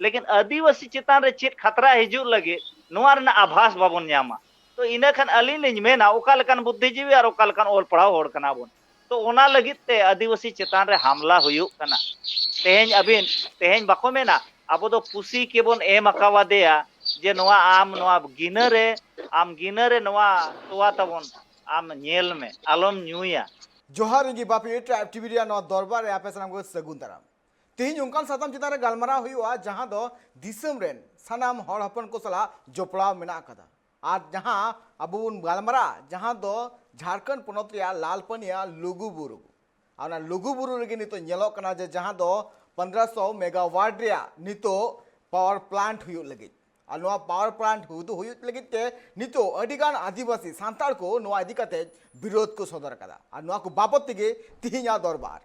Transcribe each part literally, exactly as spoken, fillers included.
ᱞᱮᱠᱤᱱ ᱟᱹᱫᱤᱵᱟᱹᱥᱤ ᱪᱮᱛᱟᱱ ᱨᱮ ᱪᱮᱫ ᱠᱷᱟᱛᱨᱟ ᱦᱤᱡᱩᱜ ᱞᱟᱹᱜᱤᱫ, ᱱᱚᱣᱟ ᱨᱮᱱᱟᱜ ᱟᱵᱷᱟᱥ ᱵᱟᱵᱚᱱ ᱧᱟᱢᱟ᱾ ᱛᱚ ᱤᱱᱟᱹ ᱠᱷᱟᱱ ᱟᱹᱞᱤᱧ ᱞᱤᱧ ᱢᱮᱱᱟ, ᱚᱠᱟ ᱞᱮᱠᱟᱱ ᱵᱩᱫᱽᱫᱷᱤᱡᱤᱵᱤ ᱟᱨ ᱚᱠᱟ ᱞᱮᱠᱟᱱ ᱚᱞ ᱯᱟᱲᱦᱟᱣ ᱦᱚᱲ ᱠᱟᱱᱟ ᱵᱚᱱ? ᱛᱚ ᱚᱱᱟ ᱞᱟᱹᱜᱤᱫ ᱛᱮ ᱟᱹᱫᱤᱵᱟᱹᱥᱤ ᱪᱮᱛᱟᱱ ᱨᱮ ᱦᱟᱢᱞᱟ ᱦᱩᱭᱩᱜ ᱠᱟᱱᱟ᱾ ᱛᱮᱦᱮᱧ ᱟᱹᱵᱤᱱ, ᱛᱮᱦᱮᱧ ᱵᱟᱠᱚ ᱢᱮᱱᱟ, ᱟᱵᱚ ᱫᱚ ᱯᱩᱥᱤ ᱠᱮᱵᱚᱱ ᱮᱢ ᱟᱠᱟᱣᱟᱫᱮᱭᱟ ᱡᱮ ᱱᱚᱣᱟ ᱟᱢ ᱱᱚᱣᱟ ᱜᱤᱱᱟᱹ ᱨᱮ, ᱟᱢ ᱜᱤᱱᱟᱹ ᱨᱮ ᱱᱚᱣᱟ ᱛᱚᱣᱟ ᱛᱟᱵᱚᱱ ᱟᱢ ᱧᱮᱞ ᱢᱮ, ᱟᱞᱚᱢ ᱧᱩᱭᱟ᱾ ᱡᱚᱦᱟᱨ, ᱤᱧ ᱜᱮ ᱵᱟᱯᱤ ᱴᱨᱟᱭᱤᱵᱽ ᱴᱤᱵᱷᱤ ᱨᱮᱭᱟᱜ ᱱᱚᱣᱟ ᱫᱚᱨᱵᱟᱨ ᱨᱮ ᱟᱯᱮ ᱥᱟᱱᱟᱢ ᱠᱚ ᱥᱟᱹᱜᱩᱱ ᱫᱟᱨᱟᱢ᱾ ᱛᱮᱦᱮᱧ ᱚᱱᱠᱟᱱ ᱥᱟᱛᱟᱢ ᱪᱮᱛᱟᱱ ᱨᱮ ᱜᱟᱞᱢᱟᱨᱟᱣ ᱦᱩᱭᱩᱜᱼᱟ, ᱡᱟᱦᱟᱸ ᱫᱚ ᱫᱤᱥᱚᱢ ᱨᱮᱱ ᱥᱟᱱᱟᱢ ᱦᱚᱲ ᱦᱚᱯᱚᱱ ᱠᱚ ᱥᱟᱞᱟᱜ ᱡᱚᱯᱲᱟᱣ ᱢᱮᱱᱟᱜ ᱟᱠᱟᱫᱟ᱾ ᱟᱨ ᱡᱟᱦᱟᱸ ᱟᱵᱚ ᱵᱚᱱ ᱜᱟᱞᱢᱟᱨᱟᱜᱼᱟ, ᱡᱟᱦᱟᱸ ᱫᱚ ᱡᱷᱟᱲᱠᱷᱚᱸᱰ ᱯᱚᱱᱚᱛ ᱨᱮᱭᱟᱜ ᱞᱟᱞᱯᱟᱹᱱᱤᱭᱟ ᱞᱩᱜᱩ ᱵᱩᱨᱩ᱾ ᱟᱨ ᱚᱱᱟ ᱞᱩᱜᱩ ᱵᱩᱨᱩ ᱨᱮᱜᱮ ᱱᱤᱛᱚᱜ ᱧᱮᱞᱚᱜ ᱠᱟᱱᱟ ᱡᱮ ᱡᱟᱦᱟᱸ ᱫᱚ ᱯᱚᱱᱫᱽᱨᱚᱥᱚ ᱢᱮᱜᱟᱣᱟᱴ ᱨᱮᱭᱟᱜ ᱱᱤᱛᱚᱜ ᱯᱟᱣᱟᱨ ᱯᱞᱟᱱᱴ ᱦᱩᱭᱩᱜ ᱞᱟᱹᱜᱤᱫ᱾ ᱟᱨ ᱱᱚᱣᱟ ᱯᱟᱣᱟᱨ ᱯᱞᱟᱱᱴ ᱦᱩᱭ ᱫᱚ ᱦᱩᱭᱩᱜ ᱞᱟᱹᱜᱤᱫ ᱛᱮ ᱱᱤᱛᱚᱜ ᱟᱹᱰᱤᱜᱟᱱ ᱟᱹᱫᱤᱵᱟᱹᱥᱤ ᱥᱟᱱᱛᱟᱲ ᱠᱚ ᱱᱚᱣᱟ ᱤᱫᱤ ᱠᱟᱛᱮ ᱵᱤᱨᱳᱫ ᱠᱚ ᱥᱚᱫᱚᱨ ᱟᱠᱟᱫᱟ᱾ ᱟᱨ ᱱᱚᱣᱟ ᱠᱚ ᱵᱟᱵᱚᱛ ᱛᱮᱜᱮ ᱛᱤᱦᱤᱧᱟᱜ ᱫᱚᱨᱵᱟᱨ᱾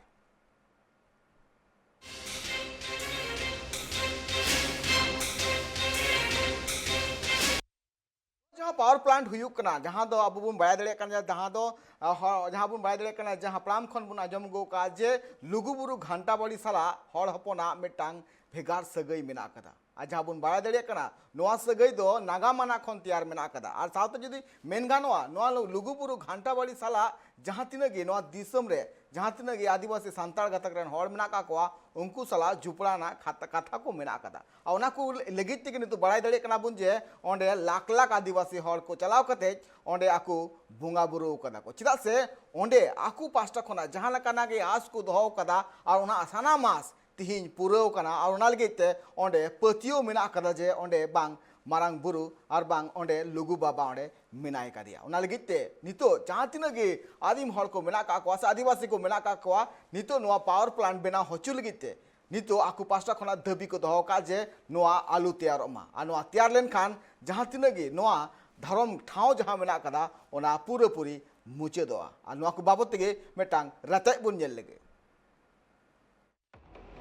ᱡᱟᱦᱟᱸ ᱯᱟᱣᱟᱨ ᱯᱞᱟᱱᱴ ᱦᱩᱭᱩᱜ ᱠᱟᱱᱟ, ᱡᱟᱦᱟᱸ ᱫᱚ ᱟᱵᱚ ᱵᱚᱱ ᱵᱟᱲᱟᱭ ᱫᱟᱲᱮᱭᱟᱜ ᱠᱟᱱᱟ, ᱡᱟᱦᱟᱸ ᱫᱚ, ᱟᱸ, ᱦᱚ-, ᱡᱟᱦᱟᱸ ᱵᱚᱱ ᱵᱟᱲᱟᱭ ᱫᱟᱲᱮᱭᱟᱜ ᱠᱟᱱᱟ, ᱡᱟᱦᱟᱸ ᱦᱟᱯᱲᱟᱢ ᱠᱷᱚᱱ ᱵᱚᱱ ᱟᱸᱡᱚᱢ ᱟᱹᱜᱩ ᱟᱠᱟᱫᱼᱟ ᱡᱮ ᱞᱩᱜᱩᱵᱩᱨᱩ ᱜᱷᱟᱱᱴᱟ ᱵᱟᱲᱤ ᱥᱟᱞᱟᱜ ᱦᱚᱲ ᱦᱚᱯᱚᱱᱟᱜ ᱢᱤᱫᱴᱟᱝ ᱵᱷᱮᱜᱟᱨ ᱥᱟᱹᱜᱟᱹᱭ ᱢᱮᱱᱟᱜ ᱟᱠᱟᱫᱟ᱾ ᱟᱨ ᱡᱟᱦᱟᱸ ᱵᱚᱱ ᱵᱟᱲᱟᱭ ᱫᱟᱲᱮᱭᱟᱜ ᱠᱟᱱᱟ, ᱱᱚᱣᱟ ᱥᱟᱹᱜᱟᱹᱭ ᱫᱚ ᱱᱟᱜᱟᱢ ᱟᱱᱟᱜ ᱠᱷᱚᱱ ᱛᱮᱭᱟᱨ ᱢᱮᱱᱟᱜ ᱟᱠᱟᱫᱟ᱾ ᱟᱨ ᱥᱟᱶᱛᱮ ᱡᱩᱫᱤ ᱢᱮᱱ ᱜᱟᱱᱚᱜᱼᱟ, ᱱᱚᱣᱟ ᱞᱩ-, ᱞᱩᱜᱩᱵᱩᱨᱩ ᱜᱷᱟᱱᱴᱟ ᱵᱟᱲᱤ ᱥᱟᱞᱟᱜ ᱡᱟᱦᱟᱸ ᱛᱤᱱᱟᱹᱜ ᱜᱮ ᱱᱚᱣᱟ ᱫᱤᱥᱚᱢ ᱨᱮ ᱡᱟᱦᱟᱸ ᱛᱤᱱᱟᱹᱜ ᱜᱮ ᱟᱹᱫᱤᱵᱟᱹᱥᱤ ᱥᱟᱱᱛᱟᱲ ᱜᱟᱛᱟᱠ ᱨᱮᱱ ᱦᱚᱲ ᱢᱮᱱᱟᱜ ᱟᱠᱟᱫ ᱠᱚᱣᱟ, ᱩᱱᱠᱩ ᱥᱟᱞᱟᱜ ᱡᱚᱯᱲᱟᱣ ᱨᱮᱱᱟᱜ ᱠᱷᱟᱛ-, ᱠᱟᱛᱷᱟ ᱠᱚ ᱢᱮᱱᱟᱜ ᱟᱠᱟᱫᱟ᱾ ᱟᱨ ᱚᱱᱟ ᱠᱚ ᱞᱟᱹᱜᱤᱫ ᱛᱮᱜᱮ ᱱᱤᱛᱚᱜ ᱵᱟᱲᱟᱭ ᱫᱟᱲᱮᱭᱟᱜ ᱠᱟᱱᱟ ᱵᱚᱱ ᱡᱮ ᱚᱸᱰᱮ ᱞᱟᱠᱷ ᱞᱟᱠᱷ ᱟᱹᱫᱤᱵᱟᱹᱥᱤ ᱦᱚᱲ ᱠᱚ ᱪᱟᱞᱟᱣ ᱠᱟᱛᱮ ᱚᱸᱰᱮ ᱟᱠᱚ ᱵᱚᱸᱜᱟ ᱵᱩᱨᱩ ᱠᱟᱫᱟ ᱠᱚ᱾ ᱪᱮᱫᱟᱜ ᱥᱮ ᱚᱸᱰᱮ ᱟᱠᱚ ᱯᱟᱥᱴᱟ ᱠᱷᱚᱱᱟᱜ ᱡᱟᱦᱟᱸ ᱞᱮᱠᱟᱱᱟᱜ ᱜᱮ ᱟᱸᱥ ᱠᱚ ᱫᱚᱦᱚ ᱠᱟᱫᱟ, ᱟᱨ ᱚᱱᱟ ᱥᱟᱱᱟᱢ ᱟᱸᱥ ᱛᱤᱦᱤᱧ ᱯᱩᱨᱟᱹᱣ ᱠᱟᱱᱟ᱾ ᱟᱨ ᱚᱱᱟ ᱞᱟᱹᱜᱤᱫ ᱛᱮ ᱚᱸᱰᱮ ᱯᱟᱹᱛᱭᱟᱹᱣ ᱢᱮᱱᱟᱜ ᱟᱠᱟᱫᱟ ᱡᱮ ᱚᱸᱰᱮ ᱵᱟᱝ ᱢᱟᱨᱟᱝ ᱵᱩᱨᱩ ᱟᱨ ᱵᱟᱝ ᱚᱸᱰᱮ ᱞᱩᱜᱩ ᱵᱟᱵᱟ ᱚᱸᱰᱮ ᱢᱮᱱᱟᱭ ᱠᱟᱫᱮᱭᱟ᱾ ᱚᱱᱟ ᱞᱟᱹᱜᱤᱫ ᱛᱮ ᱱᱤᱛᱚᱜ ᱡᱟᱦᱟᱸ ᱛᱤᱱᱟᱹᱜ ᱜᱮ ᱟᱹᱫᱤᱢ ᱦᱚᱲ ᱠᱚ ᱢᱮᱱᱟᱜ ᱟᱠᱟᱫ ᱠᱚᱣᱟ ᱥᱮ ᱟᱹᱫᱤᱵᱟᱹᱥᱤ ᱠᱚ ᱢᱮᱱᱟᱜ ᱟᱠᱟᱫ ᱠᱚᱣᱟ, ᱱᱤᱛᱚᱜ ᱱᱚᱣᱟ ᱯᱟᱣᱟᱨ ᱯᱞᱟᱱᱴ ᱵᱮᱱᱟᱣ ᱦᱚᱪᱚ ᱞᱟᱹᱜᱤᱫ ᱛᱮ ᱱᱤᱛᱚᱜ ᱟᱠᱚ ᱯᱟᱥᱴᱟ ᱠᱷᱚᱱᱟᱜ ᱫᱟᱹᱵᱤ ᱠᱚ ᱫᱚᱦᱚ ᱟᱠᱟᱫ ᱡᱮ ᱱᱚᱣᱟ ᱟᱞᱚ ᱛᱮᱭᱟᱨᱚᱜ ᱢᱟ᱾ ᱟᱨ ᱱᱚᱣᱟ ᱛᱮᱭᱟᱨ ᱞᱮᱱᱠᱷᱟᱱ ᱡᱟᱦᱟᱸ ᱛᱤᱱᱟᱹᱜ ᱜᱮ ᱱᱚᱣᱟ ᱫᱷᱚᱨᱚᱢ ᱴᱷᱟᱶ ᱡᱟᱦᱟᱸ ᱢᱮᱱᱟᱜ ᱟᱠᱟᱫᱟ, ᱚᱱᱟ ᱯᱩᱨᱟᱹᱯᱩᱨᱤ ᱢᱩᱪᱟᱹᱫᱚᱜᱼᱟ᱾ ᱟᱨ ᱱᱚᱣᱟ ᱠᱚ ᱵᱟᱵᱚᱛ ᱛᱮᱜᱮ ᱢᱤᱫᱴᱟᱝ ᱨᱮᱛᱮᱫ ᱵᱚᱱ ᱧᱮᱞ ᱞᱮᱜᱮ᱾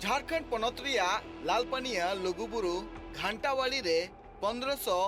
ᱡᱷᱟᱲᱠᱷᱚᱸᱰ ᱯᱚᱱᱚᱛ ᱨᱮᱭᱟᱜ ᱞᱟᱞᱯᱟᱹᱱᱤᱭᱟ ᱞᱩᱜᱩᱵᱩᱨᱩ ᱜᱷᱟᱱᱴᱟᱵᱟᱲᱤ ᱨᱮ ᱯᱚᱱᱫᱽᱨᱚᱥᱚ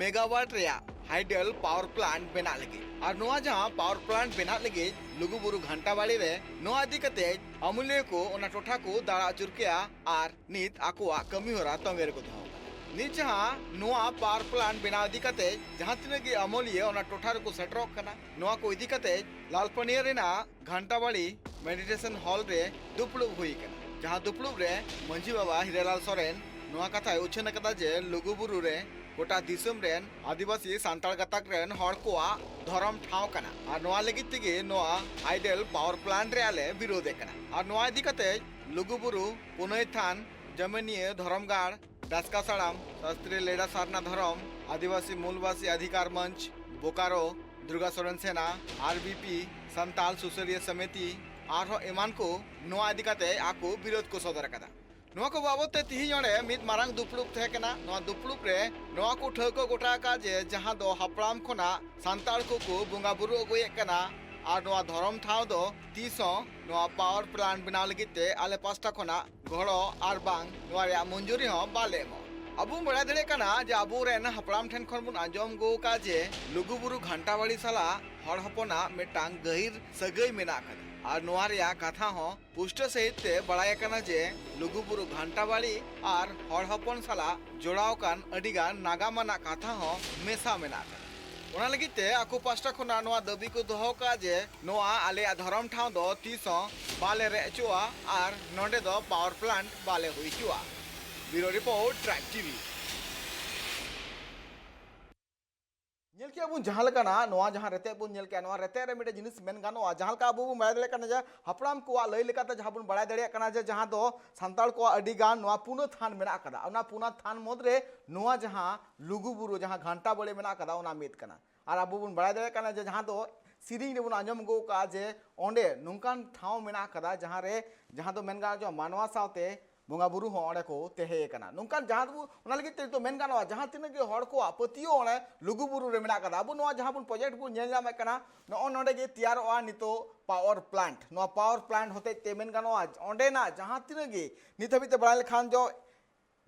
ᱢᱮᱜᱟᱣᱟᱴ ᱨᱮᱭᱟᱜ ᱦᱟᱭᱰᱮᱞ ᱯᱟᱣᱟᱨ ᱯᱞᱟᱱᱴ ᱵᱮᱱᱟᱜ ᱞᱟᱹᱜᱤᱫ᱾ ᱟᱨ ᱱᱚᱣᱟ ᱡᱟᱦᱟᱸ ᱯᱟᱣᱟᱨ ᱯᱞᱟᱱᱴ ᱵᱮᱱᱟᱜ ᱞᱟᱹᱜᱤᱫ ᱞᱩᱜᱩᱵᱩᱨᱩ ᱜᱷᱟᱱᱴᱟᱵᱟᱲᱤ ᱨᱮ, ᱱᱚᱣᱟ ᱤᱫᱤ ᱠᱟᱛᱮ ᱟᱹᱢᱟᱹᱞᱤᱭᱟᱹ ᱠᱚ ᱚᱱᱟ ᱴᱚᱴᱷᱟ ᱠᱚ ᱫᱟᱬᱟ ᱟᱹᱪᱩᱨ ᱠᱮᱜᱼᱟ ᱟᱨ ᱱᱤᱛ ᱟᱠᱚᱣᱟᱜ ᱠᱟᱹᱢᱤ ᱦᱚᱨᱟ ᱛᱚᱸᱜᱮ ᱨᱮᱠᱚ ᱫᱚᱦᱚ ᱟᱠᱟᱫᱟ᱾ ᱱᱤᱛ ᱡᱟᱦᱟᱸ ᱱᱚᱣᱟ ᱯᱟᱣᱟᱨ ᱯᱞᱟᱱᱴ ᱵᱮᱱᱟᱣ ᱤᱫᱤ ᱠᱟᱛᱮ ᱡᱟᱦᱟᱸ ᱛᱤᱱᱟᱹᱜ ᱜᱮ ᱟᱹᱢᱟᱹᱞᱤᱭᱟᱹ ᱚᱱᱟ ᱴᱚᱴᱷᱟ ᱨᱮᱠᱚ ᱥᱮᱴᱮᱨᱚᱜ ᱠᱟᱱᱟ, ᱱᱚᱣᱟ ᱠᱚ ᱤᱫᱤ ᱠᱟᱛᱮ ᱞᱟᱞᱯᱟᱹᱱᱤᱭᱟᱹ ᱨᱮᱱᱟᱜ ᱜᱷᱟᱱᱴᱟᱵᱟᱲᱤ ᱢᱮᱰᱤᱴᱮᱥᱚᱱ ᱦᱚᱞ ᱨᱮ ᱫᱩᱯᱲᱩᱵ ᱦᱩᱭ ᱟᱠᱟᱱᱟ, ᱡᱟᱦᱟᱸ ᱫᱩᱯᱲᱩᱵ ᱨᱮ ᱢᱟᱹᱡᱷᱤ ᱵᱟᱵᱟ ᱦᱤᱨᱟᱞᱟᱞ ᱥᱚᱨᱮᱱ ᱱᱚᱣᱟ ᱠᱟᱛᱷᱟᱭ ᱩᱪᱷᱟᱹᱱ ᱟᱠᱟᱫᱟ ᱡᱮ ᱞᱩᱜᱩᱵᱩᱨᱩ ᱨᱮ ᱜᱚᱴᱟ ᱫᱤᱥᱚᱢ ᱨᱮᱱ ᱟᱹᱫᱤᱵᱟᱹᱥᱤ ᱥᱟᱱᱛᱟᱲ ᱜᱟᱛᱟᱠ ᱨᱮᱱ ᱦᱚᱲ ᱠᱚᱣᱟᱜ ᱫᱷᱚᱨᱚᱢ ᱴᱷᱟᱶ ᱠᱟᱱᱟ ᱟᱨ ᱱᱚᱣᱟ ᱞᱟᱹᱜᱤᱫ ᱛᱮᱜᱮ ᱱᱚᱣᱟ ᱦᱟᱭᱰᱮᱞ ᱯᱟᱣᱟᱨ ᱯᱞᱟᱱᱴ ᱨᱮ ᱟᱞᱮ ᱵᱤᱨᱳᱫᱷ ᱮ ᱠᱟᱱᱟ᱾ ᱟᱨ ᱱᱚᱣᱟ ᱤᱫᱤ ᱠᱟᱛᱮ ᱞᱩᱜᱩᱵᱩᱨᱩ ᱯᱩᱱᱟᱹᱭ ᱛᱷᱟᱱ ᱡᱟᱹᱢᱤᱱᱤᱭᱟᱹ ᱫᱷᱚᱨᱚᱢ ᱜᱟᱲ, ᱰᱟᱥᱠᱟ ᱥᱟᱲᱟᱢ, ᱥᱟᱥᱛᱨᱤ ᱞᱮᱰᱟ ᱥᱟᱨᱱᱟ ᱫᱷᱚᱨᱚᱢ, ᱟᱹᱫᱤᱵᱟᱹᱥᱤ ᱢᱩᱞᱵᱟᱥᱤ ᱚᱫᱷᱤᱠᱟᱨ ᱢᱚᱧᱪ, ᱵᱳᱠᱟᱨᱳ, ᱫᱩᱨᱜᱟ ᱥᱚᱨᱮᱱ ᱥᱮᱱᱟ, ᱟᱨ ᱵᱤ ᱯᱤ, ᱥᱟᱱᱛᱟᱞ ᱥᱩᱥᱟᱹᱨᱤᱭᱟᱹ ᱥᱚᱢᱤᱛᱤ ᱟᱨᱦᱚᱸ ᱮᱢᱟᱱ ᱠᱚ ᱱᱚᱣᱟ ᱤᱫᱤ ᱠᱟᱛᱮ ᱟᱠᱚ ᱵᱤᱨᱳᱫᱷ ᱠᱚ ᱥᱚᱫᱚᱨ ᱟᱠᱟᱫᱟ᱾ ᱱᱚᱣᱟ ᱠᱚ ᱵᱟᱵᱚᱛ ᱛᱮ ᱛᱤᱦᱤᱧ ᱚᱸᱰᱮ ᱢᱤᱫ ᱢᱟᱨᱟᱝ ᱫᱩᱯᱲᱩᱵ ᱛᱟᱦᱮᱸ ᱠᱟᱱᱟ᱾ ᱱᱚᱣᱟ ᱫᱩᱯᱲᱩᱵ ᱨᱮ ᱱᱚᱣᱟ ᱠᱚ ᱴᱷᱟᱹᱣᱠᱟᱹ ᱜᱚᱴᱟ ᱟᱠᱟᱫ ᱡᱮ ᱡᱟᱦᱟᱸ ᱫᱚ ᱦᱟᱯᱲᱟᱢ ᱠᱷᱚᱱᱟᱜ ᱥᱟᱱᱛᱟᱲ ᱠᱚᱠᱚ ᱵᱚᱸᱜᱟ ᱵᱩᱨᱩ ᱟᱹᱜᱩᱭᱮᱫ ᱠᱟᱱᱟ ᱟᱨ ᱱᱚᱣᱟ ᱫᱷᱚᱨᱚᱢ ᱴᱷᱟᱶ ᱫᱚ ᱛᱤᱥ ᱦᱚᱸ ᱱᱚᱣᱟ ᱯᱟᱣᱟᱨ ᱯᱞᱟᱱᱴ ᱵᱮᱱᱟᱣ ᱞᱟᱹᱜᱤᱫ ᱛᱮ ᱟᱞᱮ ᱯᱟᱥᱴᱟ ᱠᱷᱚᱱᱟᱜ ᱜᱚᱲᱚ ᱟᱨ ᱵᱟᱝ ᱱᱚᱣᱟ ᱨᱮᱭᱟᱜ ᱢᱚᱧᱡᱩᱨᱤ ᱦᱚᱸ ᱵᱟᱞᱮ ᱮᱢᱚᱜ᱾ ᱟᱵᱚ ᱵᱚᱱ ᱵᱟᱲᱟᱭ ᱫᱟᱲᱮᱭᱟᱜ ᱠᱟᱱᱟ ᱡᱮ ᱟᱵᱚᱨᱮᱱ ᱦᱟᱯᱲᱟᱢ ᱴᱷᱮᱱ ᱠᱷᱚᱱ ᱵᱚᱱ ᱟᱸᱡᱚᱢ ᱟᱹᱜᱩ ᱟᱠᱟᱫ ᱡᱮ ᱞᱩᱜᱩᱵᱩᱨᱩ ᱜᱷᱟᱱᱴᱟᱵᱟᱲᱤ ᱥᱟᱞᱟᱜ ᱦᱚᱲ ᱦᱚᱯᱚᱱᱟᱜ ᱢᱤᱫᱴᱟᱝ ᱜᱟᱹᱦᱤᱨ ᱥᱟᱹᱜᱟᱹᱭ ᱢᱮᱱᱟᱜ ᱟᱠᱟᱫᱟ᱾ ᱟᱨ ᱱᱚᱣᱟ ᱨᱮᱭᱟᱜ ᱠᱟᱛᱷᱟ ᱦᱚᱸ ᱯᱩᱥᱴᱟᱹ ᱥᱟᱹᱦᱤᱡ ᱛᱮ ᱵᱟᱲᱟᱭ ᱟᱠᱟᱱᱟ ᱡᱮ ᱞᱩᱜᱩᱵᱩᱨᱩ ᱜᱷᱟᱱᱴᱟᱵᱟᱲᱤ ᱟᱨ ᱦᱚᱲ ᱦᱚᱯᱚᱱ ᱥᱟᱞᱟᱜ ᱡᱚᱲᱟᱣ ᱟᱠᱟᱱ ᱟᱹᱰᱤᱜᱟᱱ ᱱᱟᱜᱟᱢ ᱟᱱᱟᱜ ᱠᱟᱛᱷᱟ ᱦᱚᱸ ᱢᱮᱥᱟ ᱢᱮᱱᱟᱜ ᱟᱠᱟᱫᱟ᱾ ᱚᱱᱟ ᱞᱟᱹᱜᱤᱫ ᱛᱮ ᱟᱠᱚ ᱯᱟᱥᱴᱟ ᱠᱷᱚᱱᱟᱜ ᱱᱚᱣᱟ ᱫᱟᱹᱵᱤ ᱠᱚ ᱫᱚᱦᱚ ᱠᱟᱜᱼᱟ ᱡᱮ ᱱᱚᱣᱟ ᱟᱞᱮᱭᱟᱜ ᱫᱷᱚᱨᱚᱢ ᱴᱷᱟᱶ ᱫᱚ ᱛᱤᱥ ᱦᱚᱸ ᱵᱟᱞᱮ ᱨᱮᱡ ᱦᱚᱪᱚᱣᱟᱜᱼᱟ ᱟᱨ ᱱᱚᱸᱰᱮ ᱫᱚ ᱯᱟᱣᱟᱨ ᱯᱞᱟᱱᱴ ᱵᱟᱞᱮ ᱦᱩᱭ ᱦᱚᱪᱚᱣᱟᱜᱼᱟ᱾ ᱵᱤᱭᱩᱨᱳ ᱨᱤᱯᱳᱨᱴ, ᱴᱨᱟᱭᱤᱵᱽ ᱴᱤᱵᱷᱤ᱾ ᱧᱮᱞ ᱠᱮᱜᱼᱟ ᱵᱚᱱ ᱡᱟᱦᱟᱸ ᱞᱮᱠᱟᱱᱟᱜ, ᱱᱚᱣᱟ ᱡᱟᱦᱟᱸ ᱨᱮᱛᱮᱫ ᱵᱚᱱ ᱧᱮᱞ ᱠᱮᱜᱼᱟ, ᱱᱚᱣᱟ ᱨᱮᱛᱮᱫ ᱨᱮ ᱢᱤᱫᱴᱮᱱ ᱡᱤᱱᱤᱥ ᱢᱮᱱ ᱜᱟᱱᱚᱜᱼᱟ, ᱡᱟᱦᱟᱸ ᱞᱮᱠᱟ ᱟᱵᱚ ᱵᱚᱱ ᱵᱟᱲᱟᱭ ᱫᱟᱲᱮᱭᱟᱜ ᱠᱟᱱᱟ ᱡᱮ ᱦᱟᱯᱲᱟᱢ ᱠᱚᱣᱟᱜ ᱞᱟᱹᱭ ᱞᱮᱠᱟᱛᱮ ᱡᱟᱦᱟᱸ ᱵᱚᱱ ᱵᱟᱲᱟᱭ ᱫᱟᱲᱮᱭᱟᱜ ᱠᱟᱱᱟ ᱡᱮ ᱡᱟᱦᱟᱸ ᱫᱚ ᱥᱟᱱᱛᱟᱲ ᱠᱚᱣᱟᱜ ᱟᱹᱰᱤ ᱜᱟᱱ ᱱᱚᱣᱟ ᱯᱩᱱᱟᱹ ᱛᱷᱟᱱ ᱢᱮᱱᱟᱜ ᱟᱠᱟᱫᱟ, ᱚᱱᱟ ᱯᱩᱱᱟᱹ ᱛᱷᱟᱱ ᱢᱩᱫᱽᱨᱮ ᱱᱚᱣᱟ ᱡᱟᱦᱟᱸ ᱞᱩᱜᱩ ᱵᱩᱨᱩ ᱡᱟᱦᱟᱸ ᱜᱷᱟᱱᱴᱟ ᱵᱟᱲᱮ ᱢᱮᱱᱟᱜ ᱟᱠᱟᱫᱟ, ᱚᱱᱟ ᱢᱤᱫ ᱠᱟᱱᱟ᱾ ᱟᱨ ᱟᱵᱚ ᱵᱚᱱ ᱵᱟᱲᱟᱭ ᱫᱟᱲᱮᱭᱟᱜ ᱠᱟᱱᱟ ᱡᱮ ᱡᱟᱦᱟᱸ ᱫᱚ ᱥᱮᱨᱮᱧ ᱨᱮᱵᱚᱱ ᱟᱸᱡᱚᱢ ᱟᱹᱜᱩ ᱟᱠᱟᱫᱼᱟ ᱡᱮ ᱚᱸᱰᱮ ᱱᱚᱝᱠᱟᱱ ᱴᱷᱟᱶ ᱢᱮᱱᱟᱜ ᱟᱠᱟᱫᱟ ᱡᱟᱦᱟᱸ ᱨᱮ, ᱡᱟᱦᱟᱸ ᱫᱚ ᱢᱮᱱ ᱜᱟᱱᱚᱜᱼᱟ ᱢᱟᱱᱣᱟ ᱥᱟᱶᱛᱮ ᱵᱚᱸᱜᱟ ᱵᱩᱨᱩ ᱦᱚᱸ ᱚᱸᱰᱮ ᱠᱚ ᱛᱟᱦᱮᱸ ᱠᱟᱱᱟ᱾ ᱱᱚᱝᱠᱟᱱ ᱡᱟᱦᱟᱸ ᱫᱚ, ᱚᱱᱟ ᱞᱟᱹᱜᱤᱫ ᱛᱮ ᱱᱤᱛᱚᱜ ᱢᱮᱱ ᱜᱟᱱᱚᱜᱼᱟ ᱡᱟᱦᱟᱸ ᱛᱤᱱᱟᱹᱜ ᱜᱮ ᱦᱚᱲ ᱠᱚᱣᱟᱜ ᱯᱟᱹᱛᱭᱟᱹᱣ ᱚᱸᱰᱮ ᱞᱩᱜᱩ ᱵᱩᱨᱩ ᱨᱮ ᱢᱮᱱᱟᱜ ᱟᱠᱟᱫᱟ᱾ ᱟᱵᱚ ᱱᱚᱣᱟ ᱡᱟᱦᱟᱸ ᱵᱚᱱ ᱯᱨᱚᱡᱮᱠᱴ ᱵᱚᱱ ᱧᱮᱞ ᱧᱟᱢᱮᱫ ᱠᱟᱱᱟ, ᱱᱚᱜᱼᱚ ᱱᱚᱰᱮ ᱜᱮ ᱛᱮᱭᱟᱨᱚᱜᱼᱟ ᱱᱤᱛᱚᱜ ᱯᱟᱣᱟᱨ ᱯᱞᱟᱱᱴ᱾ ᱱᱚᱣᱟ ᱯᱟᱣᱟᱨ ᱯᱞᱟᱱᱴ ᱦᱚᱛᱮᱡ ᱛᱮ ᱢᱮᱱ ᱜᱟᱱᱚᱜᱼᱟ ᱚᱸᱰᱮᱱᱟᱜ ᱡᱟᱦᱟᱸ ᱛᱤᱱᱟᱹᱜ ᱜᱮ ᱱᱤᱛ ᱦᱟᱹᱵᱤᱡ ᱛᱮ ᱵᱟᱲᱟᱭ ᱞᱮᱠᱷᱟᱱ ᱫᱚ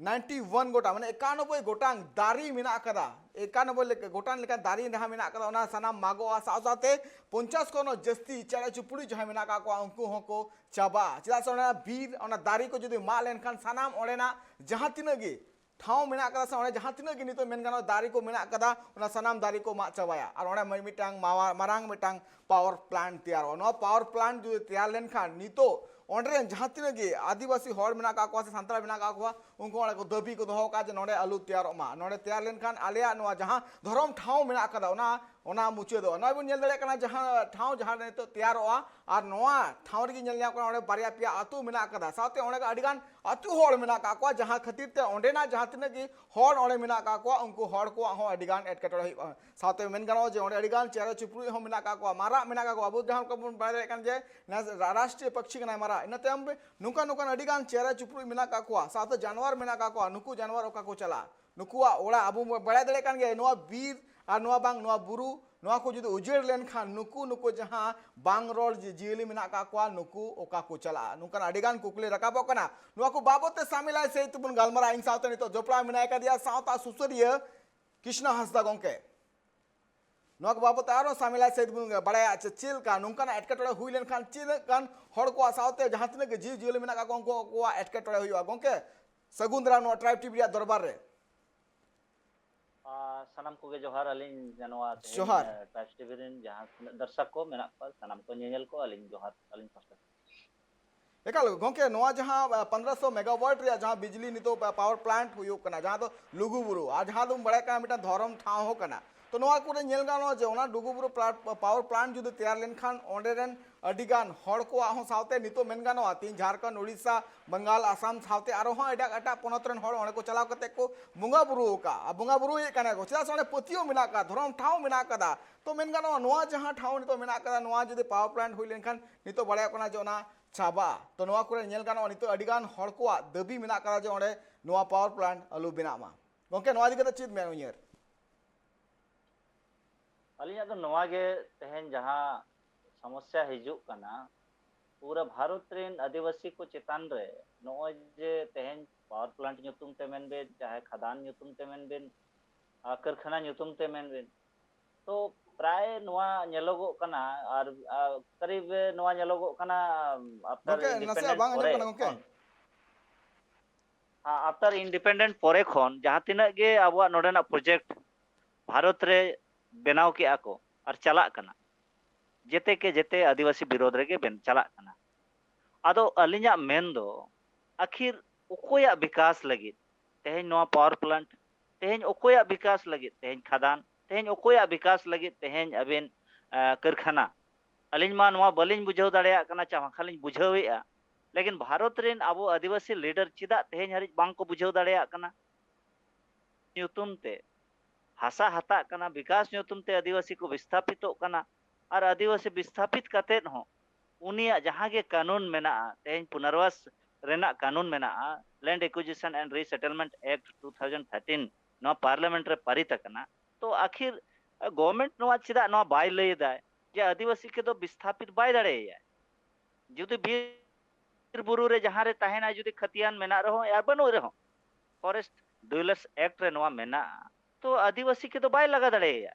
ᱱᱟᱭᱤᱱᱴᱤ ᱳᱣᱟᱱ ᱜᱚᱴᱟᱝ, ᱢᱟᱱᱮ ᱮᱠᱟᱱᱚᱵᱵᱳᱭ ᱜᱚᱴᱟᱝ ᱫᱟᱨᱮ ᱢᱮᱱᱟᱜ ᱟᱠᱟᱫᱟ, ᱮᱠᱟᱱᱚᱵᱵᱳᱭ ᱞᱮᱠᱟ ᱜᱚᱴᱟᱝ ᱞᱮᱠᱟᱱ ᱫᱟᱨᱮ ᱡᱟᱦᱟᱸ ᱢᱮᱱᱟᱜ ᱟᱠᱟᱫᱟ, ᱚᱱᱟ ᱥᱟᱱᱟᱢ ᱢᱟᱜᱚᱜᱼᱟ᱾ ᱥᱟᱶ ᱥᱟᱶᱛᱮ ᱯᱚᱧᱪᱟᱥ ᱠᱷᱚᱱ ᱦᱚᱸ ᱡᱟᱹᱥᱛᱤ ᱪᱮᱬᱮ ᱪᱩᱯᱲᱩᱡ ᱡᱟᱦᱟᱸᱭ ᱢᱮᱱᱟᱜ ᱟᱠᱟᱫ ᱠᱚᱣᱟ, ᱩᱱᱠᱩ ᱦᱚᱸᱠᱚ ᱪᱟᱵᱟᱜᱼᱟ᱾ ᱪᱮᱫᱟᱜ ᱥᱮ ᱚᱱᱟ ᱵᱤᱨ, ᱚᱱᱟ ᱫᱟᱨᱮ ᱠᱚ ᱡᱩᱫᱤ ᱢᱟᱜ ᱞᱮᱱᱠᱷᱟᱱ, ᱥᱟᱱᱟᱢ ᱚᱸᱰᱮᱱᱟᱜ ᱡᱟᱦᱟᱸ ᱛᱤᱱᱟᱹᱜ ᱜᱮ ᱴᱷᱟᱶ ᱢᱮᱱᱟᱜ ᱟᱠᱟᱫᱟ ᱥᱮ, ᱚᱸᱰᱮ ᱡᱟᱦᱟᱸ ᱛᱤᱱᱟᱹᱜ ᱜᱮ ᱱᱤᱛᱚᱜ ᱢᱮᱱ ᱜᱟᱱᱚᱜᱼᱟ ᱫᱟᱨᱮ ᱠᱚ ᱢᱮᱱᱟᱜ ᱟᱠᱟᱫᱟ, ᱚᱱᱟ ᱥᱟᱱᱟᱢ ᱫᱟᱨᱮ ᱠᱚ ᱢᱟᱜ ᱪᱟᱵᱟᱭᱟ᱾ ᱟᱨ ᱚᱸᱰᱮ ᱢᱤᱫᱴᱟᱝ ᱢᱟᱣᱟ-, ᱢᱟᱨᱟᱝ ᱢᱤᱫᱴᱟᱝ ᱯᱟᱣᱟᱨ ᱯᱞᱟᱱᱴ ᱛᱮᱭᱟᱨᱚᱜᱼᱟ᱾ ᱱᱚᱣᱟ ᱯᱟᱣᱟᱨ ᱯᱞᱟᱱᱴ ᱡᱩᱫᱤ ᱛᱮᱭᱟᱨ ᱞᱮᱱᱠᱷᱟᱱ, ᱱᱤᱛᱚᱜ ᱚᱸᱰᱮ ᱨᱮᱱ ᱡᱟᱦᱟᱸ ᱛᱤᱱᱟᱹᱜ ᱜᱮ ᱟᱹᱫᱤᱵᱟᱹᱥᱤ ᱦᱚᱲ ᱢᱮᱱᱟᱜ ᱟᱠᱟᱫ ᱠᱚᱣᱟ ᱥᱮ ᱥᱟᱱᱛᱟᱲ ᱢᱮᱱᱟᱜ ᱟᱠᱟᱫ ᱠᱚᱣᱟ, ᱩᱱᱠᱩ ᱚᱸᱰᱮ ᱠᱚ ᱫᱟᱹᱵᱤ ᱠᱚ ᱫᱚᱦᱚ ᱟᱠᱟᱫᱼᱟ ᱡᱮ ᱱᱚᱸᱰᱮ ᱟᱞᱩ ᱛᱮᱭᱟᱨᱚᱜ ᱢᱟ, ᱱᱚᱸᱰᱮ ᱛᱮᱭᱟᱨ ᱞᱮᱱᱠᱷᱟᱱ ᱟᱞᱮᱭᱟᱜ ᱱᱚᱣᱟ ᱡᱟᱦᱟᱸ ᱫᱷᱚᱨᱚᱢ ᱴᱷᱟᱶ ᱢᱮᱱᱟᱜ ᱟᱠᱟᱫᱟ, ᱚᱱᱟ, ᱚᱱᱟ ᱢᱩᱪᱟᱹᱫᱚᱜᱼᱟ᱾ ᱱᱚᱜᱼᱚᱭ ᱵᱚᱱ ᱧᱮᱞ ᱫᱟᱲᱮᱭᱟᱜ ᱠᱟᱱᱟ, ᱡᱟᱦᱟᱸ ᱴᱷᱟᱶ ᱡᱟᱦᱟᱸ ᱨᱮ ᱱᱤᱛᱚᱜ ᱛᱮᱭᱟᱨᱚᱜᱼᱟ, ᱟᱨ ᱱᱚᱣᱟ ᱴᱷᱟᱶ ᱨᱮᱜᱮ ᱧᱮᱞ ᱧᱟᱢᱚᱜ ᱠᱟᱱᱟ, ᱚᱸᱰᱮ ᱵᱟᱨᱭᱟ ᱯᱮᱭᱟ ᱟᱹᱛᱩ ᱢᱮᱱᱟᱜ ᱟᱠᱟᱫᱟ, ᱥᱟᱶᱛᱮ ᱚᱸᱰᱮ ᱟᱹᱰᱤᱜᱟᱱ ᱟᱹᱛᱩ ᱦᱚᱲ ᱢᱮᱱᱟᱜ ᱟᱠᱟᱫ ᱠᱚᱣᱟ, ᱡᱟᱦᱟᱸ ᱠᱷᱟᱹᱛᱤᱨ ᱛᱮ ᱚᱸᱰᱮᱱᱟᱜ ᱡᱟᱦᱟᱸ ᱛᱤᱱᱟᱹᱜ ᱜᱮ ᱦᱚᱲ ᱚᱸᱰᱮ ᱢᱮᱱᱟᱜ ᱟᱠᱟᱫ ᱠᱚᱣᱟ, ᱩᱱᱠᱩ ᱦᱚᱲ ᱠᱚᱣᱟᱜ ᱦᱚᱸ ᱟᱹᱰᱤᱜᱟᱱ ᱮᱴᱠᱮᱴᱚᱬᱮ ᱦᱩᱭᱩᱜᱼᱟ᱾ ᱥᱟᱶᱛᱮ ᱢᱮᱱ ᱜᱟᱱᱚᱜᱼᱟ ᱡᱮ ᱚᱸᱰᱮ ᱟᱹᱰᱤᱜᱟᱱ ᱪᱮᱬᱮ ᱪᱩᱯᱲᱩᱡ ᱦᱚᱸ ᱢᱮᱱᱟᱜ ᱟᱠᱟᱫ ᱠᱚᱣᱟ, ᱢᱟᱨᱟᱜ ᱢᱮᱱᱟᱜ ᱟᱠᱟᱫ ᱠᱚᱣᱟ, ᱟᱵᱚ ᱡᱟᱦᱟᱸ ᱞᱮᱠᱟ ᱵᱚᱱ ᱵᱟᱲᱟᱭ ᱫᱟᱲᱮᱭᱟᱜ ᱠᱟᱱ ᱡᱮ ᱱᱮᱥ ᱨᱟ-, ᱨᱟᱥᱴᱨᱤᱭᱚ ᱯᱟᱠᱷᱤ ᱠᱟᱱᱟᱭ ᱢᱟᱨᱟᱜ᱾ ᱤᱱᱟᱹ ᱛᱟᱭᱚᱢ ᱱᱚᱝᱠᱟ ᱱᱚᱝᱠᱟᱱ ᱟᱹᱰᱤᱜᱟᱱ ᱪᱮᱬᱮ ᱪᱩᱯᱲᱩᱡ ᱢᱮᱱᱟᱜ ᱟᱠᱟᱫ ᱠᱚᱣᱟ, ᱥᱟᱶᱛᱮ ᱡᱟᱱᱣᱟᱨ ᱢᱮᱱᱟᱜ ᱟᱠᱟᱫ ᱠᱚᱣᱟ, ᱱᱩᱠᱩ ᱡᱟᱱᱣᱟᱨ ᱚᱠᱟ ᱠᱚ ᱪᱟᱞᱟᱜᱼᱟ? ᱱᱩᱠᱩᱣᱟᱜ ᱚᱲᱟᱜ, ᱟᱵᱚ ᱵᱚᱱ ᱵᱟᱲᱟᱭ ᱫᱟᱲᱮᱭᱟᱜ ᱠᱟᱱ ᱜᱮᱭᱟ, ᱱᱚᱣᱟ ᱵᱤᱨ ᱟᱨ ᱱᱚᱣᱟ ᱵᱟᱝ, ᱱᱚᱣᱟ ᱵᱩᱨᱩ, ᱱᱚᱣᱟ ᱠᱚ ᱡᱩᱫᱤ ᱩᱡᱟᱹᱲ ᱞᱮᱱᱠᱷᱟᱱ, ᱱᱩᱠᱩ, ᱱᱩᱠᱩ ᱡᱟᱦᱟᱸ ᱵᱟᱝ ᱨᱚᱲ ᱡᱤ-, ᱡᱤᱭᱟᱹᱞᱤ ᱢᱮᱱᱟᱜ ᱟᱠᱟᱫ ᱠᱚᱣᱟ, ᱱᱩᱠᱩ ᱚᱠᱟ ᱠᱚ ᱪᱟᱞᱟᱜᱼᱟ? ᱱᱚᱝᱠᱟᱱ ᱟᱹᱰᱤᱜᱟᱱ ᱠᱩᱠᱞᱤ ᱨᱟᱠᱟᱵᱚᱜ ᱠᱟᱱᱟ᱾ ᱱᱚᱣᱟ ᱠᱚ ᱵᱟᱵᱚᱛ ᱛᱮ ᱥᱟᱢᱤᱞᱟᱭ ᱥᱮᱫ ᱛᱮᱵᱚᱱ ᱜᱟᱞᱢᱟᱨᱟᱜᱼᱟ᱾ ᱤᱧ ᱥᱟᱶᱛᱮ ᱱᱤᱛᱚᱜ ᱡᱚᱯᱲᱟᱣ ᱢᱮᱱᱟᱭ ᱠᱟᱫᱮᱭᱟ ᱥᱟᱶᱛᱟ ᱥᱩᱥᱟᱹᱨᱤᱭᱟᱹ ᱠᱨᱤᱥᱱᱟ ᱦᱟᱸᱥᱫᱟ ᱜᱚᱢᱠᱮ᱾ ᱱᱚᱣᱟ ᱠᱚ ᱵᱟᱵᱚᱛ ᱛᱮ ᱟᱨᱦᱚᱸ ᱥᱟᱢᱤᱞᱟᱭ ᱥᱮᱫ ᱵᱚᱱ ᱵᱟᱲᱟᱭᱟ, ᱪᱮ ᱪᱮᱫ ᱞᱮᱠᱟ ᱱᱚᱝᱠᱟᱱᱟᱜ ᱮᱴᱠᱮᱴᱚᱬᱮ ᱦᱩᱭ ᱞᱮᱱᱠᱷᱟᱱ ᱪᱮᱫ ᱞᱮᱠᱟᱱ ᱦᱚᱲ ᱠᱚᱣᱟᱜ ᱥᱟᱶᱛᱮ ᱡᱟᱦᱟᱸ ᱛᱤᱱᱟᱹᱜ ᱜᱮ ᱡᱤᱣᱤ ᱡᱤᱭᱟᱹᱞᱤ ᱢᱮᱱᱟᱜ ᱟᱠᱟᱫ ᱠᱚᱣᱟ, ᱩᱱᱠᱩ ᱠᱚᱣᱟᱜ ᱮᱴᱠᱮᱴᱚᱬᱮ ᱦᱩᱭᱩᱜᱼᱟ᱾ ᱜᱚᱢᱠᱮ, ᱥᱟᱹᱜᱩᱱ ᱫᱟᱨᱟᱢ ᱱᱚᱣᱟ ᱴᱨᱟᱭᱤᱵᱽ ᱴᱤᱵᱷᱤ ᱨᱮᱭᱟᱜ ᱫᱚᱨᱵᱟᱨ ᱨᱮ᱾ ᱟᱨ ᱥᱟᱱᱟᱢ ᱠᱚᱜᱮ ᱡᱚᱦᱟᱨ᱾ ᱟᱹᱞᱤᱧ ᱱᱚᱣᱟ ᱛᱮᱦᱮᱧ, ᱡᱚᱦᱟᱨ᱾ ᱮ, ᱴᱨᱟᱭᱤᱵᱽᱥ ᱴᱤᱵᱷᱤ ᱨᱮᱱ ᱡᱟᱦᱟᱸ ᱛᱤᱱᱟᱹᱜ ᱫᱚᱨᱥᱚᱠ ᱠᱚ ᱢᱮᱱᱟᱜ ᱠᱚᱣᱟ, ᱥᱟᱱᱟᱢ ᱠᱚ ᱧᱮᱧᱮᱞ ᱠᱚ ᱟᱹᱞᱤᱧ ᱡᱚᱦᱟᱨ ᱟᱹᱞᱤᱧ ᱯᱟᱥᱴᱟ ᱠᱷᱚᱱ᱾ ᱮᱠᱟᱞ ᱜᱚᱢᱠᱮ, ᱱᱚᱣᱟ ᱡᱟᱦᱟᱸ, ᱟ, ᱯᱚᱱᱨᱚᱥᱚ ᱢᱮᱜᱟᱣᱟᱴ ᱨᱮᱭᱟᱜ ᱡᱟᱦᱟᱸ ᱵᱤᱡᱽᱞᱤ ᱱᱤᱛᱚᱜ ᱯᱟ-, ᱯᱟᱣᱟᱨ ᱯᱞᱟᱱᱴ ᱦᱩᱭᱩᱜ ᱠᱟᱱᱟ, ᱡᱟᱦᱟᱸ ᱫᱚ ᱞᱩᱜᱩᱵᱩᱨᱩ, ᱟᱨ ᱡᱟᱦᱟᱸ ᱫᱚᱵᱚᱱ ᱵᱟᱲᱟᱭ ᱠᱟᱱᱟ ᱢᱤᱫᱴᱟᱝ ᱫᱷᱚᱨᱚᱢ ᱴᱷᱟᱶ ᱦᱚᱸ ᱠᱟᱱᱟ, ᱛᱚ ᱱᱚᱣᱟ ᱠᱚᱨᱮ ᱧᱮᱞ ᱜᱟᱱᱚᱜᱼᱟ ᱡᱮ ᱚᱱᱟ ᱞᱩᱜᱩᱵᱩᱨᱩ ᱯᱞᱟᱴ-, ᱯᱟᱣᱟᱨ ᱯᱞᱟᱱᱴ ᱡᱩᱫᱤ ᱛᱮᱭᱟᱨ ᱞᱮᱱᱠᱷᱟᱱ, ᱚᱸᱰᱮ ᱨᱮᱱ ᱟᱹᱰᱤᱜᱟᱱ ᱦᱚᱲ ᱠᱚᱣᱟᱜ ᱦᱚᱸ, ᱥᱟᱶᱛᱮ ᱱᱤᱛᱚᱜ ᱢᱮᱱ ᱜᱟᱱᱚᱜᱼᱟ ᱛᱮᱦᱮᱧ ᱡᱷᱟᱲᱠᱷᱚᱸᱰ, ᱩᱲᱤᱥᱥᱟ, ᱵᱟᱝᱜᱟᱞ, ᱟᱥᱟᱢ ᱥᱟᱶᱛᱮ ᱟᱨᱦᱚᱸ ᱮᱴᱟᱜ ᱮᱴᱟᱜ ᱯᱚᱱᱚᱛ ᱨᱮᱱ ᱦᱚᱲ ᱚᱸᱰᱮ ᱠᱚ ᱪᱟᱞᱟᱣ ᱠᱟᱛᱮ ᱠᱚ ᱵᱚᱸᱜᱟ ᱵᱩᱨᱩ ᱟᱠᱟᱫᱼᱟ, ᱵᱚᱸᱜᱟ ᱵᱩᱨᱩᱭᱮᱫ ᱠᱟᱱᱟ ᱠᱚ᱾ ᱪᱮᱫᱟᱜ ᱥᱮ ᱚᱸᱰᱮ ᱯᱟᱹᱛᱭᱟᱹᱣ ᱢᱮᱱᱟᱜ ᱟᱠᱟᱫ, ᱫᱷᱚᱨᱚᱢ ᱴᱷᱟᱶ ᱢᱮᱱᱟᱜ ᱟᱠᱟᱫᱟ᱾ ᱛᱚ ᱢᱮᱱ ᱜᱟᱱᱚᱜᱼᱟ, ᱱᱚᱣᱟ ᱡᱟᱦᱟᱸ ᱴᱷᱟᱶ ᱱᱤᱛᱚᱜ ᱢᱮᱱᱟᱜ ᱟᱠᱟᱫᱟ, ᱱᱚᱣᱟ ᱡᱩᱫᱤ ᱯᱟᱣᱟᱨ ᱯᱞᱟᱱᱴ ᱦᱩᱭ ᱞᱮᱱᱠᱷᱟᱱ, ᱱᱤᱛᱚᱜ ᱵᱟᱲᱟᱭᱚᱜ ᱠᱟᱱᱟ ᱡᱮ ᱚᱱᱟ ᱪᱟᱵᱟᱜᱼᱟ᱾ ᱛᱚ ᱱᱚᱣᱟ ᱠᱚᱨᱮ ᱧᱮᱞ ᱜᱟᱱᱚᱜᱼᱟ, ᱱᱤᱛᱚᱜ ᱟᱹᱰᱤᱜᱟᱱ ᱦᱚᱲ ᱠᱚᱣᱟᱜ ᱫᱟᱹᱵᱤ ᱢᱮᱱᱟᱜ ᱟᱠᱟᱫᱟ ᱡᱮ ᱚᱸᱰᱮ ᱱᱚᱣᱟ ᱯᱟᱣᱟᱨ ᱯᱞᱟᱱᱴ ᱟᱞᱚ ᱵᱮᱱᱟᱜ ᱢᱟ᱾ ᱜᱚᱢᱠᱮ, ᱱᱚᱣᱟ ᱤᱫᱤ ᱠᱟᱛᱮ ᱪᱮᱫ ᱢᱮᱱ ᱩᱭᱦᱟᱹᱨ? ᱟᱹᱞᱤᱧᱟᱜ ᱫᱚ ᱱᱚᱣᱟ ᱜᱮ, ᱛᱮᱦᱮᱧ ᱡᱟᱦᱟᱸ ᱥᱚᱢᱚᱥᱥᱟ ᱦᱤᱡᱩᱜ ᱠᱟᱱᱟ, ᱯᱩᱨᱟᱹ ᱵᱷᱟᱨᱚᱛ ᱨᱮᱱ ᱟᱹᱫᱤᱵᱟᱹᱥᱤ ᱠᱚ ᱪᱮᱛᱟᱱ ᱨᱮ ᱱᱚᱜᱼᱚᱭ ᱡᱮ ᱛᱮᱦᱮᱧ ᱯᱟᱣᱟᱨ ᱯᱞᱟᱱᱴ ᱧᱩᱛᱩᱢ ᱛᱮ ᱢᱮᱱ ᱵᱮᱱ, ᱪᱟᱦᱮ ᱠᱷᱟᱫᱟᱱ ᱧᱩᱛᱩᱢ ᱛᱮ ᱢᱮᱱ ᱵᱮᱱ, ᱟᱨ ᱠᱟᱹᱨᱠᱷᱟᱱᱟ ᱧᱩᱛᱩᱢ ᱛᱮ ᱢᱮᱱ ᱵᱮᱱ, ᱛᱚ ᱯᱨᱟᱭ ᱱᱚᱣᱟ ᱧᱮᱞᱚᱜᱚᱜ ᱠᱟᱱᱟ᱾ ᱟᱨ ᱟᱨ ᱠᱟᱨᱤᱵ ᱱᱚᱣᱟ ᱧᱮᱞᱚᱜᱚᱜ ᱠᱟᱱᱟ ᱟᱯᱴᱟᱨ ᱜᱚᱝᱠᱮ, ᱱᱟᱥᱮᱭᱟᱜ ᱤᱱᱰᱤᱯᱮᱱᱰᱮᱱᱴ ᱵᱟᱝ ᱟᱸᱡᱚᱢᱚᱜ ᱯᱚᱨᱮ ᱠᱟᱱᱟ ᱜᱚᱝᱠᱮ᱾ ᱠᱷᱚᱱ, ᱦᱮᱸ, ᱟᱯᱴᱟᱨ ᱤᱱᱰᱤᱯᱮᱱᱰᱮᱱᱴ ᱯᱚᱨᱮ ᱠᱷᱚᱱ ᱡᱟᱦᱟᱸ ᱛᱤᱱᱟᱹᱜ ᱜᱮ ᱟᱵᱚᱣᱟᱜ ᱱᱚᱰᱮᱱᱟᱜ ᱯᱨᱚᱡᱮᱠᱴ ᱵᱷᱟᱨᱚᱛ ᱨᱮ ᱵᱮᱱᱟᱣ ᱠᱮᱜᱼᱟ ᱠᱚ ᱟᱨ ᱪᱟᱞᱟᱜ ᱠᱟᱱᱟ, ᱡᱮᱛᱮ ᱠᱮ ᱡᱮᱛᱮ ᱟᱹᱫᱤᱵᱟᱹᱥᱤ ᱵᱤᱨᱳᱫᱷ ᱨᱮᱜᱮ ᱵᱮᱱ ᱪᱟᱞᱟᱜ ᱠᱟᱱᱟ᱾ ᱟᱫᱚ ᱟᱹᱞᱤᱧᱟᱜ ᱢᱮᱱ ᱫᱚ, ᱟᱹᱠᱷᱤᱨ ᱚᱠᱚᱭᱟᱜ ᱵᱤᱠᱟᱥ ᱞᱟᱹᱜᱤᱫ ᱛᱮᱦᱮᱧ ᱱᱚᱣᱟ ᱯᱟᱣᱟᱨ ᱯᱞᱟᱱᱴ, ᱛᱮᱦᱮᱧ ᱚᱠᱚᱭᱟᱜ ᱵᱤᱠᱟᱥ ᱞᱟᱹᱜᱤᱫ ᱛᱮᱦᱮᱧ ᱠᱷᱟᱫᱟᱱ, ᱛᱮᱦᱮᱧ ᱚᱠᱚᱭᱟᱜ ᱵᱤᱠᱟᱥ ᱞᱟᱹᱜᱤᱫ ᱛᱮᱦᱮᱧ ᱟᱹᱵᱤᱱ, ᱟᱸ, ᱠᱟᱹᱨᱠᱷᱟᱱᱟ? ᱟᱹᱞᱤᱧ ᱢᱟ ᱱᱚᱣᱟ ᱵᱟᱹᱞᱤᱧ ᱵᱩᱡᱷᱟᱹᱣ ᱫᱟᱲᱮᱭᱟᱜ ᱠᱟᱱᱟ, ᱪᱮ ᱵᱟᱝᱠᱷᱟᱱ ᱞᱤᱧ ᱵᱩᱡᱷᱟᱹᱣᱮᱫᱼᱟ, ᱞᱮᱠᱤᱱ ᱵᱷᱟᱨᱚᱛ ᱨᱮᱱ ᱟᱵᱚ ᱟᱹᱫᱤᱵᱟᱹᱥᱤ ᱞᱤᱰᱟᱨ ᱪᱮᱫᱟᱜ ᱛᱮᱦᱮᱧ ᱦᱟᱹᱨᱤᱡ ᱵᱟᱝ ᱠᱚ ᱵᱩᱡᱷᱟᱹᱣ ᱫᱟᱲᱮᱭᱟᱜ ᱠᱟᱱᱟ? ᱧᱩᱛᱩᱢ ᱛᱮ ᱦᱟᱥᱟ ᱦᱟᱛᱟᱜ ᱠᱟᱱᱟ, ᱵᱤᱠᱟᱥ ᱧᱩᱛᱩᱢ ᱛᱮ ᱟᱹᱫᱤᱵᱟᱹᱥᱤ ᱠᱚ ᱵᱤᱥᱛᱷᱟᱯᱤᱛᱚᱜ ᱠᱟᱱᱟ, ᱟᱨ ᱟᱹᱫᱤᱵᱟᱹᱥᱤ ᱵᱤᱥᱛᱷᱟᱯᱤᱛ ᱠᱟᱛᱮᱫ ᱦᱚᱸ ᱩᱱᱤᱭᱟᱜ ᱡᱟᱦᱟᱸ ᱜᱮ ᱠᱟᱹᱱᱩᱱ ᱢᱮᱱᱟᱜᱼᱟ, ᱛᱮᱦᱮᱧ ᱯᱩᱱᱟᱨᱵᱟᱥ ᱨᱮᱱᱟᱜ ᱠᱟᱹᱱᱩᱱ ᱢᱮᱱᱟᱜᱼᱟ, Land Acquisition and Resettlement Act two thousand thirteen, ᱱᱚᱣᱟ ᱯᱟᱨᱞᱟᱢᱮᱱᱴ ᱨᱮ ᱯᱟᱨᱤᱛ ᱟᱠᱟᱱᱟ᱾ ᱛᱚ ᱟᱹᱠᱷᱤᱨ ᱜᱚᱵᱷᱚᱨᱱᱢᱮᱱᱴ ᱱᱚᱣᱟ ᱪᱮᱫᱟᱜ ᱱᱚᱣᱟ ᱵᱟᱭ ᱞᱟᱹᱭ ᱮᱫᱟᱭ ᱡᱮ ᱟᱹᱫᱤᱵᱟᱹᱥᱤ ᱠᱚᱫᱚ ᱵᱤᱥᱛᱷᱟᱯᱤᱛ ᱵᱟᱭ ᱫᱟᱲᱮᱭᱟᱭᱟ? ᱡᱩᱫᱤ ᱵᱤᱨ ᱵᱩᱨᱩ ᱨᱮ ᱡᱟᱦᱟᱸ ᱨᱮ ᱛᱟᱦᱮᱱᱟ, ᱡᱩᱫᱤ ᱠᱷᱟᱹᱛᱤᱭᱟᱱ ᱢᱮᱱᱟᱜ ᱨᱮᱦᱚᱸ ᱟᱨ ᱵᱟᱹᱱᱩᱜ ᱨᱮᱦᱚᱸ, ᱯᱷᱚᱨᱮᱥᱴ ᱰᱩᱭᱞᱟᱨᱥ ᱮᱠᱴ ᱨᱮ ᱱᱚᱣᱟ ᱢᱮᱱᱟᱜᱼᱟ, ᱛᱚ ᱟᱹᱫᱤᱵᱟᱹᱥᱤ ᱠᱚᱫᱚ ᱵᱟᱭ ᱞᱟᱜᱟ ᱫᱟᱲᱮᱭᱟᱭᱟ᱾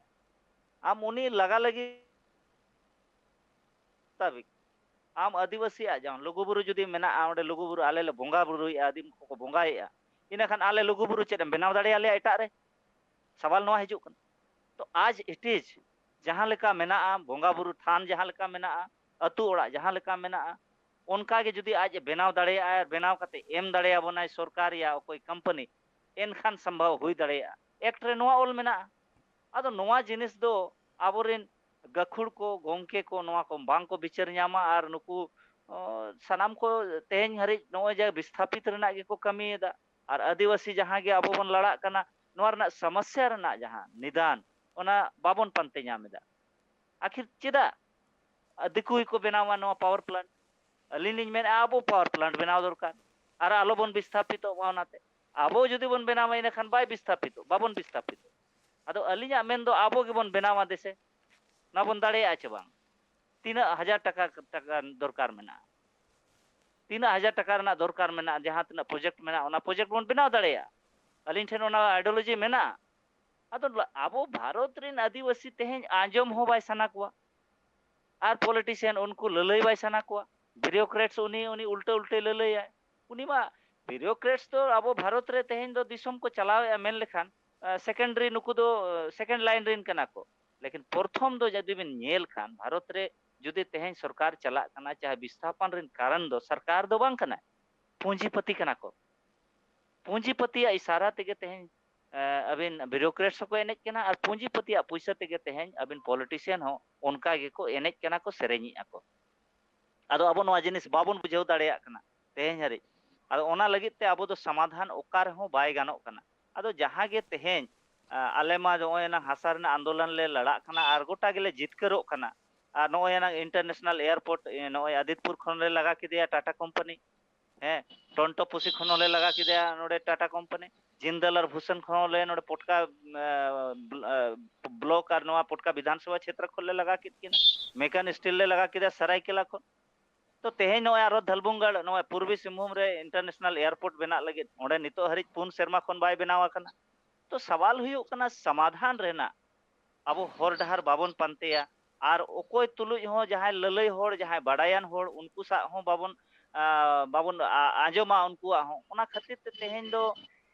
ᱟᱢ ᱩᱱᱤ ᱞᱟᱜᱟ ᱞᱟᱹᱜᱤᱫ ᱢᱩᱛᱟᱵᱤᱠ ᱟᱢ ᱟᱹᱫᱤᱵᱟᱹᱥᱤᱭᱟᱜ ᱡᱟᱦᱟᱸ ᱞᱩᱜᱩᱵᱩᱨᱩ ᱡᱩᱫᱤ ᱢᱮᱱᱟᱜᱼᱟ, ᱚᱸᱰᱮ ᱞᱩᱜᱩᱵᱩᱨᱩ ᱟᱞᱮ ᱞᱮ ᱵᱚᱸᱜᱟ ᱵᱩᱨᱩᱭᱮᱫᱼᱟ, ᱟᱹᱫᱤᱢ ᱠᱚᱠᱚ ᱵᱚᱸᱜᱟᱭᱮᱫᱼᱟ, ᱤᱱᱟᱹ ᱠᱷᱟᱱ ᱟᱞᱮ ᱞᱩᱜᱩᱵᱩᱨᱩ ᱪᱮᱫ ᱮᱢ ᱵᱮᱱᱟᱣ ᱫᱟᱲᱮᱭᱟᱞᱮᱭᱟ ᱮᱴᱟᱜ ᱨᱮ? ᱥᱟᱣᱟᱞ ᱱᱚᱣᱟ ᱦᱤᱡᱩᱜ ᱠᱟᱱᱟ᱾ ᱛᱚ as it is, ᱡᱟᱦᱟᱸ ᱞᱮᱠᱟ ᱢᱮᱱᱟᱜᱼᱟ, ᱵᱚᱸᱜᱟ ᱵᱩᱨᱩ ᱛᱷᱟᱱ ᱡᱟᱦᱟᱸ ᱞᱮᱠᱟ ᱢᱮᱱᱟᱜᱼᱟ, ᱟᱹᱛᱩ ᱚᱲᱟᱜ ᱡᱟᱦᱟᱸ ᱞᱮᱠᱟ ᱢᱮᱱᱟᱜᱼᱟ, ᱚᱱᱠᱟ ᱜᱮ ᱡᱩᱫᱤ ᱟᱡ ᱮ ᱵᱮᱱᱟᱣ ᱫᱟᱲᱮᱭᱟᱜᱼᱟ, ᱵᱮᱱᱟᱣ ᱠᱟᱛᱮ ᱮᱢ ᱫᱟᱲᱮᱭᱟᱵᱚᱱᱟᱭ ᱥᱚᱨᱠᱟᱨ ᱭᱟ ᱚᱠᱚᱭ ᱠᱳᱢᱯᱟᱱᱤ, ᱮᱱᱠᱷᱟᱱ ᱥᱚᱢᱵᱷᱚᱵ ᱦᱩᱭ ᱫᱟᱲᱮᱭᱟᱜᱼᱟ᱾ ᱮᱠᱴ ᱨᱮ ᱱᱚᱣᱟ ᱚᱞ ᱢᱮᱱᱟᱜᱼᱟ᱾ ᱟᱫᱚ ᱱᱚᱣᱟ ᱡᱤᱱᱤᱥ ᱫᱚ ᱟᱵᱚᱨᱮᱱ ᱜᱟᱹᱠᱷᱩᱲ ᱠᱚ, ᱜᱚᱢᱠᱮ ᱠᱚ ᱱᱚᱣᱟ ᱠᱚ ᱵᱟᱝ ᱠᱚ ᱵᱤᱪᱟᱹᱨ ᱧᱟᱢᱟ᱾ ᱟᱨ ᱱᱩᱠᱩ, ᱚ, ᱥᱟᱱᱟᱢ ᱠᱚ ᱛᱮᱦᱮᱧ ᱦᱟᱹᱨᱤᱡ ᱱᱚᱜᱼᱚᱭ ᱡᱮ ᱵᱤᱥᱛᱷᱟᱯᱤᱛ ᱨᱮᱱᱟᱜ ᱜᱮᱠᱚ ᱠᱟᱹᱢᱤᱭᱮᱫᱟ᱾ ᱟᱨ ᱟᱹᱫᱤᱵᱟᱹᱥᱤ ᱡᱟᱦᱟᱸ ᱜᱮ ᱟᱵᱚ ᱵᱚᱱ ᱞᱟᱲᱟᱜ ᱠᱟᱱᱟ, ᱱᱚᱣᱟ ᱨᱮᱱᱟᱜ ᱥᱚᱢᱚᱥᱥᱟ ᱨᱮᱱᱟᱜ ᱡᱟᱦᱟᱸ ᱱᱤᱫᱟᱱ, ᱚᱱᱟ ᱵᱟᱵᱚᱱ ᱯᱟᱱᱛᱮ ᱧᱟᱢ ᱮᱫᱟ᱾ ᱟᱹᱠᱷᱤᱨ ᱪᱮᱫᱟᱜ ᱫᱤᱠᱩ ᱜᱮᱠᱚ ᱵᱮᱱᱟᱣᱟ ᱱᱚᱣᱟ ᱯᱟᱣᱟᱨ ᱯᱞᱟᱱᱴ? ᱟᱹᱞᱤᱧ ᱞᱤᱧ ᱢᱮᱱᱮᱫᱼᱟ, ᱟᱵᱚ ᱯᱟᱣᱟᱨ ᱯᱞᱟᱱᱴ ᱵᱮᱱᱟᱣ ᱫᱚᱨᱠᱟᱨ, ᱟᱨ ᱟᱞᱚᱵᱚᱱ ᱵᱤᱥᱛᱷᱟᱯᱤᱛᱚᱜ ᱢᱟ ᱚᱱᱟᱛᱮ᱾ ᱟᱵᱚ ᱡᱩᱫᱤ ᱵᱚᱱ ᱵᱮᱱᱟᱣᱟ, ᱤᱱᱟᱹᱠᱷᱟᱱ ᱵᱟᱭ ᱵᱤᱥᱛᱷᱟᱯᱤᱛᱚᱜ, ᱵᱟᱵᱚᱱ ᱵᱤᱥᱛᱷᱟᱯᱤᱛᱚᱜ᱾ ᱟᱫᱚ ᱟᱹᱞᱤᱧᱟᱜ ᱢᱮᱱ ᱫᱚ, ᱟᱵᱚ ᱜᱮᱵᱚᱱ ᱵᱮᱱᱟᱣᱟ ᱫᱮᱥᱮ, ᱚᱱᱟ ᱵᱚᱱ ᱫᱟᱲᱮᱭᱟᱜᱼᱟ ᱪᱮ ᱵᱟᱝ? ᱛᱤᱱᱟᱹᱜ ᱦᱟᱡᱟᱨ ᱴᱟᱠᱟ, ᱴᱟᱠᱟ ᱫᱚᱨᱠᱟᱨ ᱢᱮᱱᱟᱜᱼᱟ, ᱛᱤᱱᱟᱹᱜ ᱦᱟᱡᱟᱨ ᱴᱟᱠᱟ ᱨᱮᱱᱟᱜ ᱫᱚᱨᱠᱟᱨ ᱢᱮᱱᱟᱜᱼᱟ, ᱡᱟᱦᱟᱸ ᱛᱤᱱᱟᱹᱜ ᱯᱨᱚᱡᱮᱠᱴ ᱢᱮᱱᱟᱜᱼᱟ, ᱚᱱᱟ ᱯᱨᱚᱡᱮᱠᱴ ᱵᱚᱱ ᱵᱮᱱᱟᱣ ᱫᱟᱲᱮᱭᱟᱜᱼᱟ᱾ ᱟᱹᱞᱤᱧ ᱴᱷᱮᱱ ᱚᱱᱟ ᱟᱭᱰᱤᱭᱳᱞᱚᱡᱤ ᱢᱮᱱᱟᱜᱼᱟ᱾ ᱟᱫᱚ ᱟᱵᱚ ᱵᱷᱟᱨᱚᱛ ᱨᱮᱱ ᱟᱹᱫᱤᱵᱟᱹᱥᱤ ᱛᱮᱦᱮᱧ ᱟᱸᱡᱚᱢ ᱦᱚᱸ ᱵᱟᱭ ᱥᱟᱱᱟ ᱠᱚᱣᱟ, ᱟᱨ ᱯᱚᱞᱤᱴᱤᱥᱤᱭᱟᱱ ᱩᱱᱠᱩ ᱞᱟᱹᱞᱟᱹᱭ ᱵᱟᱭ ᱥᱟᱱᱟ ᱠᱚᱣᱟ᱾ ᱵᱤᱭᱩᱨᱳᱠᱨᱮᱴᱥ ᱩᱱᱤ, ᱩᱱᱤ ᱩᱞᱴᱟᱹ ᱩᱞᱴᱟᱹᱭ ᱞᱟᱹᱞᱟᱹᱭᱟᱭ᱾ ᱩᱱᱤ ᱢᱟ, ᱵᱤᱭᱩᱨᱳᱠᱨᱮᱴᱥ ᱫᱚ ᱟᱵᱚ ᱵᱷᱟᱨᱚᱛ ᱨᱮ ᱛᱮᱦᱮᱧ ᱫᱚ ᱫᱤᱥᱚᱢ ᱠᱚ ᱪᱟᱞᱟᱣᱮᱫᱼᱟ ᱢᱮᱱ ᱞᱮᱠᱷᱟᱱ, ᱥᱮᱠᱮᱱᱰᱟᱨᱤ, ᱱᱩᱠᱩ ᱫᱚ ᱥᱮᱠᱮᱱᱰ ᱞᱟᱭᱤᱱ ᱨᱮᱱ ᱠᱟᱱᱟ ᱠᱚ᱾ ᱞᱮᱠᱤᱱ ᱯᱨᱚᱛᱷᱚᱢ ᱫᱚ ᱡᱩᱫᱤ ᱵᱤᱱ ᱧᱮᱞ ᱠᱷᱟᱱ, ᱵᱷᱟᱨᱚᱛ ᱨᱮ ᱡᱩᱫᱤ ᱛᱮᱦᱮᱧ ᱥᱚᱨᱠᱟᱨ ᱪᱟᱞᱟᱜ ᱠᱟᱱᱟ, ᱪᱟᱦᱮ ᱵᱤᱥᱛᱷᱟᱯᱚᱱ ᱨᱮᱱ ᱠᱟᱨᱚᱱ ᱫᱚ ᱥᱚᱨᱠᱟᱨ ᱫᱚ ᱵᱟᱝ ᱠᱟᱱᱟᱭ, ᱯᱩᱸᱡᱤᱯᱚᱛᱤ ᱠᱟᱱᱟ ᱠᱚ᱾ ᱯᱩᱸᱡᱤᱯᱚᱛᱤᱭᱟᱜ ᱤᱥᱟᱨᱟ ᱛᱮᱜᱮ ᱛᱮᱦᱮᱧ, ᱮ, ᱟᱹᱵᱤᱱ ᱵᱤᱭᱩᱨᱳᱠᱨᱮᱴᱥ ᱦᱚᱸᱠᱚ ᱮᱱᱮᱡ ᱠᱟᱱᱟ, ᱟᱨ ᱯᱩᱸᱡᱤᱯᱚᱛᱤᱭᱟᱜ ᱯᱩᱭᱥᱟᱹ ᱛᱮᱜᱮ ᱛᱮᱦᱮᱧ ᱟᱹᱵᱤᱱ ᱯᱚᱞᱤᱴᱤᱥᱤᱭᱟᱱ ᱦᱚᱸ ᱚᱱᱠᱟ ᱜᱮᱠᱚ ᱮᱱᱮᱡ ᱠᱟᱱᱟ ᱠᱚ, ᱥᱮᱨᱮᱧᱮᱜᱼᱟ ᱠᱚ᱾ ᱟᱫᱚ ᱟᱵᱚ ᱱᱚᱣᱟ ᱡᱤᱱᱤᱥ ᱵᱟᱵᱚᱱ ᱵᱩᱡᱷᱟᱹᱣ ᱫᱟᱲᱮᱭᱟᱜ ᱠᱟᱱᱟ ᱛᱮᱦᱮᱧ ᱦᱟᱹᱨᱤᱡ᱾ ᱟᱫᱚ ᱚᱱᱟ ᱞᱟᱹᱜᱤᱫ ᱛᱮ ᱟᱵᱚ ᱫᱚ ᱥᱚᱢᱟᱫᱷᱟᱱ ᱚᱠᱟ ᱨᱮᱦᱚᱸ ᱵᱟᱭ ᱜᱟᱱᱚᱜ ᱠᱟᱱᱟ᱾ ᱟᱫᱚ ᱡᱟᱦᱟᱸ ᱜᱮ ᱛᱮᱦᱮᱧ, ᱟ, ᱟᱞᱮ ᱢᱟ ᱱᱚᱜᱼᱚᱭ ᱮᱱᱟᱝ ᱦᱟᱥᱟ ᱨᱮᱱᱟᱜ ᱟᱱᱫᱳᱞᱚᱱ ᱞᱮ ᱞᱟᱲᱟᱜ ᱠᱟᱱᱟ ᱟᱨ ᱜᱚᱴᱟ ᱜᱮᱞᱮ ᱡᱤᱛᱠᱟᱹᱨᱚᱜ ᱠᱟᱱᱟ᱾ ᱟᱨ ᱱᱚᱜᱼᱚᱭ ᱮᱱᱟᱝ ᱤᱱᱴᱟᱨᱱᱮᱥᱱᱟᱞ ᱮᱭᱟᱨᱯᱳᱨᱴ, ᱮ, ᱱᱚᱜᱼᱚᱭ ᱟᱫᱤᱛᱯᱩᱨ ᱠᱷᱚᱱ ᱞᱮ ᱞᱟᱜᱟ ᱠᱮᱫᱮᱭᱟ ᱴᱟᱴᱟ ᱠᱳᱢᱯᱟᱱᱤ᱾ ᱦᱮᱸ, ᱴᱚᱱᱴᱚ ᱯᱩᱥᱤ ᱠᱷᱚᱱ ᱦᱚᱸᱞᱮ ᱞᱟᱜᱟ ᱠᱮᱫᱮᱭᱟ ᱱᱚᱰᱮ ᱴᱟᱴᱟ ᱠᱳᱢᱯᱟᱱᱤ᱾ ᱡᱤᱱᱫᱟᱞ ᱟᱨ ᱵᱷᱩᱥᱚᱱ ᱠᱷᱚᱱ ᱦᱚᱸᱞᱮ ᱱᱚᱰᱮ ᱯᱚᱴᱠᱟ, ᱮ, ᱵᱞ-, ᱮ, ᱵᱞᱚᱠ ᱟᱨ ᱱᱚᱣᱟ ᱯᱚᱴᱠᱟ ᱵᱤᱫᱷᱟᱱ ᱥᱚᱵᱷᱟ ᱪᱷᱮᱛᱨᱚ ᱠᱷᱚᱱ ᱞᱮ ᱞᱟᱜᱟ ᱠᱮᱫ ᱠᱤᱱᱟ᱾ ᱢᱮᱠᱟᱱ ᱥᱴᱤᱞ ᱞᱮ ᱞᱟᱜᱟ ᱠᱮᱫᱟ ᱥᱟᱨᱟᱭᱠᱮᱞᱟ ᱠᱷᱚᱱ᱾ ᱛᱚ ᱛᱮᱦᱮᱧ ᱱᱚᱜᱼᱚᱭ ᱟᱨᱚ ᱫᱷᱟᱞᱵᱷᱩᱝᱜᱟᱲ, ᱱᱚᱜᱼᱚᱭ ᱯᱩᱨᱵᱤ ᱥᱤᱝᱵᱷᱩᱢ ᱨᱮ ᱤᱱᱴᱟᱨᱱᱮᱥᱱᱟᱞ ᱮᱭᱟᱨᱯᱳᱨᱴ ᱵᱮᱱᱟᱜ ᱞᱟᱹᱜᱤᱫ ᱚᱸᱰᱮ ᱱᱤᱛᱚᱜ ᱦᱟᱹᱨᱤᱡ ᱯᱩᱱ ᱥᱮᱨᱢᱟ ᱠᱷᱚᱱ ᱵᱟᱭ ᱵᱮᱱᱟᱣ ᱟᱠᱟᱱᱟ᱾ ᱛᱚ ᱥᱟᱣᱟᱞ ᱦᱩᱭᱩᱜ ᱠᱟᱱᱟ ᱥᱚᱢᱟᱫᱷᱟᱱ ᱨᱮᱱᱟᱜ᱾ ᱟᱵᱚ ᱦᱚᱨ ᱰᱟᱦᱟᱨ ᱵᱟᱵᱚᱱ ᱯᱟᱱᱛᱮᱭᱟ, ᱟᱨ ᱚᱠᱚᱭ ᱛᱩᱞᱩᱡ ᱦᱚᱸ ᱡᱟᱦᱟᱸᱭ ᱞᱟᱹᱞᱟᱹᱭ ᱦᱚᱲ, ᱡᱟᱦᱟᱸᱭ ᱵᱟᱰᱟᱭᱟᱱ ᱦᱚᱲ, ᱩᱱᱠᱩ ᱥᱟᱶ ᱦᱚᱸ ᱵᱟᱵᱚᱱ, ᱟ, ᱵᱟᱵᱚᱱ ᱟ-, ᱟᱸᱡᱚᱢᱟ ᱩᱱᱠᱩᱣᱟᱜ ᱦᱚᱸ᱾ ᱚᱱᱟ ᱠᱷᱟᱹᱛᱤᱨ ᱛᱮ ᱛᱮᱦᱮᱧ ᱫᱚ,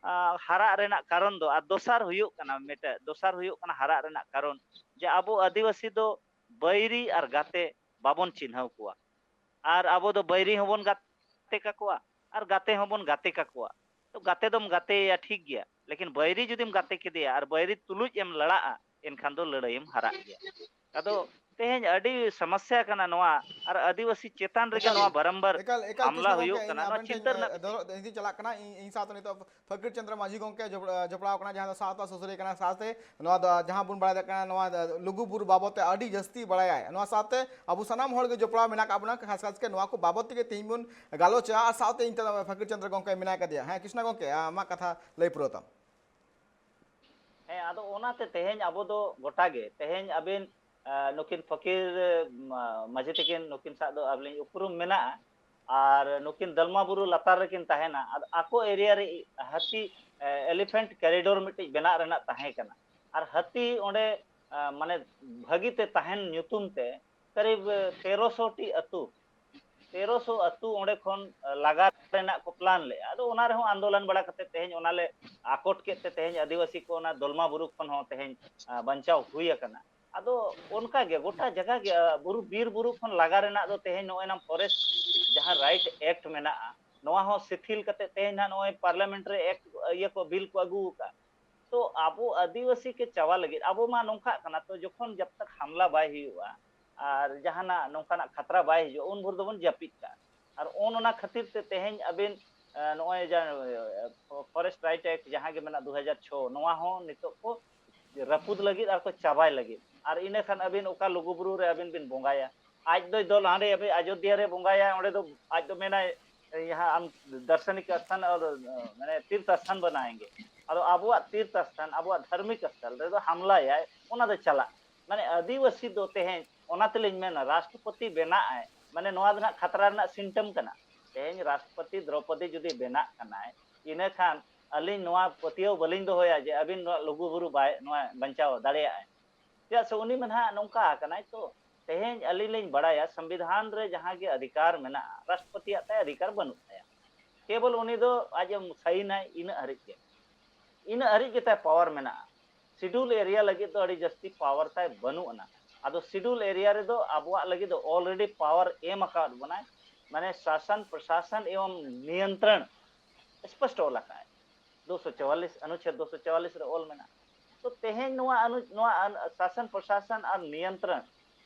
ᱟ, ᱦᱟᱨᱟᱜ ᱨᱮᱱᱟᱜ ᱠᱟᱨᱚᱱ ᱫᱚ, ᱟᱨ ᱫᱚᱥᱟᱨ ᱦᱩᱭᱩᱜ ᱠᱟᱱᱟ, ᱢᱤᱫᱴᱮᱡ ᱫᱚᱥᱟᱨ ᱦᱩᱭᱩᱜ ᱠᱟᱱᱟ ᱦᱟᱨᱟᱜ ᱨᱮᱱᱟᱜ ᱠᱟᱨᱚᱱ ᱡᱮ ᱟᱵᱚ ᱟᱹᱫᱤᱵᱟᱹᱥᱤ ᱫᱚ ᱵᱟᱹᱭᱨᱤ ᱟᱨ ᱜᱟᱛᱮ ᱵᱟᱵᱚᱱ ᱪᱤᱱᱦᱟᱹᱣ ᱠᱚᱣᱟ᱾ ᱟᱨ ᱟᱵᱚ ᱫᱚ ᱵᱟᱹᱭᱨᱤ ᱦᱚᱸᱵᱚᱱ ᱜᱟᱛᱮ ᱠᱟᱠᱚᱣᱟ ᱟᱨ ᱜᱟᱛᱮ ᱦᱚᱸᱵᱚᱱ ᱜᱟᱛᱮ ᱠᱟᱠᱚᱣᱟ᱾ ᱛᱚ ᱜᱟᱛᱮ ᱫᱚᱢ ᱜᱟᱛᱮᱭᱟ ᱴᱷᱤᱠ ᱜᱮᱭᱟ, ᱞᱮᱠᱤᱱ ᱵᱟᱹᱭᱨᱤ ᱡᱩᱫᱤᱢ ᱜᱟᱛᱮ ᱠᱮᱫᱮᱭᱟ ᱟᱨ ᱵᱟᱹᱭᱨᱤ ᱛᱩᱞᱩᱡ ᱮᱢ ᱞᱟᱲᱟᱜᱼᱟ, ᱮᱱᱠᱷᱟᱱ ᱫᱚ ᱞᱟᱹᱲᱦᱟᱹᱭᱮᱢ ᱦᱟᱨᱟᱜ ᱜᱮᱭᱟ᱾ ᱟᱫᱚ ᱛᱮᱦᱮᱧ ᱟᱹᱰᱤ ᱥᱚᱢᱚᱥᱥᱟ ᱠᱟᱱᱟ ᱱᱚᱣᱟ, ᱟᱨ ᱟᱹᱫᱤᱵᱟᱹᱥᱤ ᱪᱮᱛᱟᱱ ᱨᱮᱜᱮ ᱮᱠᱟᱞ, ᱱᱚᱣᱟ ᱵᱟᱨᱚᱢᱵᱟᱨ ᱮᱠᱟᱞ, ᱮᱠᱟᱞ ᱦᱟᱢᱞᱟ ᱠᱨᱤᱥᱱᱟ ᱜᱚᱢᱠᱮ, ᱦᱩᱭᱩᱜ ᱤᱧ ᱠᱟᱱᱟ, ᱱᱚᱣᱟ ᱟᱵᱮᱱ ᱴᱷᱮᱱ, ᱪᱤᱱᱛᱟᱹ ᱨᱮᱱᱟᱜ ᱮ, ᱵᱤᱥᱚᱭ᱾ ᱫᱚᱦᱚ, ᱤᱧ ᱪᱟᱞᱟᱜ ᱠᱟᱱᱟ, ᱤᱧ, ᱤᱧ ᱥᱟᱶᱛᱮ ᱱᱤᱛᱚᱜ ᱯᱷᱟᱹᱠᱤᱨ ᱪᱚᱸᱫᱽᱨᱚ ᱢᱟᱹᱡᱷᱤ ᱜᱚᱢᱠᱮ ᱡᱚᱯ-, ᱡᱚᱯᱲᱟᱣ ᱠᱟᱱᱟ, ᱡᱟᱦᱟᱸ ᱫᱚ ᱥᱟᱶᱛᱟ ᱥᱩᱥᱟᱹᱨᱤᱭᱟᱹ ᱠᱟᱱᱟ, ᱥᱟᱶᱛᱮ ᱱᱚᱣᱟ ᱫᱚ ᱡᱟᱦᱟᱸ ᱵᱚᱱ ᱵᱟᱲᱟᱭ ᱫᱟᱲᱮᱭᱟᱜ ᱠᱟᱱᱟ, ᱱᱚᱣᱟ ᱫᱚ ᱞᱩᱜᱩ ᱵᱩᱨᱩ ᱵᱟᱵᱚᱫ ᱛᱮ ᱟᱹᱰᱤ ᱡᱟᱹᱥᱛᱤ ᱵᱟᱲᱟᱭᱟᱭ᱾ ᱱᱚᱣᱟ ᱥᱟᱶᱛᱮ ᱟᱵᱚ ᱥᱟᱱᱟᱢ ᱦᱚᱲ ᱜᱮ ᱡᱚᱯᱲᱟᱣ ᱢᱮᱱᱟᱜ ᱟᱠᱟᱫ ᱵᱚᱱᱟ, ᱠᱷᱟᱥ ᱠᱷᱟᱥ ᱛᱮ ᱱᱚᱣᱟ ᱠᱚ ᱵᱟᱵᱚᱫ ᱛᱮᱜᱮ ᱛᱮᱦᱮᱧ ᱵᱚᱱ ᱜᱟᱞᱚᱪᱟ᱾ ᱟᱨ ᱥᱟᱶᱛᱮ ᱤᱧ ᱛᱟᱞᱟ ᱯᱷᱟᱹᱠᱤᱨ ᱪᱚᱸᱫᱽᱨᱚ ᱜᱚᱢᱠᱮ ᱢᱮᱱᱟᱭ ᱟᱠᱟᱫᱮᱭᱟ᱾ ᱦᱮᱸ, ᱠᱨᱤᱥᱱᱟ ᱜᱚᱢᱠᱮ, ᱟᱢᱟᱜ ᱠᱟᱛᱷᱟ ᱞᱟᱹᱭ ᱯᱩᱨᱟᱹᱣ ᱛᱟᱢ᱾ ᱦᱮᱸ, ᱟᱫᱚ ᱚᱱᱟᱛᱮ ᱛᱮᱦᱮᱧ ᱟᱵᱚ ᱫᱚ ᱜᱚᱴᱟ ᱜᱮ, ᱛᱮᱦᱮᱧ ᱟᱵᱤᱱ ᱱᱩᱠᱤᱱ ᱯᱷᱚᱠᱤᱨ ᱢᱟᱹᱡᱷᱤ ᱛᱟᱹᱠᱤᱱ, ᱱᱩᱠᱤᱱ ᱥᱟᱶ ᱫᱚ ᱟᱹᱞᱤᱧ ᱩᱯᱨᱩᱢ ᱢᱮᱱᱟᱜᱼᱟ᱾ ᱟᱨ ᱱᱩᱠᱤᱱ ᱫᱟᱞᱢᱟ ᱵᱩᱨᱩ ᱞᱟᱛᱟᱨ ᱨᱮᱠᱤᱱ ᱛᱟᱦᱮᱱᱟ᱾ ᱟᱫᱚ ᱟᱠᱚ ᱮᱨᱤᱭᱟ ᱨᱮ ᱦᱟᱹᱛᱤ, ᱮᱞᱤᱯᱷᱮᱱᱴ ᱠᱚᱨᱤᱰᱚᱨ ᱢᱤᱫᱴᱤᱡ ᱵᱮᱱᱟᱜ ᱨᱮᱱᱟᱜ ᱛᱟᱦᱮᱸ ᱠᱟᱱᱟ᱾ ᱟᱨ ᱦᱟᱹᱛᱤ ᱚᱸᱰᱮ ᱢᱟᱱᱮ ᱵᱷᱟᱹᱜᱤ ᱛᱮ ᱛᱟᱦᱮᱱ ᱧᱩᱛᱩᱢ ᱛᱮ ᱠᱟᱨᱤᱵ ᱛᱮᱨᱚᱥᱚ ᱴᱤ ᱟᱹᱛᱩ, ᱛᱮᱨᱚᱥᱚ ᱟᱹᱛᱩ ᱚᱸᱰᱮ ᱠᱷᱚᱱ ᱞᱟᱜᱟ ᱨᱮᱱᱟᱜ ᱠᱚ ᱯᱞᱟᱱ ᱞᱮᱫᱼᱟ᱾ ᱟᱫᱚ ᱚᱱᱟ ᱨᱮᱦᱚᱸ ᱟᱱᱫᱳᱞᱚᱱ ᱵᱟᱲᱟ ᱠᱟᱛᱮ ᱛᱮᱦᱮᱧ ᱚᱱᱟ ᱞᱮ ᱟᱠᱚᱴ ᱠᱮᱫ ᱛᱮ ᱛᱮᱦᱮᱧ ᱟᱹᱫᱤᱵᱟᱹᱥᱤ ᱠᱚ ᱚᱱᱟ ᱫᱚᱞᱢᱟ ᱵᱩᱨᱩ ᱠᱷᱚᱱ ᱦᱚᱸ ᱛᱮᱦᱮᱧ ᱵᱟᱧᱪᱟᱣ ᱦᱩᱭ ᱟᱠᱟᱱᱟ᱾ ᱟᱫᱚ ᱚᱱᱠᱟ ᱜᱮ ᱜᱚᱴᱟ ᱡᱟᱭᱜᱟ ᱜᱮ ᱵᱩᱨᱩ, ᱵᱤᱨ ᱵᱩᱨᱩ ᱠᱷᱚᱱ ᱞᱟᱜᱟ ᱨᱮᱱᱟᱜ ᱫᱚ ᱛᱮᱦᱮᱧ ᱱᱚᱜᱼᱚᱭ ᱱᱟ ᱯᱷᱚᱨᱮᱥᱴ ᱡᱟᱦᱟᱸ ᱨᱟᱭᱤᱴ ᱮᱠᱴ ᱢᱮᱱᱟᱜᱼᱟ, ᱱᱚᱣᱟ ᱦᱚᱸ ᱥᱤᱛᱷᱤᱞ ᱠᱟᱛᱮ ᱛᱮᱦᱮᱧ ᱱᱟᱜ ᱱᱚᱜᱼᱚᱭ ᱯᱟᱨᱞᱟᱢᱮᱱᱴ ᱨᱮ ᱮᱠᱴ ᱤᱭᱟᱹ ᱠᱚ, ᱵᱤᱞ ᱠᱚ ᱟᱹᱜᱩ ᱟᱠᱟᱫ᱾ ᱛᱚ ᱟᱵᱚ ᱟᱹᱫᱤᱵᱟᱹᱥᱤ ᱠᱚ ᱪᱟᱵᱟ ᱞᱟᱹᱜᱤᱫ ᱟᱵᱚ ᱢᱟ ᱱᱚᱝᱠᱟᱜ ᱠᱟᱱᱟ, ᱛᱚ ᱡᱚᱠᱷᱚᱱ ᱡᱟᱵ ᱛᱟᱠ ᱦᱟᱢᱞᱟ ᱵᱟᱭ ᱦᱩᱭᱩᱜᱼᱟ ᱟᱨ ᱡᱟᱦᱟᱱᱟᱜ ᱱᱚᱝᱠᱟᱱᱟᱜ ᱠᱷᱟᱛᱨᱟ ᱵᱟᱭ ᱦᱤᱡᱩᱜᱼᱟ, ᱩᱱ ᱵᱷᱳᱨ ᱫᱚᱵᱚᱱ ᱡᱟᱹᱯᱤᱫ ᱠᱟᱜᱼᱟ᱾ ᱟᱨ ᱚᱱ ᱚᱱᱟ ᱠᱷᱟᱹᱛᱤᱨ ᱛᱮ ᱛᱮᱦᱮᱧ ᱟᱹᱵᱤᱱ ᱱᱚᱜᱼᱚᱭ ᱡᱟ ᱯᱷᱚᱨᱮᱥᱴ ᱨᱟᱭᱤᱴ ᱮᱠᱴ ᱡᱟᱦᱟᱸ ᱜᱮ ᱢᱮᱱᱟᱜ ᱫᱩ ᱦᱟᱡᱟᱨ ᱪᱷᱚ, ᱱᱚᱣᱟ ᱦᱚᱸ ᱱᱤᱛᱚᱜ ᱠᱚ ᱨᱟᱹᱯᱩᱫ ᱞᱟᱹᱜᱤᱫ ᱟᱨ ᱠᱚ ᱪᱟᱵᱟᱭ ᱞᱟᱹᱜᱤᱫ᱾ ᱟᱨ ᱤᱱᱟᱹ ᱠᱷᱟᱱ ᱟᱹᱵᱤᱱ ᱚᱠᱟ ᱞᱩᱜᱩᱵᱩᱨᱩ ᱨᱮ ᱟᱹᱵᱤᱱ ᱵᱤᱱ ᱵᱚᱸᱜᱟᱭᱟ? ᱟᱡ ᱫᱚᱭ ᱫᱚᱞ ᱦᱟᱸᱰᱮ ᱟᱹᱵᱤᱱ ᱟᱡᱚᱫᱤᱭᱟᱹ ᱨᱮ ᱵᱚᱸᱜᱟᱭᱟ, ᱚᱸᱰᱮ ᱫᱚ ᱟᱡ ᱫᱚ ᱢᱮᱱᱟᱭ, ᱭᱟᱦᱟᱸ ᱟᱢ ᱫᱟᱨᱥᱚᱱᱤᱠ ᱥᱛᱷᱟᱱ ᱟᱨ ᱢᱟᱱᱮ ᱛᱤᱨᱛᱷ ᱥᱛᱷᱟᱱ ᱵᱟᱱᱟᱭᱮᱸᱜᱮ᱾ ᱟᱫᱚ ᱟᱵᱚᱣᱟᱜ ᱛᱤᱨᱛᱷ ᱥᱛᱷᱟᱱ, ᱟᱵᱚᱣᱟᱜ ᱫᱷᱟᱨᱢᱤᱠ ᱥᱛᱷᱟᱱ ᱨᱮᱫᱚ ᱦᱟᱢᱞᱟᱭᱟᱭ, ᱚᱱᱟ ᱫᱚ ᱪᱟᱞᱟᱜ᱾ ᱢᱟᱱᱮ ᱟᱹᱫᱤᱵᱟᱹᱥᱤ ᱫᱚ ᱛᱮᱦᱮᱧ ᱚᱱᱟ ᱛᱮᱞᱤᱧ ᱢᱮᱱᱟ ᱨᱟᱥᱴᱨᱚᱯᱚᱛᱤ ᱵᱮᱱᱟᱜ ᱟᱭ, ᱢᱟᱱᱮ ᱱᱚᱣᱟ ᱫᱚ ᱱᱟᱜ ᱠᱷᱟᱛᱨᱟ ᱨᱮᱱᱟᱜ ᱥᱤᱢᱴᱚᱢ ᱠᱟᱱᱟ᱾ ᱛᱮᱦᱮᱧ ᱨᱟᱥᱴᱨᱚᱯᱚᱛᱤ ᱫᱨᱚᱯᱚᱫᱤ ᱡᱩᱫᱤ ᱵᱮᱱᱟᱜ ᱠᱟᱱᱟᱭ, ᱤᱱᱟᱹ ᱠᱷᱟᱱ ᱟᱹᱞᱤᱧ ᱱᱚᱣᱟ ᱯᱟᱹᱛᱭᱟᱹᱣ ᱵᱟᱹᱞᱤᱧ ᱫᱚᱦᱚᱭᱟ ᱡᱮ ᱟᱹᱵᱤᱱ ᱱᱚᱣᱟ ᱞᱩᱜᱩ ᱵᱩᱨᱩ ᱵᱟᱭ, ᱱᱚᱣᱟ ᱵᱟᱧᱪᱟᱣ ᱫᱟᱲᱮᱭᱟᱜᱼᱟᱭ᱾ ᱪᱮᱫᱟᱜ ᱥᱮ ᱩᱱᱤ ᱢᱟ ᱱᱟᱦᱟᱜ ᱱᱚᱝᱠᱟ ᱟᱠᱟᱱᱟᱭ ᱛᱚ, ᱛᱮᱦᱮᱧ ᱟᱹᱞᱤᱧ ᱞᱤᱧ ᱵᱟᱲᱟᱭᱟ ᱥᱚᱝᱵᱤᱫᱷᱟᱱ ᱨᱮ ᱡᱟᱦᱟᱸ ᱜᱮ ᱚᱫᱷᱤᱠᱟᱨ ᱢᱮᱱᱟᱜᱼᱟ, ᱨᱟᱥᱴᱨᱚᱯᱚᱛᱤᱭᱟᱜ ᱛᱟᱭ ᱚᱫᱷᱤᱠᱟᱨ ᱵᱟᱹᱱᱩᱜ ᱛᱟᱭᱟ᱾ ᱠᱮᱵᱚᱞ ᱩᱱᱤ ᱫᱚ ᱟᱡ ᱮ ᱥᱟᱭᱤᱱᱟᱭ, ᱤᱱᱟᱹᱜ ᱦᱟᱹᱨᱤᱡ ᱜᱮ, ᱤᱱᱟᱹᱜ ᱦᱟᱹᱨᱤᱡ ᱜᱮ ᱛᱟᱭ ᱯᱟᱣᱟᱨ ᱢᱮᱱᱟᱜᱼᱟ᱾ ᱥᱤᱰᱩᱞ ᱮᱨᱤᱭᱟ ᱞᱟᱹᱜᱤᱫ ᱫᱚ ᱟᱹᱰᱤ ᱡᱟᱹᱥᱛᱤ ᱯᱟᱣᱟᱨ ᱛᱟᱭ ᱵᱟᱹᱱᱩᱜ ᱟᱱᱟ᱾ ᱟᱫᱚ ᱥᱤᱰᱩᱞ ᱮᱨᱤᱭᱟ ᱨᱮᱫᱚ ᱟᱵᱚᱣᱟᱜ ᱞᱟᱹᱜᱤᱫ ᱫᱚ ᱚᱞᱨᱮᱰᱤ ᱯᱟᱣᱟᱨ ᱮᱢ ᱟᱠᱟᱫ ᱵᱚᱱᱟᱭ, ᱢᱟᱱᱮ ᱥᱟᱥᱚᱱ ᱯᱨᱚᱥᱟᱥᱚᱱ ᱮᱵᱚᱝ ᱱᱤᱭᱚᱱᱛᱨᱚᱱ ᱥᱯᱚᱥᱴᱚ ᱚᱞ ᱟᱠᱟᱫ ᱟᱭ᱾ ᱫᱩᱥᱚ ᱪᱩᱣᱟᱞᱤᱥ, ᱚᱱᱩᱪᱷᱮᱫ ᱫᱩᱥᱚ ᱪᱩᱣᱟᱞᱤᱥ ᱨᱮ ᱚᱞ ᱢᱮᱱᱟᱜᱼᱟ᱾ ᱛᱚ ᱛᱮᱦᱮᱧ ᱱᱚᱣᱟ ᱚᱱᱩ-, ᱱᱚᱣᱟ ᱟᱱ-, ᱥᱟᱥᱚᱱ ᱯᱨᱚᱥᱟᱥᱚᱱ ᱟᱨ ᱱᱤᱭᱚᱱᱛᱨᱚᱱ,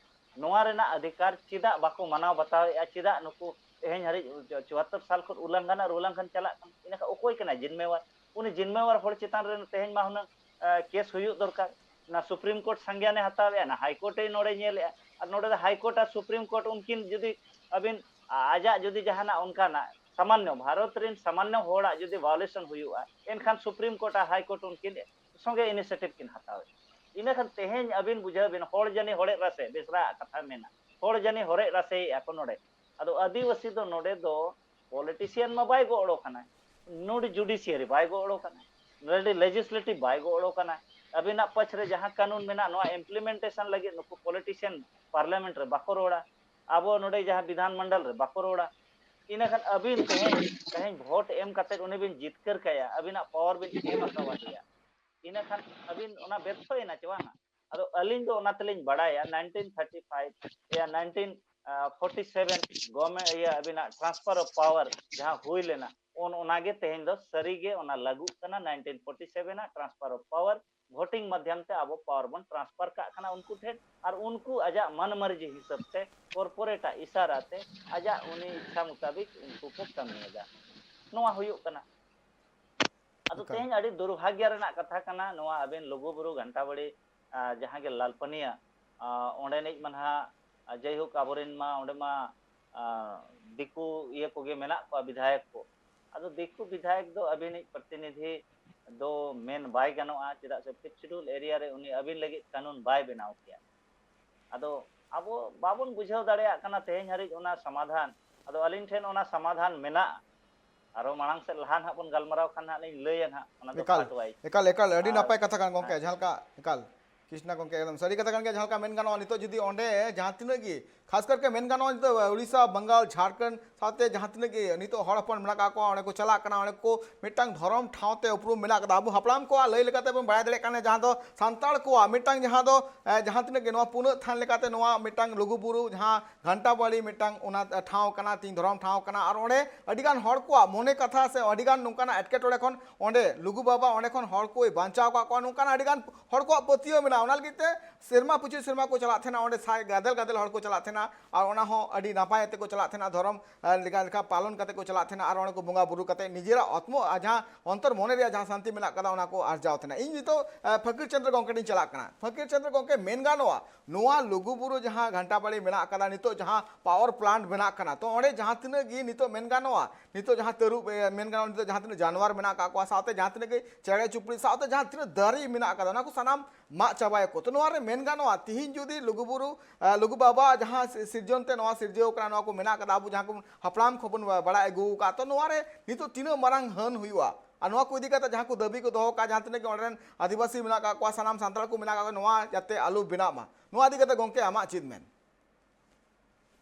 ᱱᱚᱣᱟ ᱨᱮᱱᱟᱜ ᱚᱫᱷᱤᱠᱟᱨ ᱪᱮᱫᱟᱜ ᱵᱟᱠᱚ ᱢᱟᱱᱟᱣ ᱵᱟᱛᱟᱣᱮᱫᱼᱟ? ᱪᱮᱫᱟᱜ ᱱᱩᱠᱩ ᱛᱮᱦᱮᱧ ᱦᱟᱹᱨᱤᱡ ᱪᱩᱣᱟᱛᱛᱚᱨ ᱥᱟᱞ ᱠᱷᱚᱱ ᱩᱞᱞᱚᱝᱜᱷᱚᱱ ᱟᱨ ᱩᱞᱞᱚᱝᱜᱷᱚᱱ ᱪᱟᱞᱟᱜ ᱠᱟᱱᱟ? ᱤᱱᱟᱹᱠᱷᱟᱱ ᱚᱠᱚᱭ ᱠᱟᱱᱟᱭ ᱡᱤᱢᱢᱮᱣᱟᱨ? ᱩᱱᱤ ᱡᱤᱢᱢᱮᱣᱟᱨ ᱦᱚᱲ ᱪᱮᱛᱟᱱ ᱨᱮ ᱛᱮᱦᱮᱧ ᱢᱟ ᱦᱩᱱᱟᱹᱝ, ᱮ, ᱠᱮᱥ ᱦᱩᱭᱩᱜ ᱫᱚᱨᱠᱟᱨ᱾ ᱚᱱᱟ ᱥᱩᱯᱨᱤᱢ ᱠᱳᱨᱴ ᱥᱟᱝᱜᱮᱭᱟᱱᱮ ᱦᱟᱛᱟᱣᱮᱫᱼᱟ, ᱚᱱᱟ ᱦᱟᱭ ᱠᱳᱨᱴ ᱮ ᱱᱚᱰᱮ ᱧᱮᱞᱮᱫᱼᱟ᱾ ᱟᱨ ᱱᱚᱰᱮ ᱫᱚ ᱦᱟᱭ ᱠᱳᱨᱴ ᱟᱨ ᱥᱩᱯᱨᱤᱢ ᱠᱳᱨᱴ ᱩᱱᱠᱤᱱ ᱡᱩᱫᱤ ᱟᱹᱵᱤᱱ ᱟ-, ᱟᱡᱟᱜ ᱡᱩᱫᱤ ᱡᱟᱦᱟᱱᱟᱜ ᱚᱱᱠᱟᱱᱟᱜ ᱥᱟᱢᱟᱱᱱᱚ, ᱵᱷᱟᱨᱚᱛ ᱨᱮᱱ ᱥᱟᱢᱟᱱᱱᱚ ᱦᱚᱲᱟᱜ ᱡᱩᱫᱤ ᱵᱷᱟᱭᱳᱞᱮᱥᱚᱱ ᱦᱩᱭᱩᱜᱼᱟ, ᱮᱱᱠᱷᱟᱱ ᱥᱩᱯᱨᱤᱢ ᱠᱳᱨᱴ ᱟᱨ ᱦᱟᱭ ᱠᱳᱨᱴ ᱩᱱᱠᱤᱱ ᱥᱚᱸᱜᱮ ᱤᱱᱤᱥᱤᱭᱮᱴᱤᱵᱷ ᱠᱤᱱ ᱦᱟᱛᱟᱣᱮᱫᱼᱟ᱾ ᱤᱱᱟᱹ ᱠᱷᱟᱱ ᱛᱮᱦᱮᱧ ᱟᱹᱵᱤᱱ ᱵᱩᱡᱷᱟᱹᱣ ᱵᱤᱱ, ᱦᱚᱲ ᱡᱟᱹᱱᱤ ᱦᱚᱲᱮ ᱨᱟᱥᱮ, ᱵᱮᱥᱨᱟ ᱟᱜ ᱠᱟᱛᱷᱟ ᱢᱮᱱᱟ, ᱦᱚᱲ ᱡᱟᱹᱱᱤ ᱦᱚᱲᱮ ᱨᱟᱥᱮᱭᱮᱫᱼᱟ ᱠᱚ ᱱᱚᱰᱮ᱾ ᱟᱫᱚ ᱟᱹᱫᱤᱵᱟᱹᱥᱤ ᱫᱚ ᱱᱚᱰᱮ ᱫᱚ ᱯᱚᱞᱤᱴᱤᱥᱤᱭᱟᱱ ᱢᱟ ᱵᱟᱭ ᱜᱚᱲᱚ ᱠᱟᱱᱟᱭ, ᱱᱚᱰᱮ ᱡᱩᱰᱤᱥᱤᱭᱟᱨᱤ ᱵᱟᱭ ᱜᱚᱲᱚ ᱠᱟᱱᱟᱭ, ᱱᱚᱰᱮ ᱞᱮᱡᱤᱥᱞᱮᱴᱤᱵᱷ ᱵᱟᱭ ᱜᱚᱲᱚ ᱠᱟᱱᱟᱭ᱾ ᱟᱹᱵᱤᱱᱟᱜ ᱯᱟᱹᱪᱷ ᱨᱮ ᱡᱟᱦᱟᱸ ᱠᱟᱹᱱᱩᱱ ᱢᱮᱱᱟᱜ, ᱱᱚᱣᱟ ᱤᱢᱯᱞᱤᱢᱮᱱᱴᱮᱥᱚᱱ ᱞᱟᱹᱜᱤᱫ ᱱᱩᱠᱩ ᱯᱚᱞᱤᱴᱤᱥᱤᱭᱟᱱ ᱯᱟᱨᱞᱟᱢᱮᱱᱴ ᱨᱮ ᱵᱟᱠᱚ ᱨᱚᱲᱟ, ᱟᱵᱚ ᱱᱚᱰᱮ ᱡᱟᱦᱟᱸ ᱵᱤᱫᱷᱟᱱ ᱢᱚᱱᱰᱚᱞ ᱨᱮ ᱵᱟᱠᱚ ᱨᱚᱲᱟ᱾ ᱤᱱᱟᱹ ᱠᱷᱟᱱ ᱟᱹᱵᱤᱱ ᱛᱮᱦᱮᱧ, ᱛᱮᱦᱮᱧ ᱵᱷᱳᱴ ᱮᱢ ᱠᱟᱛᱮ ᱩᱱᱤ ᱵᱤᱱ ᱡᱤᱛᱠᱟᱹᱨ ᱠᱟᱭᱟ, ᱟᱹᱵᱤᱱᱟᱜ ᱯᱟᱣᱟᱨ ᱵᱤᱱ ᱮᱢ ᱟᱠᱟᱣᱟᱫᱮᱭᱟ, ᱤᱱᱟᱹ ᱠᱷᱟᱱ ᱟᱹᱵᱤᱱ ᱚᱱᱟ ᱵᱮᱨᱛᱷᱚᱭᱮᱱᱟ ᱪᱮ ᱵᱟᱝᱟ? ᱟᱫᱚ ᱟᱹᱞᱤᱧ ᱫᱚ ᱚᱱᱟ ᱛᱮᱞᱤᱧ ᱵᱟᱲᱟᱭᱟ, ᱱᱟᱭᱤᱱᱴᱤᱱ ᱛᱷᱟᱨᱴᱤ ᱯᱷᱟᱭᱤᱵᱷ ᱭᱟ ᱱᱟᱭᱤᱱᱴᱤᱱ ᱯᱷᱳᱨᱴᱤ ᱥᱮᱵᱷᱮᱱ ᱜᱚᱢᱮ ᱤᱭᱟᱹ ᱟᱹᱵᱤᱱᱟᱜ ᱴᱨᱟᱱᱥᱯᱷᱟᱨ ᱚᱯᱷ ᱯᱟᱣᱟᱨ ᱡᱟᱦᱟᱸ ᱦᱩᱭ ᱞᱮᱱᱟ, ᱚᱱ ᱚᱱᱟᱜᱮ ᱛᱮᱦᱮᱧ ᱫᱚ ᱥᱟᱹᱨᱤᱜᱮ ᱚᱱᱟ ᱞᱟᱹᱜᱩᱜ ᱠᱟᱱᱟ᱾ ᱱᱟᱭᱤᱱᱴᱤᱱ ᱯᱷᱳᱨᱴᱤ ᱥᱮᱵᱷᱮᱱ ᱟᱜ ᱴᱨᱟᱱᱥᱯᱷᱟᱨ ᱚᱯᱷ ᱯᱟᱣᱟᱨ, ᱵᱷᱳᱴᱤᱝ ᱢᱟᱫᱽᱫᱷᱚᱢ ᱛᱮ ᱟᱵᱚ ᱯᱟᱣᱟᱨ ᱵᱚᱱ ᱴᱨᱟᱱᱥᱯᱷᱟᱨ ᱠᱟᱜ ᱠᱟᱱᱟ ᱩᱱᱠᱩ ᱴᱷᱮᱱ, ᱟᱨ ᱩᱱᱠᱩ ᱟᱡᱟᱜ ᱢᱟᱹᱱ ᱢᱟᱹᱨᱡᱤ ᱦᱤᱥᱟᱹᱵ ᱛᱮ ᱠᱚᱨᱯᱳᱨᱮᱴ ᱟᱜ ᱤᱥᱟᱨᱟ ᱛᱮ ᱟᱡᱟᱜ ᱩᱱᱤ ᱤᱪᱪᱷᱟ ᱢᱩᱛᱟᱵᱤᱠ ᱩᱱᱠᱩ ᱠᱚ ᱠᱟᱹᱢᱤᱭᱮᱫᱟ᱾ ᱱᱚᱣᱟ ᱦᱩᱭᱩᱜ ᱠᱟᱱᱟ᱾ ᱟᱫᱚ ᱮᱠᱟᱞ᱾ ᱛᱮᱦᱮᱧ ᱟᱹᱰᱤ ᱫᱩᱨᱵᱷᱟᱜᱽᱭᱚ ᱨᱮᱱᱟᱜ ᱠᱟᱛᱷᱟ ᱠᱟᱱᱟ, ᱱᱚᱣᱟ ᱟᱵᱮᱱ ᱞᱩᱜᱩᱵᱩᱨᱩ ᱜᱷᱟᱱᱴᱟᱵᱟᱲᱤ, ᱟᱸ, ᱡᱟᱦᱟᱸ ᱜᱮ ᱞᱟᱞᱯᱟᱹᱱᱤᱭᱟ, ᱟᱸ, ᱚᱸᱰᱮᱱᱤᱡ ᱢᱟ ᱱᱟᱦᱟᱜ, ᱟᱸ, ᱡᱟᱭᱦᱳᱠ, ᱟᱵᱚᱨᱮᱱ ᱢᱟ ᱚᱸᱰᱮ ᱢᱟ, ᱟᱸ, ᱫᱤᱠᱩ ᱤᱭᱟᱹ ᱠᱚᱜᱮ ᱢᱮᱱᱟᱜ ᱠᱚᱣᱟ, ᱵᱤᱫᱷᱟᱭᱚᱠ ᱠᱚ᱾ ᱟᱫᱚ ᱫᱤᱠᱩ ᱵᱤᱫᱷᱟᱭᱚᱠ ᱫᱚ ᱟᱹᱵᱤᱱᱤᱡ ᱯᱨᱚᱛᱤᱱᱤᱫᱷᱤ ᱫᱚ ᱢᱮᱱ ᱵᱟᱭ ᱜᱟᱱᱚᱜᱼᱟ, ᱪᱮᱫᱟᱜ ᱥᱮ ᱯᱷᱤᱯᱛᱷ ᱥᱤᱰᱩᱞ ᱮᱨᱤᱭᱟ ᱨᱮ ᱩᱱᱤ ᱟᱹᱵᱤᱱ ᱞᱟᱹᱜᱤᱫ ᱠᱟᱹᱱᱩᱱ ᱵᱟᱭ ᱵᱮᱱᱟᱣ ᱠᱮᱭᱟ᱾ ᱟᱫᱚ ᱟᱵᱚ ᱵᱟᱵᱚᱱ ᱵᱩᱡᱷᱟᱹᱣ ᱫᱟᱲᱮᱭᱟᱜ ᱠᱟᱱᱟ ᱛᱮᱦᱮᱧ ᱦᱟᱹᱨᱤᱡ ᱚᱱᱟ ᱥᱚᱢᱟᱫᱷᱟᱱ᱾ ᱟᱫᱚ ᱟᱹᱞᱤᱧ ᱴᱷᱮᱱ ᱚᱱᱟ ᱥᱚᱢᱟᱫᱷᱟᱱ ᱢᱮᱱᱟᱜᱼᱟ, ᱟᱨᱚ ᱢᱟᱲᱟᱝ ᱥᱮᱫ ᱞᱟᱦᱟ ᱱᱟᱦᱟᱜ ᱵᱚᱱ ᱜᱟᱞᱢᱟᱨᱟᱣ ᱠᱷᱟᱱ ᱱᱟᱦᱟᱜ ᱞᱤᱧ ᱞᱟᱹᱭᱟ ᱱᱟᱦᱟᱜ ᱚᱱᱟ ᱫᱚ ᱮᱠᱟᱞ, ᱯᱟᱴ ᱣᱟᱭᱤᱡ᱾ ᱮᱠᱟᱞ, ᱮᱠᱟᱞ, ᱟᱹᱰᱤ ᱟᱨ ᱱᱟᱯᱟᱭ ᱠᱟᱛᱷᱟ ᱠᱟᱱᱟ ᱜᱚᱢᱠᱮ, ᱦᱮᱸ᱾ ᱡᱟᱦᱟᱸ ᱞᱮᱠᱟ, ᱮᱠᱟᱞ, ᱠᱨᱤᱥᱱᱟ ᱜᱚᱢᱠᱮ, ᱮᱠᱫᱚᱢ ᱥᱟᱹᱨᱤ ᱠᱟᱛᱷᱟ ᱠᱟᱱ ᱜᱮᱭᱟ᱾ ᱡᱟᱦᱟᱸ ᱞᱮᱠᱟ ᱢᱮᱱ ᱜᱟᱱᱚᱜᱼᱟ, ᱱᱤᱛᱚᱜ ᱡᱩᱫᱤ ᱚᱸᱰᱮ ᱡᱟᱦᱟᱸ ᱛᱤᱱᱟᱹᱜ ᱜᱮ, ᱠᱷᱟᱥ ᱠᱟᱨᱠᱮ ᱢᱮᱱ ᱜᱟᱱᱚᱜᱼᱟ, ᱱᱤᱛᱚᱜ ᱩᱲᱤᱥᱥᱟ, ᱵᱟᱝᱜᱟᱞ, ᱡᱷᱟᱲᱠᱷᱚᱸᱰ ᱥᱟᱶᱛᱮ ᱡᱟᱦᱟᱸ ᱛᱤᱱᱟᱹᱜ ᱜᱮ ᱱᱤᱛᱚᱜ ᱦᱚᱲ ᱦᱚᱯᱚᱱ ᱢᱮᱱᱟᱜ ᱠᱟᱜ ᱠᱚᱣᱟ, ᱚᱸᱰᱮ ᱠᱚ ᱪᱟᱞᱟᱜ ᱠᱟᱱᱟ, ᱚᱸᱰᱮ ᱠᱚ ᱢᱤᱫᱴᱟᱝ ᱫᱷᱚᱨᱚᱢ ᱴᱷᱟᱶ ᱛᱮ ᱩᱯᱨᱩᱢ ᱢᱮᱱᱟᱜ ᱠᱟᱫᱟ᱾ ᱟᱵᱚ ᱦᱟᱯᱲᱟᱢ ᱠᱚᱣᱟᱜ ᱞᱟᱹᱭ ᱞᱮᱠᱟᱛᱮ ᱵᱚᱱ ᱵᱟᱲᱟᱭ ᱫᱟᱲᱮᱭᱟᱜ ᱠᱟᱱᱟ, ᱡᱟᱦᱟᱸ ᱫᱚ ᱥᱟᱱᱛᱟᱲ ᱠᱚᱣᱟᱜ ᱢᱤᱫᱴᱟᱝ, ᱡᱟᱦᱟᱸ ᱫᱚ, ᱮ, ᱡᱟᱦᱟᱸ ᱛᱤᱱᱟᱹᱜ ᱜᱮ ᱱᱚᱣᱟ ᱯᱩᱱᱟᱹᱜ ᱛᱷᱟᱱ ᱞᱮᱠᱟᱛᱮ ᱱᱚᱣᱟ ᱢᱤᱫᱴᱟᱝ ᱞᱩᱜᱩᱵᱩᱨᱩ, ᱡᱟᱦᱟᱸ ᱜᱷᱟᱱᱴᱟ ᱵᱟᱲᱤ ᱢᱤᱫᱴᱟᱝ ᱚᱱᱟ ᱴᱷᱟᱶ ᱠᱟᱱᱟ, ᱛᱤᱧ ᱫᱷᱚᱨᱚᱢ ᱴᱷᱟᱶ ᱠᱟᱱᱟ᱾ ᱟᱨ ᱚᱸᱰᱮ ᱟᱹᱰᱤᱜᱟᱱ ᱦᱚᱲ ᱠᱚᱣᱟᱜ ᱢᱚᱱᱮ ᱠᱟᱛᱷᱟ ᱥᱮ ᱟᱹᱰᱤᱜᱟᱱ ᱱᱚᱝᱠᱟᱱᱟᱜ ᱮᱴᱠᱮᱴᱚᱬᱮ ᱠᱷᱚᱱ ᱚᱸᱰᱮ ᱞᱩᱜᱩ ᱵᱟᱵᱟ ᱚᱸᱰᱮ ᱠᱷᱚᱱ ᱦᱚᱲ ᱠᱚᱭ ᱵᱟᱧᱪᱟᱣ ᱟᱠᱟᱫ ᱠᱚᱣᱟ, ᱱᱚᱝᱠᱟᱱᱟᱜ ᱟᱹᱰᱤᱜᱟᱱ ᱦᱚᱲ ᱠᱚᱣᱟᱜ ᱯᱟᱹᱛᱭᱟᱹᱣ ᱢᱮᱱᱟᱜᱼᱟ᱾ ᱚᱱᱟ ᱞᱟᱹᱜᱤᱫ ᱛᱮ ᱥᱮᱨᱢᱟ ᱯᱤᱪᱷᱩ ᱥᱮᱨᱢᱟ ᱠᱚ ᱪᱟᱞᱟᱜ ᱛᱟᱦᱮᱱᱟ, ᱚᱸᱰᱮ ᱥᱟᱭ ᱜᱟᱫᱮᱞ ᱜᱟᱫᱮᱞ ᱦᱚᱲ ᱠᱚ ᱪᱟᱞᱟᱜ ᱛᱟᱦᱮᱱᱟ, ᱟᱨ ᱚᱱᱟ ᱦᱚᱸ ᱟᱹᱰᱤ ᱱᱟᱯᱟᱭ ᱛᱮᱠᱚ ᱪᱟᱞᱟᱜ ᱛᱟᱦᱮᱱᱟ, ᱫᱷᱚᱨᱚᱢ, ᱟᱨ ᱞᱮᱠᱟ ᱞᱮᱠᱟ ᱯᱟᱞᱚᱱ ᱠᱟᱛᱮ ᱠᱚ ᱪᱟᱞᱟᱜ ᱛᱟᱦᱮᱱᱟ, ᱟᱨ ᱚᱸᱰᱮ ᱠᱚ ᱵᱚᱸᱜᱟ ᱵᱩᱨᱩ ᱠᱟᱛᱮ ᱱᱤᱡᱮᱨᱟᱜ ᱟᱛᱢᱚ, ᱟᱨ ᱡᱟᱦᱟᱸ ᱚᱱᱛᱚᱨ ᱢᱚᱱᱮ ᱨᱮᱭᱟᱜ ᱡᱟᱦᱟᱸ ᱥᱟᱱᱛᱤ ᱢᱮᱱᱟᱜ ᱠᱟᱫᱟ, ᱚᱱᱟ ᱠᱚ ᱟᱨᱡᱟᱣ ᱛᱟᱦᱮᱱᱟ᱾ ᱤᱧ ᱱᱤᱛᱚᱜ, ᱟᱸ, ᱯᱷᱟᱹᱠᱤᱨ ᱪᱚᱸᱫᱽᱨᱚ ᱜᱚᱢᱠᱮ ᱴᱷᱮᱱ ᱤᱧ ᱪᱟᱞᱟᱜ ᱠᱟᱱᱟ᱾ ᱯᱷᱟᱹᱠᱤᱨ ᱪᱚᱸᱫᱽᱨᱚ ᱜᱚᱢᱠᱮ, ᱢᱮᱱ ᱜᱟᱱᱚᱜᱼᱟ, ᱱᱚᱣᱟ ᱞᱩᱜᱩᱵᱩᱨᱩ ᱡᱟᱦᱟᱸ ᱜᱷᱟᱱᱴᱟ ᱵᱟᱲᱤ ᱢᱮᱱᱟᱜ ᱟᱠᱟᱫᱟ, ᱱᱤᱛᱚᱜ ᱡᱟᱦᱟᱸ ᱯᱟᱣᱟᱨ ᱯᱞᱟᱱᱴ ᱵᱮᱱᱟᱜ ᱠᱟᱱᱟ, ᱛᱚ ᱚᱸᱰᱮ ᱡᱟᱦᱟᱸ ᱛᱤᱱᱟᱹᱜ ᱜᱮ ᱱᱤᱛᱚᱜ ᱢᱮᱱ ᱜᱟᱱᱚᱜᱼᱟ, ᱱᱤᱛᱚᱜ ᱡᱟᱦᱟᱸ ᱛᱟᱹᱨᱩᱵ, ᱮ, ᱢᱮᱱ ᱜᱟᱱᱚᱜᱼᱟ, ᱱᱤᱛᱚᱜ ᱡᱟᱦᱟᱸ ᱛᱤᱱᱟᱹᱜ ᱡᱟᱱᱣᱟᱨ ᱢᱮᱱᱟᱜ ᱟᱠᱟᱫ ᱠᱚᱣᱟ, ᱥᱟᱶᱛᱮ ᱡᱟᱦᱟᱸ ᱛᱤᱱᱟᱹᱜ ᱜᱮ ᱪᱮᱬᱮ ᱪᱩᱯᱲᱤ, ᱥᱟᱶᱛᱮ ᱡᱟᱦᱟᱸ ᱛᱤᱱᱟᱹᱜ ᱫᱟᱨᱮ ᱢᱮᱱᱟᱜ ᱟᱠᱟᱫᱟ, ᱚᱱᱟ ᱠᱚ ᱥᱟᱱᱟᱢ ᱢᱟᱜ ᱪᱟᱵᱟᱭᱟᱠᱚ᱾ ᱛᱚ ᱱᱚᱣᱟ ᱨᱮ ᱢᱮᱱ ᱜᱟᱱᱚᱜᱼᱟ, ᱛᱤᱦᱤᱧ ᱡᱩᱫᱤ ᱞᱩᱜᱩᱵᱩᱨᱩ, ᱟᱸ, ᱞᱩᱜᱩ ᱵᱟᱵᱟᱣᱟᱜ ᱡᱟᱦᱟᱸ ᱥᱤ-, ᱥᱤᱨᱡᱚᱱ ᱛᱮ ᱱᱚᱣᱟ ᱥᱤᱨᱡᱟᱹᱣ ᱠᱟᱱᱟ, ᱱᱚᱣᱟ ᱠᱚ ᱢᱮᱱᱟᱜ ᱠᱟᱫᱟ, ᱟᱵᱚ ᱡᱟᱦᱟᱸ ᱠᱚᱵᱚᱱ ᱦᱟᱯᱲᱟᱢ ᱠᱷᱚᱱ ᱵᱚᱱ ᱵᱟᱲᱟᱭ ᱟᱹᱜᱩ ᱟᱠᱟᱫ, ᱛᱚ ᱱᱚᱣᱟ ᱨᱮ ᱱᱤᱛᱚᱜ ᱛᱤᱱᱟᱹᱜ ᱢᱟᱨᱟᱝ ᱦᱟᱹᱱ ᱦᱩᱭᱩᱜᱼᱟ? ᱟᱨ ᱱᱚᱣᱟ ᱠᱚ ᱤᱫᱤ ᱠᱟᱛᱮ ᱡᱟᱦᱟᱸ ᱠᱚ ᱫᱟᱹᱵᱤ ᱠᱚ ᱫᱚᱦᱚ ᱠᱟᱜᱼᱟ, ᱡᱟᱦᱟᱸ ᱛᱤᱱᱟᱹᱜ ᱜᱮ ᱚᱸᱰᱮ ᱨᱮᱱ ᱟᱹᱫᱤᱵᱟᱹᱥᱤ ᱢᱮᱱᱟᱜ ᱠᱟᱜ ᱠᱚᱣᱟ, ᱥᱟᱱᱟᱢ ᱥᱟᱱᱛᱟᱲ ᱠᱚ ᱢᱮᱱᱟᱜ ᱠᱟᱜ ᱠᱚᱣᱟ, ᱱᱚᱣᱟ ᱡᱟᱛᱮ ᱟᱞᱚ ᱵᱮᱱᱟᱜ ᱢᱟ, ᱱᱚᱣᱟ ᱤᱫᱤ ᱠᱟᱛᱮ ᱜᱚᱝᱠᱮ ᱟᱢᱟᱜ ᱪᱮᱫ ᱢᱮᱱ?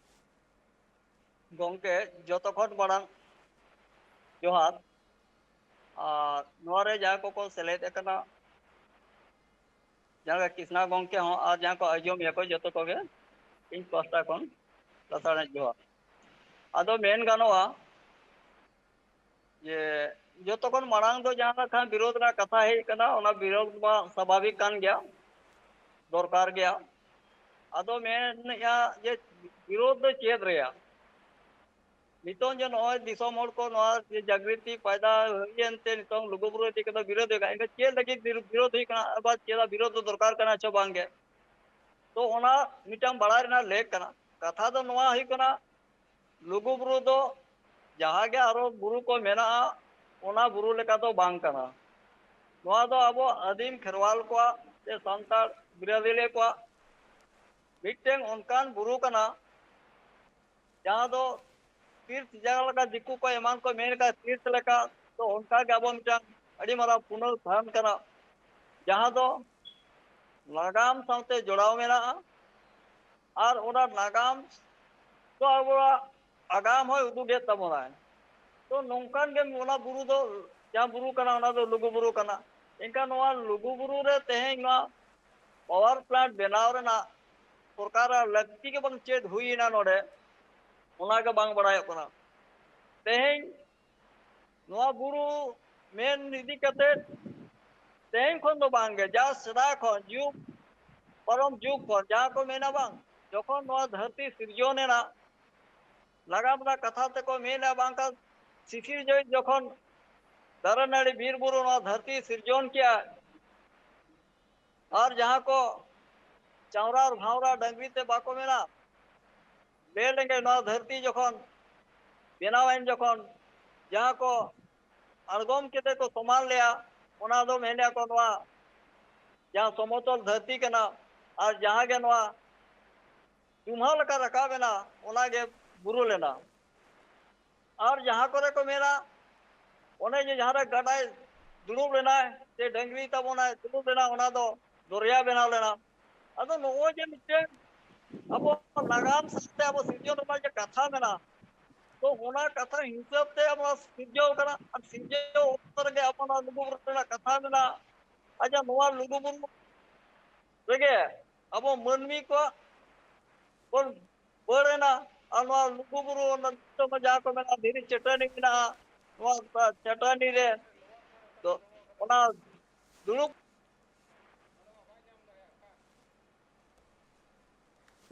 ᱜᱚᱝᱠᱮ, ᱡᱚᱛᱚ ᱠᱷᱚᱱ ᱢᱟᱲᱟᱝ ᱡᱚᱦᱟᱨ᱾ ᱟᱨ ᱱᱚᱣᱟ ᱨᱮ ᱡᱟᱦᱟᱸ ᱠᱚᱠᱚ ᱥᱮᱞᱮᱫ ᱟᱠᱟᱱᱟ, ᱡᱟᱦᱟᱸ ᱞᱮᱠᱟ ᱠᱨᱤᱥᱱᱟ ᱜᱚᱝᱠᱮ ᱦᱚᱸ ᱟᱨ ᱡᱟᱦᱟᱸ ᱠᱚ ᱟᱸᱡᱚᱢᱮᱫᱼᱟ ᱠᱚ, ᱡᱚᱛᱚ ᱠᱚᱜᱮ ᱤᱧ ᱯᱟᱦᱴᱟ ᱠᱷᱚᱱ ᱞᱟᱥᱟᱲᱦᱮᱫ ᱡᱚᱦᱟᱨ᱾ ᱟᱫᱚ ᱢᱮᱱ ᱜᱟᱱᱚᱜᱼᱟ ᱡᱮ ᱡᱚᱛᱚ ᱠᱷᱚᱱ ᱢᱟᱲᱟᱝ ᱫᱚ ᱡᱟᱦᱟᱸ ᱞᱮᱠᱟ ᱵᱤᱨᱳᱫᱷ ᱨᱮᱱᱟᱜ ᱠᱟᱛᱷᱟ ᱦᱮᱡ ᱟᱠᱟᱱᱟ, ᱚᱱᱟ ᱵᱤᱨᱳᱫᱷ ᱢᱟ ᱥᱟᱵᱷᱟᱵᱤᱠ ᱠᱟᱱ ᱜᱮᱭᱟ, ᱫᱚᱨᱠᱟᱨ ᱜᱮᱭᱟ᱾ ᱟᱫᱚ ᱢᱮᱱᱮᱫᱼᱟ ᱡᱮ ᱵᱤᱨᱳᱫᱷ ᱫᱚ ᱪᱮᱫ ᱨᱮᱭᱟᱜ? ᱱᱤᱛᱚᱝ ᱡᱮ ᱱᱚᱜᱼᱚᱭ ᱫᱤᱥᱚᱢ ᱦᱚᱲ ᱠᱚ ᱱᱚᱣᱟ ᱡᱮ ᱡᱟᱜᱽᱨᱤᱛᱤ ᱯᱟᱭᱫᱟ ᱦᱩᱭᱮᱱ ᱛᱮ ᱱᱤᱛᱚᱝ ᱞᱩᱜᱩᱵᱩᱨᱩ ᱤᱫᱤ ᱠᱟᱛᱮ ᱵᱤᱨᱳᱫᱷ ᱦᱩᱭᱩᱜ ᱠᱟᱱᱟ, ᱮᱱᱠᱷᱟᱱ ᱪᱮᱫ ᱞᱟᱹᱜᱤᱫ ᱵᱤᱨᱳ-, ᱵᱤᱨᱳᱫᱷ ᱦᱩᱭᱩᱜ ᱠᱟᱱᱟ? ᱟᱵᱟᱨ ᱪᱮᱫᱟᱜ ᱵᱤᱨᱳᱫᱷ ᱫᱚ ᱫᱚᱨᱠᱟᱨ ᱠᱟᱱᱟ ᱪᱚ ᱵᱟᱝ ᱜᱮ? ᱛᱚ ᱚᱱᱟ ᱢᱤᱫᱴᱟᱝ ᱵᱟᱲᱟᱭ ᱨᱮᱱᱟᱜ ᱞᱮᱠ ᱠᱟᱱᱟ᱾ ᱠᱟᱛᱷᱟ ᱫᱚ ᱱᱚᱣᱟ ᱦᱩᱭᱩᱜ ᱠᱟᱱᱟ, ᱞᱩᱜᱩᱵᱩᱨᱩ ᱫᱚ ᱡᱟᱦᱟᱸ ᱜᱮ ᱟᱨᱚ ᱵᱩᱨᱩ ᱠᱚ ᱢᱮᱱᱟᱜᱼᱟ, ᱚᱱᱟ ᱵᱩᱨᱩ ᱞᱮᱠᱟ ᱫᱚ ᱵᱟᱝ ᱠᱟᱱᱟ᱾ ᱱᱚᱣᱟ ᱫᱚ ᱟᱵᱚ ᱟᱹᱫᱤᱢ ᱠᱷᱮᱨᱣᱟᱞ ᱠᱚᱣᱟᱜ ᱥᱮ ᱥᱟᱱᱛᱟᱲ ᱵᱤᱨᱟᱹᱫᱟᱹᱞᱤᱭᱟᱹ ᱠᱚᱣᱟᱜ ᱢᱤᱫᱴᱮᱱ ᱚᱱᱠᱟᱱ ᱵᱩᱨᱩ ᱠᱟᱱᱟ, ᱡᱟᱦᱟᱸ ᱫᱚ ᱛᱤᱨᱛᱷ ᱡᱟᱭᱜᱟ ᱞᱮᱠᱟ ᱫᱤᱠᱩ ᱠᱚ ᱮᱢᱟᱱ ᱠᱚ ᱢᱮᱱ ᱞᱮᱠᱟ ᱛᱤᱨᱛᱷ ᱞᱮᱠᱟ, ᱛᱚ ᱚᱱᱠᱟ ᱜᱮ ᱟᱵᱚ ᱢᱤᱫᱴᱟᱝ ᱟᱹᱰᱤ ᱢᱟᱨᱟᱝ ᱯᱩᱱᱟᱹᱣ ᱛᱷᱟᱱ ᱠᱟᱱᱟ, ᱡᱟᱦᱟᱸ ᱫᱚ ᱱᱟᱜᱟᱢ ᱥᱟᱶᱛᱮ ᱡᱚᱲᱟᱣ ᱢᱮᱱᱟᱜᱼᱟ᱾ ᱟᱨ ᱚᱱᱟ ᱱᱟᱜᱟᱢ ᱫᱚ ᱟᱵᱚᱣᱟᱜ ᱟᱜᱟᱢ ᱦᱚᱸᱭ ᱩᱫᱩᱜᱮᱫ ᱛᱟᱵᱚᱱᱟᱭ᱾ ᱛᱚ ᱱᱚᱝᱠᱟᱱ ᱜᱮ ᱚᱱᱟ ᱵᱩᱨᱩ ᱫᱚ, ᱡᱟᱦᱟᱸ ᱵᱩᱨᱩ ᱠᱟᱱᱟ, ᱚᱱᱟ ᱫᱚ ᱞᱩᱜᱩ ᱵᱩᱨᱩ ᱠᱟᱱᱟ᱾ ᱮᱱᱠᱷᱟᱱ ᱱᱚᱣᱟ ᱞᱩᱜᱩ ᱵᱩᱨᱩ ᱨᱮ ᱛᱮᱦᱮᱧ ᱱᱚᱣᱟ power plant ᱵᱮᱱᱟᱣ ᱨᱮᱱᱟᱜ ᱥᱚᱨᱠᱟᱨᱟᱜ ᱞᱟᱹᱠᱛᱤ ᱜᱮ ᱵᱟᱝ ᱪᱮᱫ ᱦᱩᱭᱮᱱᱟ ᱱᱚᱰᱮ, ᱚᱱᱟ ᱜᱮ ᱵᱟᱝ ᱵᱟᱲᱟᱭᱚᱜ ᱠᱟᱱᱟ᱾ ᱛᱮᱦᱮᱧ ᱱᱚᱣᱟ ᱵᱩᱨᱩ ᱢᱮᱱ ᱤᱫᱤ ᱠᱟᱛᱮ ᱛᱮᱦᱮᱧ ᱠᱷᱚᱱ ᱫᱚ ᱵᱟᱝ ᱜᱮ, ᱡᱟ ᱥᱮᱫᱟᱭ ᱠᱷᱚᱱ, ᱡᱩᱜᱽ ᱯᱟᱨᱚᱢ ᱡᱩᱜᱽ ᱠᱷᱚᱱ, ᱡᱟᱦᱟᱸ ᱠᱚ ᱢᱮᱱᱟ ᱵᱟᱝ, ᱡᱚᱠᱷᱚᱱ ᱱᱚᱣᱟ ᱫᱷᱟᱹᱨᱛᱤ ᱥᱤᱨᱡᱚᱱ ᱮᱱᱟ, ᱱᱟᱜᱟᱢ ᱨᱮᱱᱟᱜ ᱠᱟᱛᱷᱟ ᱛᱮᱠᱚ ᱢᱮᱱᱟ ᱵᱟᱝᱠᱷᱟᱱ ᱥᱤᱥᱤᱨᱡᱟᱹᱣᱤᱡ ᱡᱚᱠᱷᱚᱱ ᱫᱟᱨᱮ ᱱᱟᱹᱲᱤ ᱵᱤᱨ ᱵᱩᱨᱩ ᱱᱚᱣᱟ ᱫᱷᱟᱹᱨᱛᱤ ᱥᱤᱨᱡᱚᱱ ᱠᱮᱜᱼᱟ, ᱟᱨ ᱡᱟᱦᱟᱸ ᱠᱚ ᱪᱟᱣᱨᱟᱨ ᱵᱷᱟᱣᱨᱟ ᱰᱟᱹᱝᱨᱤ ᱛᱮ ᱵᱟᱠᱚ ᱢᱮᱱᱟ, ᱞᱮ ᱞᱮᱸᱜᱮ ᱱᱚᱣᱟ ᱫᱷᱟᱹᱨᱛᱤ ᱡᱚᱠᱷᱚᱱ ᱵᱮᱱᱟᱣᱮᱱ, ᱡᱚᱠᱷᱚᱱ ᱡᱟᱦᱟᱸ ᱠᱚ ᱟᱬᱜᱚᱢ ᱠᱟᱛᱮ ᱠᱚ ᱥᱚᱢᱟᱱ ᱞᱮᱭᱟ, ᱚᱱᱟ ᱫᱚ ᱢᱮᱱᱮᱫ ᱠᱚ ᱱᱚᱣᱟ ᱡᱟᱦᱟᱸ ᱥᱚᱢᱚᱛᱚᱞ ᱫᱷᱟᱹᱨᱛᱤ ᱠᱟᱱᱟ, ᱟᱨ ᱡᱟᱦᱟᱸ ᱜᱮ ᱱᱚᱣᱟ ᱫᱩᱢᱦᱟ ᱞᱮᱠᱟ ᱨᱟᱠᱟᱵ ᱮᱱᱟ, ᱚᱱᱟ ᱜᱮ ᱵᱩᱨᱩ ᱞᱮᱱᱟ᱾ ᱟᱨ ᱡᱟᱦᱟᱸ ᱠᱚᱨᱮ ᱠᱚ ᱢᱮᱱᱟ, ᱚᱱᱮ ᱡᱮ ᱡᱟᱦᱟᱸ ᱨᱮ ᱜᱟᱰᱟᱭ ᱫᱩᱲᱩᱵ ᱞᱮᱱᱟᱭ, ᱥᱮ ᱰᱟᱹᱝᱨᱤ ᱛᱟᱵᱚᱱᱟᱭ ᱫᱩᱲᱩᱵ ᱞᱮᱱᱟ, ᱚᱱᱟ ᱫᱚ ᱫᱚᱨᱭᱟ ᱵᱮᱱᱟᱣ ᱞᱮᱱᱟ᱾ ᱟᱫᱚ ᱱᱚᱜᱼᱚᱭ ᱡᱮ ᱢᱤᱫᱴᱮᱱ ᱟᱵᱚ ᱱᱟᱜᱟᱢ ᱥᱟᱶᱛᱮ ᱟᱵᱚ ᱥᱤᱨᱡᱚᱱ ᱨᱮᱱᱟᱜ ᱡᱮ ᱠᱟᱛᱷᱟ ᱢᱮᱱᱟᱜᱼᱟ, ᱛᱚ ᱚᱱᱟ ᱠᱟᱛᱷᱟ ᱦᱤᱥᱟᱹᱵ ᱛᱮ ᱟᱵᱚ ᱥᱤᱨᱡᱟᱹᱣ ᱠᱟᱱᱟ᱾ ᱟᱨ ᱥᱤᱨᱡᱟᱹᱣ ᱚᱠᱛᱚ ᱨᱮᱜᱮ ᱟᱵᱚ ᱱᱚᱣᱟ ᱞᱩᱜᱩᱵᱩᱨᱩ ᱨᱮᱱᱟᱜ ᱠᱟᱛᱷᱟ ᱢᱮᱱᱟᱜᱼᱟ᱾ ᱟᱪᱪᱷᱟ, ᱱᱚᱣᱟ ᱞᱩᱜᱩᱵᱩᱨᱩ ᱨᱮᱜᱮ ᱟᱵᱚ ᱢᱟᱹᱱᱢᱤ ᱠᱚᱣᱟᱜ ᱵᱚᱱ ᱵᱟᱹᱲ ᱮᱱᱟ᱾ ᱟᱨ ᱱᱚᱣᱟ ᱞᱩᱜᱩᱵᱩᱨᱩ ᱚᱱᱟ ᱫᱤᱥᱚᱢ ᱨᱮ ᱡᱟᱦᱟᱸ ᱠᱚ ᱢᱮᱱᱟᱜᱼᱟ, ᱫᱷᱤᱨᱤ ᱪᱟᱹᱴᱟᱹᱱᱤ ᱢᱮᱱᱟᱜᱼᱟ, ᱱᱚᱣᱟ ᱪᱟᱹᱴᱟᱹᱱᱤ ᱨᱮ ᱫᱚ ᱚᱱᱟ ᱫᱩᱲᱩᱵ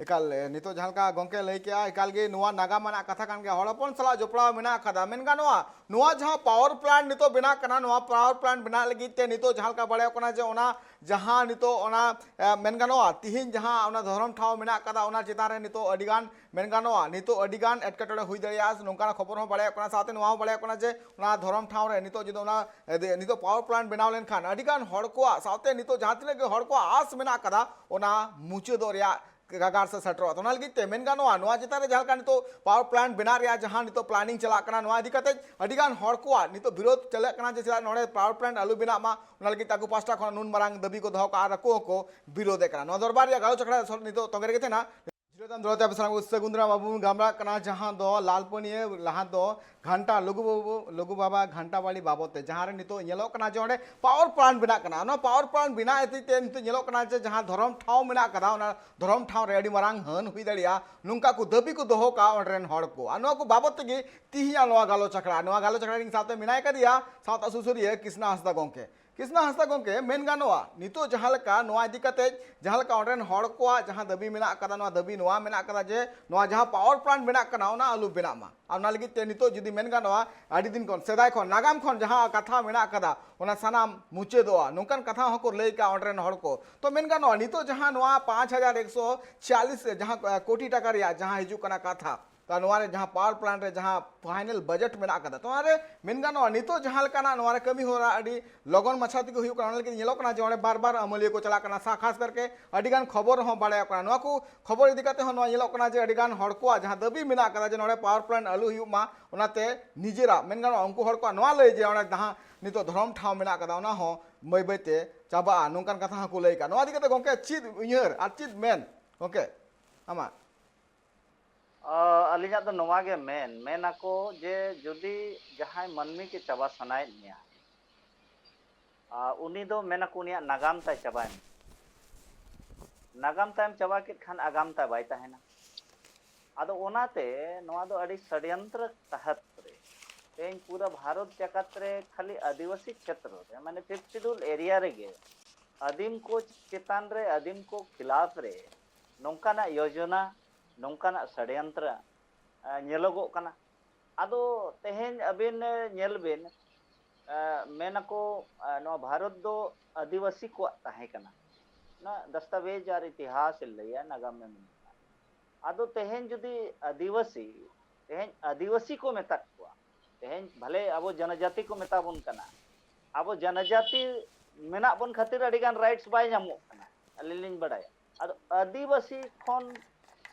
ᱮᱠᱟᱞ, ᱮ, ᱱᱤᱛᱚᱜ ᱡᱟᱦᱟᱸ ᱞᱮᱠᱟ ᱜᱚᱢᱠᱮ ᱞᱟᱹᱭ ᱠᱮᱜᱼᱟ, ᱮᱠᱟᱞ ᱜᱮ ᱱᱚᱣᱟ ᱱᱟᱜᱟᱢ ᱟᱱᱟᱜ ᱠᱟᱛᱷᱟ ᱠᱟᱱ ᱜᱮᱭᱟ, ᱦᱚᱲ ᱦᱚᱯᱚᱱ ᱥᱟᱞᱟᱜ ᱡᱚᱯᱲᱟᱣ ᱢᱮᱱᱟᱜ ᱟᱠᱟᱫᱟ᱾ ᱢᱮᱱ ᱜᱟᱱᱚᱜᱼᱟ, ᱱᱚᱣᱟ ᱡᱟᱦᱟᱸ power plant ᱱᱤᱛᱚᱜ ᱵᱮᱱᱟᱜ ᱠᱟᱱᱟ, ᱱᱚᱣᱟ power plant ᱵᱮᱱᱟᱜ ᱞᱟᱹᱜᱤᱫ ᱛᱮ ᱱᱤᱛᱚᱜ ᱡᱟᱦᱟᱸ ᱞᱮᱠᱟ ᱵᱟᱲᱟᱭᱚᱜ ᱠᱟᱱᱟ ᱡᱮ ᱚᱱᱟ ᱡᱟᱦᱟᱸ ᱱᱤᱛᱚᱜ ᱚᱱᱟ, ᱮ, ᱢᱮᱱ ᱜᱟᱱᱚᱜᱼᱟ, ᱛᱤᱦᱤᱧ ᱡᱟᱦᱟᱸ ᱚᱱᱟ ᱫᱷᱚᱨᱚᱢ ᱴᱷᱟᱶ ᱢᱮᱱᱟᱜ ᱟᱠᱟᱫᱟ, ᱚᱱᱟ ᱪᱮᱛᱟᱱ ᱨᱮ ᱱᱤᱛᱚᱜ ᱟᱹᱰᱤ ᱜᱟᱱ ᱢᱮᱱ ᱜᱟᱱᱚᱜᱼᱟ, ᱱᱤᱛᱚᱜ ᱟᱹᱰᱤ ᱜᱟᱱ ᱮᱴᱠᱮᱴᱚᱬᱮ ᱦᱩᱭ ᱫᱟᱲᱮᱭᱟᱜᱼᱟ, ᱱᱚᱝᱠᱟᱱᱟᱜ ᱠᱷᱚᱵᱚᱨ ᱦᱚᱸ ᱵᱟᱲᱟᱭᱚᱜ ᱠᱟᱱᱟ᱾ ᱥᱟᱶᱛᱮ ᱱᱚᱣᱟ ᱦᱚᱸ ᱵᱟᱲᱟᱭᱚᱜ ᱠᱟᱱᱟ ᱡᱮ ᱚᱱᱟ ᱫᱷᱚᱨᱚᱢ ᱴᱷᱟᱶ ᱨᱮ ᱱᱤᱛᱚᱜ ᱡᱩᱫᱤ ᱚᱱᱟ, ᱮ, ᱫᱮ-, ᱱᱤᱛᱚᱜ power plant ᱵᱮᱱᱟᱣ ᱞᱮᱱᱠᱷᱟᱱ ᱟᱹᱰᱤ ᱜᱟᱱ ᱦᱚᱲ ᱠᱚᱣᱟᱜ, ᱥᱟᱶᱛᱮ ᱱᱤᱛᱚᱜ ᱡᱟᱦᱟᱸ ᱛᱤᱱᱟᱹᱜ ᱜᱮ ᱦᱚᱲ ᱠᱚᱣᱟᱜ ᱟᱸᱥ ᱢᱮᱱᱟᱜ ᱟᱠᱟᱫᱟ, ᱚᱱᱟ ᱢᱩᱪᱟᱹᱫᱚᱜ ᱨᱮᱭᱟᱜ ᱜᱟᱜᱟᱨ ᱥᱮ ᱥᱮᱴᱮᱨᱚᱜᱼᱟ᱾ ᱛᱚ ᱚᱱᱟ ᱞᱟᱹᱜᱤᱫ ᱛᱮ ᱢᱮᱱ ᱜᱟᱱᱚᱜᱼᱟ, ᱱᱚᱣᱟ ᱪᱮᱛᱟᱱ ᱨᱮ ᱡᱟᱦᱟᱸ ᱞᱮᱠᱟ ᱱᱤᱛᱚᱜ power plant ᱵᱮᱱᱟᱣ ᱨᱮᱭᱟᱜ ᱡᱟᱦᱟᱸ ᱱᱤᱛᱚᱜ planning ᱪᱟᱞᱟᱜ ᱠᱟᱱᱟ, ᱱᱚᱣᱟ ᱤᱫᱤ ᱠᱟᱛᱮ ᱟᱹᱰᱤ ᱜᱟᱱ ᱦᱚᱲ ᱠᱚᱣᱟᱜ ᱱᱤᱛᱚᱜ ᱵᱤᱨᱳᱫ ᱪᱟᱞᱟᱜ ᱠᱟᱱᱟ ᱡᱮ ᱪᱮᱫᱟᱜ ᱱᱚᱰᱮ power plant ᱟᱞᱚ ᱵᱮᱱᱟᱜ ᱢᱟ᱾ ᱚᱱᱟ ᱞᱟᱹᱜᱤᱫ ᱛᱮ ᱟᱠᱚ ᱯᱟᱦᱴᱟ ᱠᱷᱚᱱ ᱱᱩᱱ ᱢᱟᱨᱟᱝ ᱫᱟᱹᱵᱤ ᱠᱚ ᱫᱚᱦᱚ ᱠᱟᱜᱼᱟ ᱟᱨ ᱟᱠᱚ ᱦᱚᱸᱠᱚ ᱵᱤᱨᱳᱫᱮᱫ ᱠᱟᱱᱟ᱾ ᱱᱚᱣᱟ ᱫᱚᱨᱵᱟᱨ ᱨᱮᱭᱟᱜ ᱜᱟᱞᱚᱪ ᱟᱠᱷᱲᱟ ᱨᱮ ᱱᱤᱛᱚᱜ ᱛᱚᱸᱜᱮ ᱨᱮᱜᱮ ᱛᱟᱦᱮᱱᱟ᱾ ᱡᱤᱨᱟᱹ ᱛᱟᱭᱚᱢ ᱫᱚ ᱟᱯᱮ ᱥᱟᱱᱟᱢ ᱠᱚ ᱥᱟᱹᱜᱩᱱ ᱫᱟᱨᱟᱢ ᱟᱵᱚ ᱵᱚᱱ ᱜᱟᱞᱢᱟᱨᱟᱜ ᱠᱟᱱᱟ, ᱡᱟᱦᱟᱸ ᱫᱚ ᱞᱟᱞᱯᱟᱹᱱᱤᱭᱟᱹ ᱞᱟᱦᱟ ᱫᱚ ᱜᱷᱟᱱᱴᱟ ᱞᱩᱜᱩ ᱵᱟᱵᱩ, ᱞᱩᱜᱩ ᱵᱟᱵᱟ ᱜᱷᱟᱱᱴᱟ ᱵᱟᱲᱤ ᱵᱟᱵᱚᱫ ᱛᱮ, ᱡᱟᱦᱟᱸ ᱨᱮ ᱱᱤᱛᱚᱜ ᱧᱮᱞᱚᱜ ᱠᱟᱱᱟ ᱡᱮ ᱚᱸᱰᱮ power plant ᱵᱮᱱᱟᱜ ᱠᱟᱱᱟ᱾ ᱚᱱᱟ power plant ᱵᱮᱱᱟᱣ ᱤᱫᱤ ᱛᱮ ᱱᱤᱛᱚᱜ ᱧᱮᱞᱚᱜ ᱠᱟᱱᱟ ᱡᱮ ᱡᱟᱦᱟᱸ ᱫᱷᱚᱨᱚᱢ ᱴᱷᱟᱶ ᱢᱮᱱᱟᱜ ᱠᱟᱫᱟ, ᱚᱱᱟ ᱫᱷᱚᱨᱚᱢ ᱴᱷᱟᱶ ᱨᱮ ᱟᱹᱰᱤ ᱢᱟᱨᱟᱝ ᱦᱟᱹᱱ ᱦᱩᱭ ᱫᱟᱲᱮᱭᱟᱜᱼᱟ, ᱱᱚᱝᱠᱟ ᱠᱚ ᱫᱟᱹᱵᱤ ᱠᱚ ᱫᱚᱦᱚ ᱠᱟᱜᱼᱟ ᱚᱸᱰᱮ ᱨᱮᱱ ᱦᱚᱲ ᱠᱚ᱾ ᱟᱨ ᱱᱚᱣᱟ ᱠᱚ ᱵᱟᱵᱚᱫ ᱛᱮᱜᱮ ᱛᱤᱦᱤᱧᱟᱜ ᱱᱚᱣᱟ ᱜᱟᱞᱚᱪ ᱟᱠᱷᱲᱟ, ᱱᱚᱣᱟ ᱜᱟᱞᱚᱪ ᱟᱠᱷᱲᱟ ᱨᱮ ᱤᱧ ᱥᱟᱶᱛᱮ ᱢᱮᱱᱟᱭ ᱠᱟᱫᱮᱭᱟ ᱥᱟᱶᱛᱟ ᱥᱩᱥᱟᱹᱨᱤᱭᱟᱹ ᱠᱨᱤᱥᱱᱟ ᱦᱟᱸᱥᱫᱟ ᱜᱚᱢᱠᱮ᱾ ᱠᱨᱤᱥᱱᱟ ᱦᱟᱸᱥᱫᱟ ᱜᱚᱢᱠᱮ, ᱢᱮᱱ ᱜᱟᱱᱚᱜᱼᱟ, ᱱᱤᱛᱚᱜ ᱡᱟᱦᱟᱸ ᱞᱮᱠᱟ ᱱᱚᱣᱟ ᱤᱫᱤ ᱠᱟᱛᱮ ᱡᱟᱦᱟᱸ ᱞᱮᱠᱟ ᱚᱸᱰᱮ ᱨᱮᱱ ᱦᱚᱲ ᱠᱚᱣᱟᱜ ᱡᱟᱦᱟᱸ ᱫᱟᱹᱵᱤ ᱢᱮᱱᱟᱜ ᱟᱠᱟᱫᱟ, ᱱᱚᱣᱟ ᱫᱟᱹᱵᱤ ᱱᱚᱣᱟ ᱢᱮᱱᱟᱜ ᱟᱠᱟᱫᱟ ᱡᱮ ᱱᱚᱣᱟ ᱡᱟᱦᱟᱸ power plant ᱵᱮᱱᱟᱜ ᱠᱟᱱᱟ, ᱚᱱᱟ ᱟᱞᱚ ᱵᱮᱱᱟᱜ ᱢᱟ᱾ ᱟᱨ ᱚᱱᱟ ᱞᱟᱹᱜᱤᱫ ᱛᱮ ᱱᱤᱛᱚᱜ ᱡᱩᱫᱤ ᱢᱮᱱ ᱜᱟᱱᱚᱜᱼᱟ, ᱟᱹᱰᱤ ᱫᱤᱱ ᱠᱷᱚᱱ, ᱥᱮᱫᱟᱭ ᱠᱷᱚᱱ, ᱱᱟᱜᱟᱢ ᱠᱷᱚᱱ ᱡᱟᱦᱟᱸ ᱠᱟᱛᱷᱟ ᱢᱮᱱᱟᱜ ᱟᱠᱟᱫᱟ, ᱚᱱᱟ ᱥᱟᱱᱟᱢ ᱢᱩᱪᱟᱹᱫᱚᱜᱼᱟ, ᱱᱚᱝᱠᱟᱱ ᱠᱟᱛᱷᱟ ᱦᱚᱸᱠᱚ ᱞᱟᱹᱭ ᱠᱟᱜᱼᱟ ᱚᱸᱰᱮ ᱨᱮᱱ ᱦᱚᱲ ᱠᱚ᱾ ᱛᱚ ᱢᱮᱱ ᱜᱟᱱᱚᱜᱼᱟ, ᱱᱤᱛᱚᱜ ᱡᱟᱦᱟᱸ ᱱᱚᱣᱟ ᱯᱟᱸᱪ ᱦᱟᱡᱟᱨ ᱮᱠᱥᱚ ᱪᱷᱤᱭᱟᱞᱤᱥ ᱡᱟᱦᱟᱸ, ᱮ, ᱠᱳᱴᱤ ᱴᱟᱠᱟ ᱨᱮᱭᱟᱜ ᱡᱟᱦᱟᱸ ᱦᱤᱡᱩᱜ ᱠᱟᱱᱟ ᱠᱟᱛᱷᱟ, ᱛᱟ ᱱᱚᱣᱟ ᱨᱮ ᱡᱟᱦᱟᱸ power plant ᱨᱮ ᱡᱟᱦᱟᱸ final budget ᱢᱮᱱᱟᱜ ᱟᱠᱟᱫᱟ, ᱛᱚ ᱚᱱᱟ ᱨᱮ ᱢᱮᱱ ᱜᱟᱱᱚᱜᱼᱟ, ᱱᱤᱛᱚᱜ ᱡᱟᱦᱟᱸ ᱞᱮᱠᱟᱱᱟᱜ ᱱᱚᱣᱟ ᱨᱮ ᱠᱟᱹᱢᱤ ᱦᱚᱨᱟ ᱟᱹᱰᱤ ᱞᱚᱜᱚᱱ ᱢᱟᱪᱷᱟ ᱛᱮᱜᱮ ᱦᱩᱭᱩᱜ ᱠᱟᱱᱟ᱾ ᱚᱱᱟ ᱞᱟᱹᱜᱤᱫ ᱧᱮᱞᱚᱜ ᱠᱟᱱᱟ ᱡᱮ ᱚᱸᱰᱮ ᱵᱟᱨ ᱵᱟᱨ ᱟᱹᱢᱟᱹᱞᱤᱭᱟᱹ ᱠᱚ ᱪᱟᱞᱟᱜ ᱠᱟᱱᱟ, ᱥᱟ-, ᱠᱷᱟᱥ ᱠᱟᱨᱠᱮ ᱟᱹᱰᱤ ᱜᱟᱱ ᱠᱷᱚᱵᱚᱨ ᱦᱚᱸ ᱵᱟᱲᱟᱭᱚᱜ ᱠᱟᱱᱟ᱾ ᱱᱚᱣᱟ ᱠᱚ ᱠᱷᱚᱵᱚᱨ ᱤᱫᱤ ᱠᱟᱛᱮ ᱦᱚᱸ ᱱᱚᱣᱟ ᱧᱮᱞᱚᱜ ᱠᱟᱱᱟ ᱡᱮ ᱟᱹᱰᱤ ᱜᱟᱱ ᱦᱚᱲ ᱠᱚᱣᱟᱜ ᱡᱟᱦᱟᱸ ᱫᱟᱹᱵᱤ ᱢᱮᱱᱟᱜ ᱟᱠᱟᱫᱟ ᱡᱮ ᱱᱚᱰᱮ power plant ᱟᱹᱞᱩ ᱦᱩᱭᱩᱜ ᱢᱟ, ᱚᱱᱟᱛᱮ ᱱᱤᱡᱮᱨᱟᱜ ᱢᱮᱱ ᱜᱟᱱᱚᱜᱼᱟ, ᱩᱱᱠᱩ ᱦᱚᱲ ᱠᱚᱣᱟᱜ ᱱᱚᱣᱟ ᱞᱟᱹᱭ ᱡᱮ ᱚᱸᱰᱮ ᱡᱟᱦᱟᱸ ᱱᱤᱛᱚᱜ ᱫᱷᱚᱨᱚᱢ ᱴᱷᱟᱶ ᱢᱮᱱᱟᱜ ᱟᱠᱟᱫᱟ, ᱚᱱᱟ ᱦᱚᱸ ᱵᱟᱹᱭ ᱵᱟᱹᱭ ᱛᱮ ᱪᱟᱵᱟᱜᱼᱟ, ᱱᱚᱝᱠᱟᱱ ᱠᱟᱛᱷᱟ ᱦᱚᱸᱠᱚ ᱞᱟᱹᱭ ᱠᱟᱜᱼᱟ᱾ ᱱᱚᱣᱟ ᱤᱫᱤ ᱠᱟᱛᱮ ᱜᱚᱢᱠᱮ ᱪᱮᱫ ᱩᱭᱦᱟᱹᱨ ᱟᱨ ᱪᱮᱫ ᱢᱮᱱ ᱜᱚᱢᱠᱮ ᱟᱢᱟᱜ? ᱟᱹᱞᱤᱧᱟᱜ ᱫᱚ ᱱᱚᱣᱟ ᱜᱮ ᱢᱮᱱ, ᱢᱮᱱ ᱟᱠᱚ ᱡᱮ ᱡᱩᱫᱤ ᱡᱟᱦᱟᱸᱭ ᱢᱟᱹᱱᱢᱤ ᱜᱮ ᱪᱟᱵᱟ ᱥᱟᱱᱟᱭᱮᱫ ᱢᱮᱭᱟ, ᱟᱨ ᱩᱱᱤ ᱫᱚ ᱢᱮᱱ ᱟᱠᱚ ᱩᱱᱤᱭᱟᱜ ᱱᱟᱜᱟᱢ ᱛᱟᱭ ᱪᱟᱵᱟᱭᱮᱱᱟ᱾ ᱱᱟᱜᱟᱢ ᱛᱟᱭᱮᱢ ᱪᱟᱵᱟ ᱠᱮᱫ ᱠᱷᱟᱱ ᱟᱜᱟᱢ ᱛᱟᱭ ᱵᱟᱭ ᱛᱟᱦᱮᱱᱟ᱾ ᱟᱫᱚ ᱚᱱᱟᱛᱮ ᱱᱚᱣᱟ ᱫᱚ ᱟᱹᱰᱤ ᱥᱟᱰᱭᱚᱱᱛᱨᱚ ᱛᱟᱦᱟᱛ ᱨᱮ ᱛᱮᱦᱮᱧ ᱯᱩᱨᱟᱹ ᱵᱷᱟᱨᱚᱛ ᱡᱟᱠᱟᱛ ᱨᱮ ᱠᱷᱟᱹᱞᱤ ᱟᱹᱫᱤᱵᱟᱹᱥᱤ ᱠᱷᱮᱛᱨᱚ ᱨᱮ, ᱢᱟᱱᱮ fifth schedule area ᱨᱮᱜᱮ ᱟᱹᱫᱤᱢ ᱠᱚ ᱪᱮᱛᱟᱱ ᱨᱮ, ᱟᱹᱫᱤᱢ ᱠᱚ ᱠᱷᱤᱞᱟᱯ ᱨᱮ ᱱᱚᱝᱠᱟᱱᱟᱜ ᱭᱳᱡᱚᱱᱟ, ᱱᱚᱝᱠᱟᱱᱟᱜ ᱥᱟᱰᱭᱚᱱᱛᱨᱚ, ᱮ, ᱧᱮᱞᱚᱜᱚᱜ ᱠᱟᱱᱟ᱾ ᱟᱫᱚ ᱛᱮᱦᱮᱧ ᱟᱹᱵᱤᱱ, ᱮ, ᱧᱮᱞ ᱵᱤᱱ, ᱮ, ᱢᱮᱱ ᱟᱠᱚ, ᱮ, ᱱᱚᱣᱟ ᱵᱷᱟᱨᱚᱛ ᱫᱚ ᱟᱹᱫᱤᱵᱟᱹᱥᱤ ᱠᱚᱣᱟᱜ ᱛᱟᱦᱮᱸ ᱠᱟᱱᱟ᱾ ᱱᱚᱣᱟ ᱫᱟᱥᱛᱟᱵᱮᱡᱽ ᱟᱨ ᱤᱛᱤᱦᱟᱥ ᱮ ᱞᱟᱹᱭᱟ, ᱱᱟᱜᱟᱢ ᱮ ᱢᱮᱱᱟ᱾ ᱟᱫᱚ ᱛᱮᱦᱮᱧ ᱡᱩᱫᱤ ᱟᱹᱫᱤᱵᱟᱹᱥᱤ, ᱛᱮᱦᱮᱧ ᱟᱹᱫᱤᱵᱟᱹᱥᱤ ᱠᱚ ᱢᱮᱛᱟᱫ ᱠᱚᱣᱟ, ᱛᱮᱦᱮᱧ ᱵᱷᱟᱞᱮ ᱟᱵᱚ ᱡᱚᱱᱚᱡᱟᱛᱤ ᱠᱚ ᱢᱮᱛᱟ ᱵᱚᱱ ᱠᱟᱱᱟ, ᱟᱵᱚ ᱡᱚᱱᱚᱡᱟᱛᱤ ᱢᱮᱱᱟᱜ ᱵᱚᱱ ᱠᱷᱟᱹᱛᱤᱨ ᱟᱹᱰᱤ ᱜᱟᱱ rights ᱵᱟᱭ ᱧᱟᱢᱚᱜ ᱠᱟᱱᱟ, ᱟᱹᱞᱤᱧ ᱞᱤᱧ ᱵᱟᱲᱟᱭᱟ᱾ ᱟᱫᱚ ᱟᱹᱫᱤᱵᱟᱹᱥᱤ ᱠᱷᱚᱱ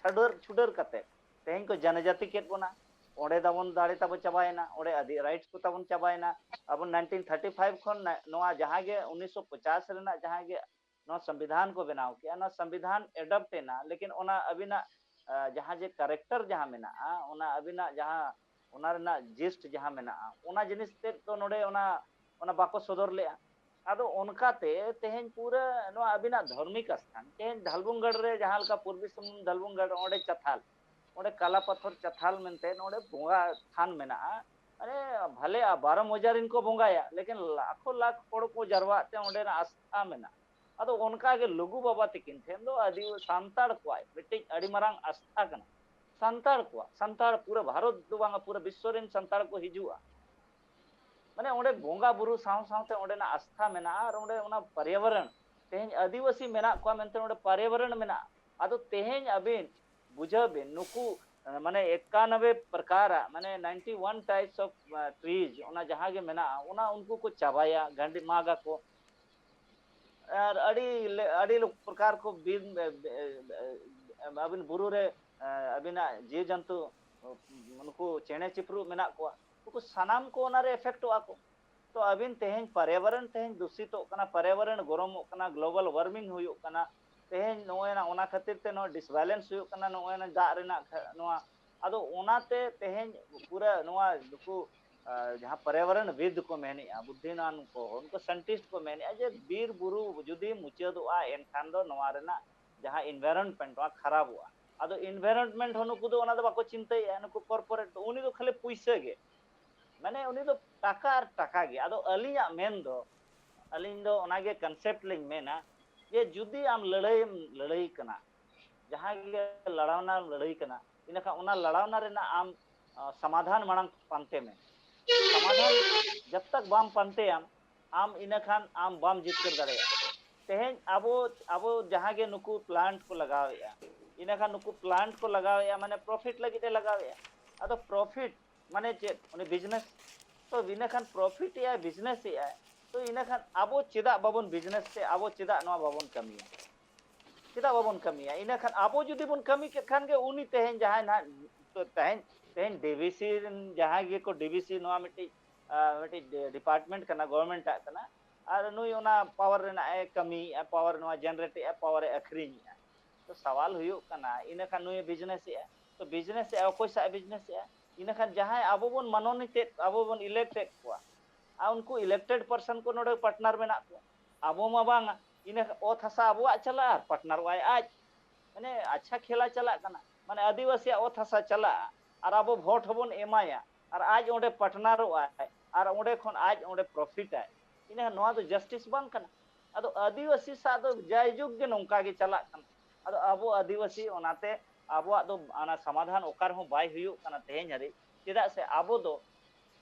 ᱪᱷᱟᱹᱰᱟᱹᱨ ᱪᱷᱩᱰᱟᱹᱨ ᱠᱟᱛᱮ ᱛᱮᱦᱮᱧ ᱠᱚ ᱡᱚᱱᱚᱡᱟᱛᱤ ᱠᱮᱫ ᱵᱚᱱᱟ, ᱚᱸᱰᱮ ᱛᱟᱵᱚᱱ ᱫᱟᱲᱮ ᱛᱟᱵᱚ ᱪᱟᱵᱟᱭᱮᱱᱟ, ᱚᱸᱰᱮ ᱟᱹᱫᱤ rights ᱠᱚ ᱛᱟᱵᱚᱱ ᱪᱟᱵᱟᱭᱮᱱᱟ᱾ ᱟᱵᱚ nineteen thirty five ᱠᱷᱚᱱ ᱱᱟ-, ᱱᱚᱣᱟ ᱡᱟᱦᱟᱸ ᱜᱮ ᱩᱱᱤᱥᱥᱚ ᱯᱚᱪᱟᱥ ᱨᱮᱱᱟᱜ ᱡᱟᱦᱟᱸ ᱜᱮ ᱱᱚᱣᱟ ᱥᱚᱝᱵᱤᱫᱷᱟᱱ ᱠᱚ ᱵᱮᱱᱟᱣ ᱠᱮᱜᱼᱟ, ᱱᱚᱣᱟ ᱥᱚᱝᱵᱤᱫᱷᱟᱱ adapt ᱮᱱᱟ, ᱞᱮᱠᱤᱱ ᱚᱱᱟ ᱟᱹᱵᱤᱱᱟᱜ, ᱟ, ᱡᱟᱦᱟᱸ ᱡᱮ character ᱡᱟᱦᱟᱸ ᱢᱮᱱᱟᱜᱼᱟ, ᱚᱱᱟ ᱟᱹᱵᱤᱱᱟᱜ ᱡᱟᱦᱟᱸ ᱚᱱᱟ ᱨᱮᱱᱟᱜ gist ᱡᱟᱦᱟᱸ ᱢᱮᱱᱟᱜᱼᱟ, ᱚᱱᱟ ᱡᱤᱱᱤᱥ ᱛᱮᱫ ᱫᱚ ᱱᱚᱰᱮ ᱚᱱᱟ, ᱚᱱᱟ ᱵᱟᱠᱚ ᱥᱚᱫᱚᱨ ᱞᱮᱜᱼᱟ᱾ ᱟᱫᱚ ᱚᱱᱠᱟᱛᱮ ᱛᱮᱦᱮᱧ ᱯᱩᱨᱟᱹ ᱱᱚᱣᱟ ᱟᱹᱵᱤᱱᱟᱜ ᱫᱷᱟᱨᱢᱤᱠ ᱟᱥᱛᱷᱟᱱ, ᱛᱮᱦᱮᱧ ᱰᱷᱟᱞᱵᱩᱝᱜᱟᱲ ᱨᱮ ᱡᱟᱦᱟᱸ ᱞᱮᱠᱟ ᱯᱩᱨᱵᱤ ᱥᱤᱝᱵᱷᱩᱢ ᱰᱷᱟᱞᱵᱩᱝᱜᱟᱲ, ᱚᱸᱰᱮ ᱪᱟᱛᱷᱟᱞ, ᱚᱸᱰᱮ ᱠᱟᱞᱟ ᱯᱟᱛᱷᱚᱨ ᱪᱟᱛᱷᱟᱞ ᱢᱮᱱᱛᱮ ᱱᱚᱰᱮ ᱵᱚᱸᱜᱟ ᱛᱷᱟᱱ ᱢᱮᱱᱟᱜᱼᱟ᱾ ᱢᱟᱱᱮ ᱵᱷᱟᱞᱮ ᱵᱟᱨᱚ ᱢᱚᱡᱟ ᱨᱮᱱ ᱠᱚ ᱵᱚᱸᱜᱟᱭᱟ, ᱞᱮᱠᱤᱱ ᱞᱟᱠᱷᱚ ᱞᱟᱠᱷ ᱦᱚᱲ ᱠᱚ ᱡᱟᱨᱣᱟᱜ ᱛᱮ ᱚᱸᱰᱮᱱᱟᱜ ᱟᱥᱛᱷᱟ ᱢᱮᱱᱟᱜᱼᱟ᱾ ᱟᱫᱚ ᱚᱱᱠᱟ ᱜᱮ ᱞᱩᱜᱩ ᱵᱟᱵᱟ ᱛᱤᱠᱤᱱ ᱴᱷᱮᱱ ᱫᱚ ᱟᱹᱫᱤ ᱥᱟᱱᱛᱟᱲ ᱠᱚᱣᱟᱜ ᱢᱤᱫᱴᱤᱡ ᱟᱹᱰᱤ ᱢᱟᱨᱟᱝ ᱟᱥᱛᱷᱟ ᱠᱟᱱᱟ᱾ ᱥᱟᱱᱛᱟᱲ ᱠᱚᱣᱟᱜ, ᱥᱟᱱᱛᱟᱲ ᱯᱩᱨᱟᱹ ᱵᱷᱟᱨᱚᱛ ᱫᱚ ᱵᱟᱝᱟ, ᱯᱩᱨᱟᱹ ᱵᱤᱥᱥᱚ ᱨᱮᱱ ᱥᱟᱱᱛᱟᱲ ᱠᱚ ᱦᱤᱡᱩᱜᱼᱟ᱾ ᱢᱟᱱᱮ ᱚᱸᱰᱮ ᱵᱚᱸᱜᱟ ᱵᱩᱨᱩ ᱥᱟᱶ ᱥᱟᱶᱛᱮ ᱚᱸᱰᱮᱱᱟᱜ ᱟᱥᱛᱷᱟ ᱢᱮᱱᱟᱜᱼᱟ, ᱟᱨ ᱚᱸᱰᱮ ᱚᱱᱟ ᱯᱚᱨᱭᱟᱵᱚᱨᱚᱱ, ᱛᱮᱦᱮᱧ ᱟᱹᱫᱤᱵᱟᱹᱥᱤ ᱢᱮᱱᱟᱜ ᱠᱚᱣᱟ ᱢᱮᱱᱛᱮ ᱚᱸᱰᱮ ᱯᱚᱨᱭᱟᱵᱚᱨᱚᱱ ᱢᱮᱱᱟᱜᱼᱟ᱾ ᱟᱫᱚ ᱛᱮᱦᱮᱧ ᱟᱹᱵᱤᱱ ᱵᱩᱡᱷᱟᱹᱣ ᱵᱤᱱ, ᱱᱩᱠᱩ ᱢᱟᱱᱮ ᱮᱠᱟᱱᱚᱵᱵᱳᱭ ᱯᱨᱚᱠᱟᱨᱟᱜ, ᱢᱟᱱᱮ ninety one types of trees, ᱚᱱᱟ ᱡᱟᱦᱟᱸ ᱜᱮ ᱢᱮᱱᱟᱜᱼᱟ, ᱚᱱᱟ ᱩᱱᱠᱩ ᱠᱚ ᱪᱟᱵᱟᱭᱟ, ᱜᱟᱹᱰᱤ ᱢᱟᱜᱽ ᱟᱠᱚ᱾ ᱟᱨ ᱟᱹᱰᱤ ᱞᱮ- ᱟᱹᱰᱤ ᱞᱮ- ᱯᱨᱚᱠᱟᱨ ᱠᱚ ᱵᱤᱨ, ᱟᱹᱵᱤᱱ ᱵᱩᱨᱩ ᱨᱮ ᱟᱹᱵᱤᱱᱟᱜ ᱡᱤᱣᱤ ᱡᱚᱱᱛᱩ, ᱱᱩᱠᱩ ᱪᱮᱬᱮ ᱪᱤᱯᱨᱩ ᱢᱮᱱᱟᱜ ᱠᱚᱣᱟ, ᱱᱩᱠᱩ ᱥᱟᱱᱟᱢ ᱠᱚ ᱚᱱᱟᱨᱮ ᱮᱯᱷᱮᱠᱴᱚᱜᱼᱟ ᱠᱚ᱾ ᱛᱚ ᱟᱹᱵᱤᱱ ᱛᱮᱦᱮᱧ ᱯᱚᱨᱭᱟᱵᱚᱨᱚᱱ ᱛᱮᱦᱮᱧ ᱫᱩᱥᱤᱛᱚᱜ ᱠᱟᱱᱟ, ᱯᱚᱨᱭᱟᱵᱚᱨᱚᱱ ᱜᱚᱨᱚᱢᱚᱜ ᱠᱟᱱᱟ, global warming ᱦᱩᱭᱩᱜ ᱠᱟᱱᱟ, ᱛᱮᱦᱮᱧ ᱱᱚᱜᱼᱚᱭ ᱱᱟ ᱚᱱᱟ ᱠᱷᱟᱹᱛᱤᱨ ᱛᱮ ᱱᱚᱣᱟ ᱰᱤᱥᱵᱮᱞᱮᱱᱥ ᱦᱩᱭᱩᱜ ᱠᱟᱱᱟ, ᱱᱚᱜᱼᱚᱭ ᱱᱟ ᱫᱟᱜ ᱨᱮᱱᱟᱜ ᱠᱷᱟ- ᱱᱚᱣᱟ᱾ ᱟᱫᱚ ᱚᱱᱟᱛᱮ ᱛᱮᱦᱮᱧ ᱯᱩᱨᱟᱹ ᱱᱚᱣᱟ ᱱᱩᱠᱩ ᱡᱟᱦᱟᱸ ᱯᱚᱨᱭᱟᱵᱚᱨᱚᱱ ᱵᱤᱫ ᱠᱚ ᱢᱮᱱᱮᱜᱼᱟ, ᱵᱩᱫᱽᱫᱷᱤᱢᱟᱱ ᱠᱚ, ᱩᱱᱠᱩ ᱥᱟᱭᱮᱱᱴᱤᱥᱴ ᱠᱚ ᱢᱮᱱᱮᱜᱼᱟ ᱡᱮ ᱵᱤᱨ ᱵᱩᱨᱩ ᱡᱩᱫᱤ ᱢᱩᱪᱟᱹᱫᱚᱜᱼᱟ, ᱮᱱᱠᱷᱟᱱ ᱫᱚ ᱱᱚᱣᱟ ᱨᱮᱱᱟᱜ ᱡᱟᱦᱟᱸ ᱤᱱᱵᱷᱟᱭᱨᱚᱱᱢᱮᱱᱴ, ᱱᱚᱣᱟ ᱠᱷᱟᱨᱟᱯᱚᱜᱼᱟ᱾ ᱟᱫᱚ ᱤᱱᱵᱷᱟᱭᱨᱚᱱᱢᱮᱱᱴ ᱦᱚᱸ ᱱᱩᱠᱩ ᱫᱚ ᱚᱱᱟ ᱫᱚ ᱵᱟᱠᱚ ᱪᱤᱱᱛᱟᱹᱭᱮᱜᱼᱟ, ᱱᱩᱠᱩ ᱠᱚᱨᱯᱳᱨᱮᱴ ᱫᱚ᱾ ᱩᱱᱤ ᱫᱚ ᱠᱷᱟᱹᱞᱤ ᱯᱩᱭᱥᱟᱹ ᱜᱮ, ᱢᱟᱱᱮ ᱩᱱᱤ ᱫᱚ ᱴᱟᱠᱟ ᱟᱨ ᱴᱟᱠᱟ ᱜᱮ᱾ ᱟᱫᱚ ᱟᱹᱞᱤᱧᱟᱜ ᱢᱮᱱ ᱫᱚ, ᱟᱹᱞᱤᱧ ᱫᱚ ᱚᱱᱟᱜᱮ ᱠᱚᱱᱥᱮᱯᱴ ᱞᱤᱧ ᱢᱮᱱᱟ ᱡᱮ ᱡᱩᱫᱤ ᱟᱢ ᱞᱟᱹᱲᱦᱟᱹᱭᱮᱢ ᱞᱟᱹᱲᱦᱟᱹᱭ ᱠᱟᱱᱟ, ᱡᱟᱦᱟᱸ ᱜᱮ ᱞᱟᱲᱟᱣᱱᱟᱢ ᱞᱟᱹᱲᱦᱟᱹᱭ ᱠᱟᱱᱟ, ᱤᱱᱟᱹᱠᱷᱟᱱ ᱚᱱᱟ ᱞᱟᱲᱟᱣᱱᱟ ᱨᱮᱱᱟᱜ ᱟᱢ ᱥᱚᱢᱟᱫᱷᱟᱱ ᱢᱟᱲᱟᱝ ᱯᱟᱱᱛᱮ ᱢᱮ᱾ ᱥᱚᱢᱟᱫᱷᱟᱱ ᱡᱟᱵ ᱛᱟᱠ ᱵᱟᱢ ᱯᱟᱱᱛᱮᱭᱟᱢ ᱟᱢ, ᱤᱱᱟᱹᱠᱷᱟᱱ ᱟᱢ ᱵᱟᱢ ᱡᱤᱛᱠᱟᱹᱨ ᱫᱟᱲᱮᱭᱟᱜᱼᱟ᱾ ᱛᱮᱦᱮᱧ ᱟᱵᱚ ᱟᱵᱚ ᱡᱟᱦᱟᱸ ᱜᱮ ᱱᱩᱠᱩ ᱯᱞᱟᱱᱴ ᱠᱚ ᱞᱟᱜᱟᱣᱮᱜᱼᱟ, ᱤᱱᱟᱹᱠᱷᱟᱱ ᱱᱩᱠᱩ ᱯᱞᱟᱱᱴ ᱠᱚ ᱞᱟᱜᱟᱣᱮᱜᱼᱟ ᱢᱟᱱᱮ ᱯᱨᱚᱯᱷᱤᱴ ᱞᱟᱹᱜᱤᱫ ᱮ ᱞᱟᱜᱟᱣᱮᱜᱼᱟ᱾ ᱟᱫᱚ ᱯᱨᱚᱯᱷᱤᱴ ᱢᱟᱱᱮ ᱪᱮᱫ? ᱩᱱᱤ ᱵᱤᱡᱽᱱᱮᱥ᱾ ᱛᱚ ᱤᱱᱟᱹᱠᱷᱟᱱ ᱯᱨᱚᱯᱷᱤᱴ ᱮᱜᱼᱟᱭ, ᱵᱤᱡᱽᱱᱮᱥ ᱮᱜᱼᱟᱭ, ᱛᱚ ᱤᱱᱟᱹᱠᱷᱟᱱ ᱟᱵᱚ ᱪᱮᱫᱟᱜ ᱵᱟᱵᱚᱱ ᱵᱤᱡᱽᱱᱮᱥ ᱛᱮ, ᱟᱵᱚ ᱪᱮᱫᱟᱜ ᱱᱚᱣᱟ ᱵᱟᱵᱚᱱ ᱠᱟᱹᱢᱤᱭᱟ? ᱪᱮᱫᱟᱜ ᱵᱟᱵᱚᱱ ᱠᱟᱹᱢᱤᱭᱟ? ᱤᱱᱟᱹᱠᱷᱟᱱ ᱟᱵᱚ ᱡᱩᱫᱤ ᱵᱚᱱ ᱠᱟᱹᱢᱤ ᱠᱮᱫ ᱠᱷᱟᱱ ᱜᱮ ᱩᱱᱤ ᱛᱮᱦᱮᱧ ᱡᱟᱦᱟᱸᱭ ᱱᱟᱦᱟᱜ ᱛᱮᱦᱮᱧ ᱛᱮᱦᱮᱧ ᱰᱤᱵᱤᱥᱤ ᱨᱮᱱ ᱡᱟᱦᱟᱸᱭ ᱜᱮᱠᱚ, ᱰᱤᱵᱤᱥᱤ ᱱᱚᱣᱟ ᱢᱤᱫᱴᱤᱡ ᱢᱤᱫᱴᱤᱡ ᱰᱤᱯᱟᱨᱴᱢᱮᱱᱴ ᱠᱟᱱᱟ, ᱜᱚᱵᱷᱚᱨᱱᱢᱮᱱᱴ ᱟᱜ ᱠᱟᱱᱟ, ᱟᱨ ᱱᱩᱭ ᱚᱱᱟ ᱯᱟᱣᱟᱨ ᱨᱮᱱᱟᱜ ᱮ ᱠᱟᱹᱢᱤᱭᱮᱫᱼᱟ, ᱯᱟᱣᱟᱨ ᱱᱚᱣᱟ ᱡᱮᱱᱟᱨᱮᱴ ᱮᱫᱼᱟ, ᱯᱟᱣᱟᱨ ᱮ ᱟᱹᱠᱷᱨᱤᱧᱮᱫᱼᱟ᱾ ᱛᱚ ᱥᱟᱣᱟᱞ ᱦᱩᱭᱩᱜ ᱠᱟᱱᱟ, ᱤᱱᱟᱹᱠᱷᱟᱱ ᱱᱩᱭ ᱵᱤᱡᱽᱱᱮᱥ ᱮᱫᱼᱟ, ᱛᱚ ᱵᱤᱡᱽᱱᱮᱥ ᱮᱫᱼᱟ, ᱚᱠᱚᱭ ᱥᱟᱶ ᱵᱤᱡᱽᱱᱮᱥ ᱮᱫᱼᱟ? ᱤᱱᱟᱹᱠᱷᱟᱱ ᱡᱟᱦᱟᱸᱭ ᱟᱵᱚ ᱵᱚᱱ ᱢᱚᱱᱳᱱᱤᱛ ᱮᱫ, ᱟᱵᱚ ᱵᱚᱱ ᱤᱞᱮᱠᱴ ᱮᱫ ᱠᱚᱣᱟ, ᱟᱨ ᱩᱱᱠᱩ ᱤᱞᱮᱠᱴᱮᱰ ᱯᱟᱨᱥᱚᱱ ᱠᱚ ᱱᱚᱰᱮ ᱯᱟᱨᱴᱱᱟᱨ ᱢᱮᱱᱟᱜ ᱠᱚᱣᱟ, ᱟᱵᱚ ᱢᱟ ᱵᱟᱝᱟ᱾ ᱤᱱᱟᱹ ᱚᱛ ᱦᱟᱥᱟ ᱟᱵᱚᱣᱟᱜ ᱪᱟᱞᱟᱜᱼᱟ ᱟᱨ ᱯᱟᱨᱴᱱᱟᱨᱚᱜ ᱟᱭ ᱟᱡ᱾ ᱢᱟᱱᱮ ᱟᱪᱪᱷᱟ ᱠᱷᱮᱞᱟ ᱪᱟᱞᱟᱜ ᱠᱟᱱᱟ, ᱢᱟᱱᱮ ᱟᱹᱫᱤᱵᱟᱹᱥᱤᱭᱟᱜ ᱚᱛ ᱦᱟᱥᱟ ᱪᱟᱞᱟᱜᱼᱟ ᱟᱨ ᱟᱵᱚ ᱵᱷᱳᱴ ᱦᱚᱸᱵᱚᱱ ᱮᱢᱟᱭᱟ ᱟᱨ ᱟᱡ ᱚᱸᱰᱮ ᱯᱟᱨᱴᱱᱟᱨᱚᱜ ᱟᱭ ᱟᱨ ᱚᱸᱰᱮ ᱠᱷᱚᱱ ᱟᱡ ᱚᱸᱰᱮ ᱯᱨᱚᱯᱷᱤᱴ ᱟᱭ᱾ ᱤᱱᱟᱹ ᱱᱚᱣᱟ ᱫᱚ ᱡᱟᱥᱴᱤᱥ ᱵᱟᱝ ᱠᱟᱱᱟ᱾ ᱟᱫᱚ ᱟᱹᱫᱤᱵᱟᱹᱥᱤ ᱥᱟᱶ ᱫᱚ ᱡᱟᱭᱡᱩᱜᱽ ᱜᱮ ᱱᱚᱝᱠᱟ ᱜᱮ ᱪᱟᱞᱟᱜ ᱠᱟᱱᱟ᱾ ᱟᱫᱚ ᱟᱵᱚ ᱟᱹᱫᱤᱵᱟᱹᱥᱤ ᱚᱱᱟᱛᱮ ᱟᱵᱚᱣᱟᱜ ᱫᱚ ᱚᱱᱟ ᱥᱚᱢᱟᱫᱷᱟᱱ ᱚᱠᱟ ᱨᱮᱦᱚᱸ ᱵᱟᱭ ᱦᱩᱭᱩᱜ ᱠᱟᱱᱟ ᱛᱮᱦᱮᱧ ᱦᱟᱹᱨᱤᱡ᱾ ᱪᱮᱫᱟᱜ ᱥᱮ ᱟᱵᱚ ᱫᱚ